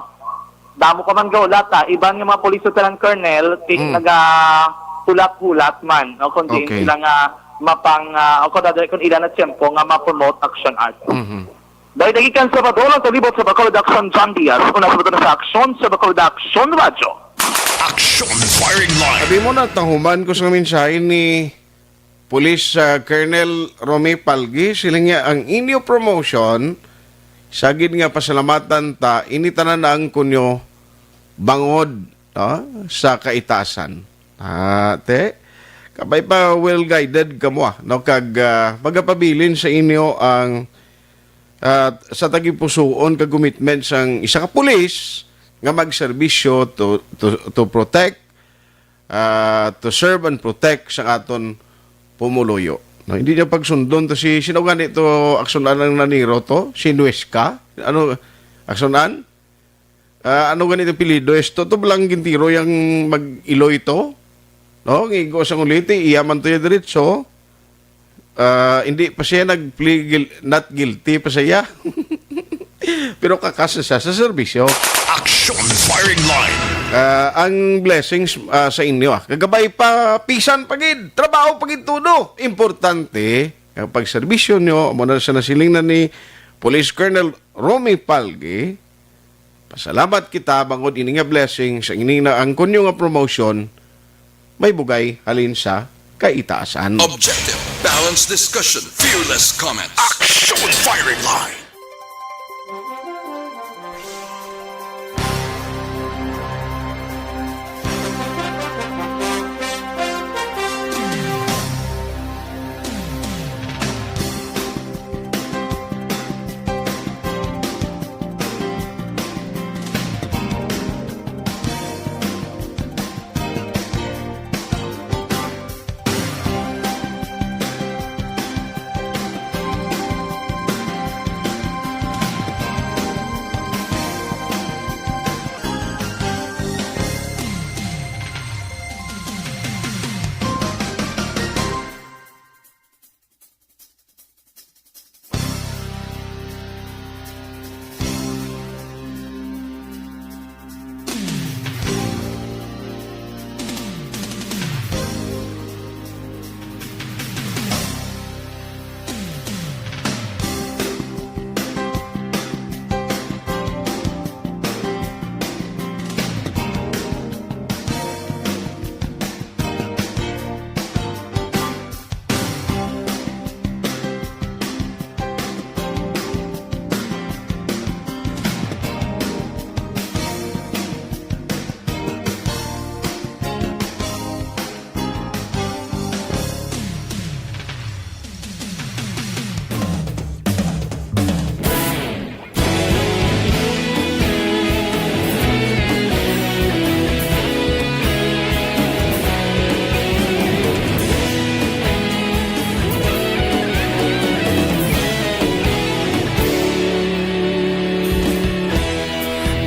Damo ka man gaulat, ah. Iban nga mga police lieutenant colonel, ti-, Mm. nagahulat-hulat man, no? Kung diin Okay. sila nga mapang, ah, o kung dada-, kung ila na tiyempo nga ma-promote action art. Mhm. Dahil nagikan sa Badol ang talibot sa Bacolod Action, John Diaz. Una sa Bacolod Action, sa Bacolod Action Radyo. Action Firing Line. Sabi mo na, tahuman ko sa mensahe ni Police, ah, Colonel Romy Palgi, siling niya, ang inyo promotion, sagid nga pasalamatan ta, ini tanan ang kunyo bangod, no, sa kaitasan. Ah, te, kabay pa well guided kamo, ah, no, kag, ah, magapabilin sa inyo ang, ah, sa tagipusuon kag commitment sang isa ka pulis nga magserbisyo to, to, to protect, ah, to serve and protect sa aton pumuluyo. No, hindi niya pagsundon to si, sino gani to, aksunan ang naniro to? Si Nuesca? Ano, aksunan? Ah, ano gani to apelyido? Esto to, balang gintiro yang mag-iloy to? No, ngigo sa nguliti, iya man to ya diretso. Ah, hindi pa siya nag-plead guil-, not guilty pa siya. Pero kakas na siya sa serbisyo. Action Firing Line. Ah, ang blessings, ah, sa inyo, ah. Kagabay pa, pisan pa gid, trabaho pa gid todo. Importante ang pagserbisyo nyo, amo na sa nasiling na ni Police Colonel Romy Palgi. Pasalamat kita bangod ini nga blessing sa ini na ang kunyo nga promotion may bugay halin sa kaitaasan. Objective, balanced discussion, fearless comments. Action Firing Line.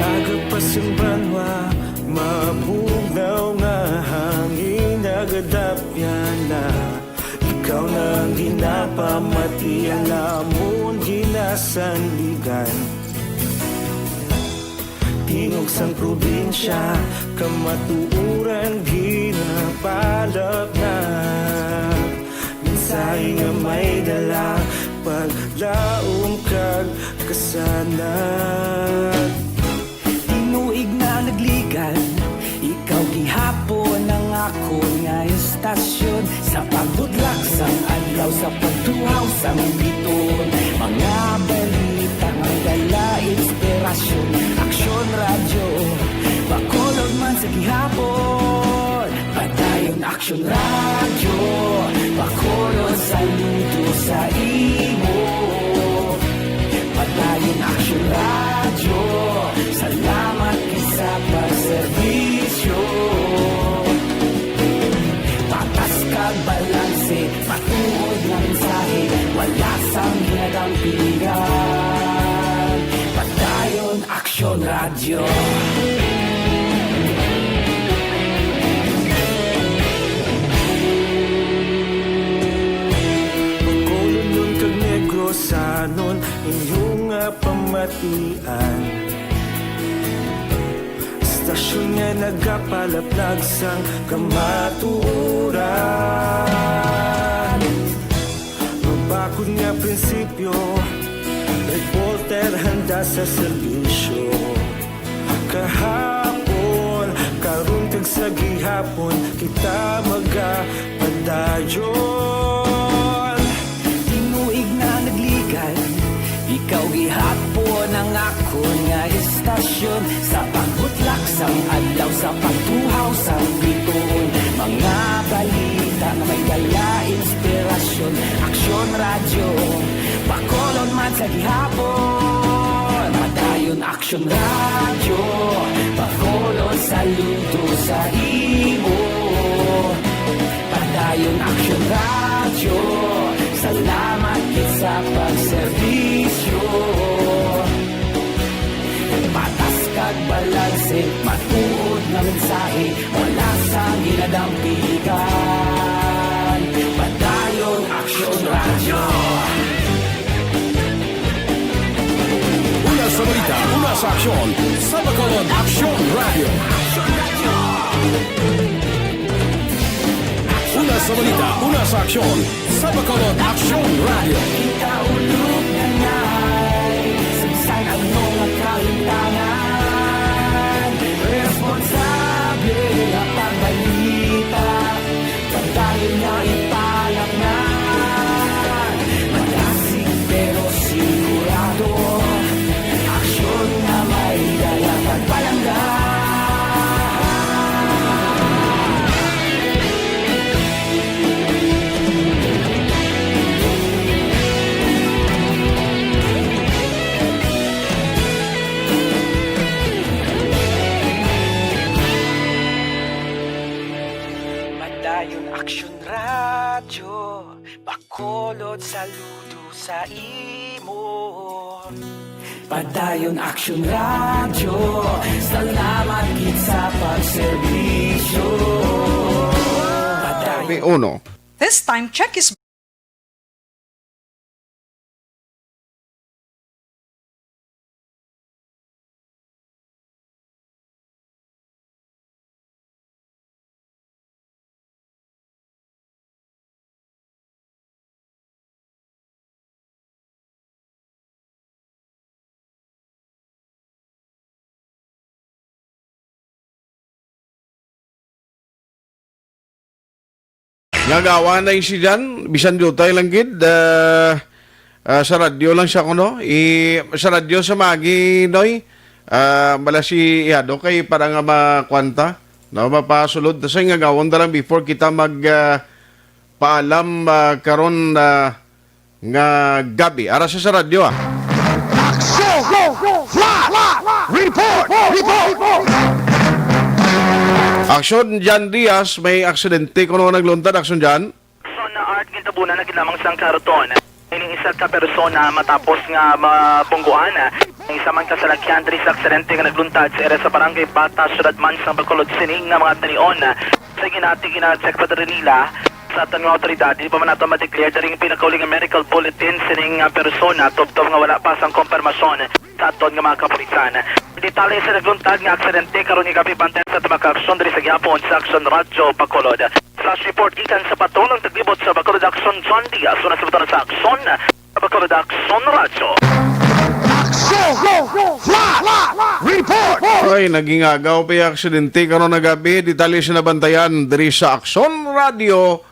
Aga pa sing banwa, mabugnaw nga hangin nagadapyan na. Ikaw na ang ginapamati, ang amon ginasandigan. Tingog sang probinsya, kamatuoran ginapalapnag. Mensahe nga may dala, paglaom kag kasanag. Tinuig na nagligad, ikaw gihapon ang akon nga istasyon. Sa pagbutlak sang adlaw, sa pagtuo Uhaw sang biton, mga balita nga dala inspirasyon. Aksyon Radyo, Bacolod man sa gihapon. Padayon Aksyon Radyo, Bacolod saludo sa imo. Padayon Aksyon Radyo, salamat gid sa pagserbisyo. Patas kag balanse, matuod nga mensahe, wala sang ginadampigan. Padayon Aksyon Radyo. Bacolodnon kag Negrosanon, inyo nga pamatian. Istasyon nga nagapalaplag sang kamatuoran. Mabakod nga prinsipyo, reporter handa sa serbisyo. Kahapon, karon kag sa gihapon, kita magapadayon. Tinuig na nagligad, ikaw gihapon ang akon nga istasyon. Sa pagbutlak sang adlaw, sa pagtuhaw sang bituon, mga balita nga may dala inspirasyon. Aksyon Radyo, Bacolod man sa gihapon. Padayon Aksyon Radyo, Bacolod saludo sa imo. Padayon Aksyon Radyo, salamat gid sa pagserbisyo. Patas kag balanse, matuod nga mensahe, wala sang ginadampigan. Padayon Aksyon Radyo. Una sa balita, una sa aksyon, sa Bacolod Aksyon Radyo. Una sa balita, una sa aksyon, sa Bacolod Aksyon Radyo. Kita ulog na ngay, saysay ang mga kahintangan. Responsable nga pagbalita, padayon nga ipalaknag. Madasig pero sigurado, aksyon nga may dala kag palangga. Padayon Aksyon Radyo, Bacolod saludo sa imo. Padayon Aksyon Radyo, salamat gid sa pagserbisyo. Padayon. Uno. This time, check his Nga gawa na si Jan, bisan diutay lang gid, ah, ah, sa radyo lang siya kuno. I, sa radyo sa magi, Noy, ah, bala si Iado kay para nga makwanta, no, mapasulod. Sa nga gawon na lang before kita mag, ah, paalam, ah, karon, ah, nga gabi. Ara sa, sa radyo, ah. Aksyon! Flash! Report! Report! Aksyon, Jan Diaz, may aksidente kuno nagluntad. Aksyon, Jan. Aksyon na Art, gintabunan na gid lamang sang karton ining isa ka persona matapos nga mabungguan ang isa man ka salakyan diri sa aksidente nga nagluntad sa area sa Barangay Bata, Syudad man sang Bacolod. Sini nga mga tanion sa ginati gina-check pa diri nila sa aton nga awtoridad. Di pa man nato ma-declare diri ang pinakauli nga medical bulletin sining, ah, persona, tubtob nga wala pa sang kumpirmasyon sa aton nga mga kapulisan. Detalye sa nagluntad nga aksidente karon nga gabi, bantayan sa aton mga kaaksyon diri sa gihapon sa Aksyon Radyo Bacolod. Flash report gikan sa Patrol ang Taglibot sa Bacolod Aksyon, John Diaz. Una sa Bacolod sa Aksyon, Bacolod Aksyon Radyo. Aksyon! Flash! Report! Ay, naging agaw pa yung aksidente karon nga gabi. Detalye sa nabantayan diri sa Aksyon Radyo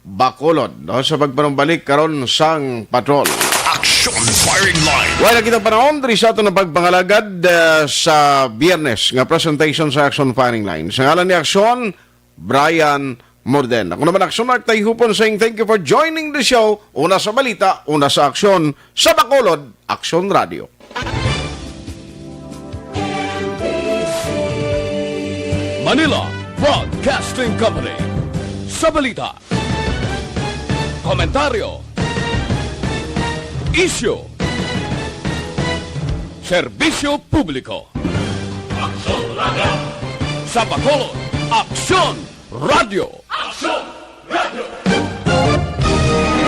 Bacolod, no, sa pagpanumbalik karon sang patrol. Action Firing Line. Wala kita panahon diri sa aton nga pagpangalagad, ah, sa Biyernes nga presentation sa Action Firing Line. Sa ngalan ni Action, Brian Morden. Ako naman, Action Mark Tayhupon, saying thank you for joining the show. Una sa balita, una sa aksyon, sa Bacolod, Action Radio. Manila Broadcasting Company. Sa balita, komentaryo, isyu, serbisyo publiko. Aksyon Radio. Sa Bacolod, Aksyon Radio. Aksyon Radio.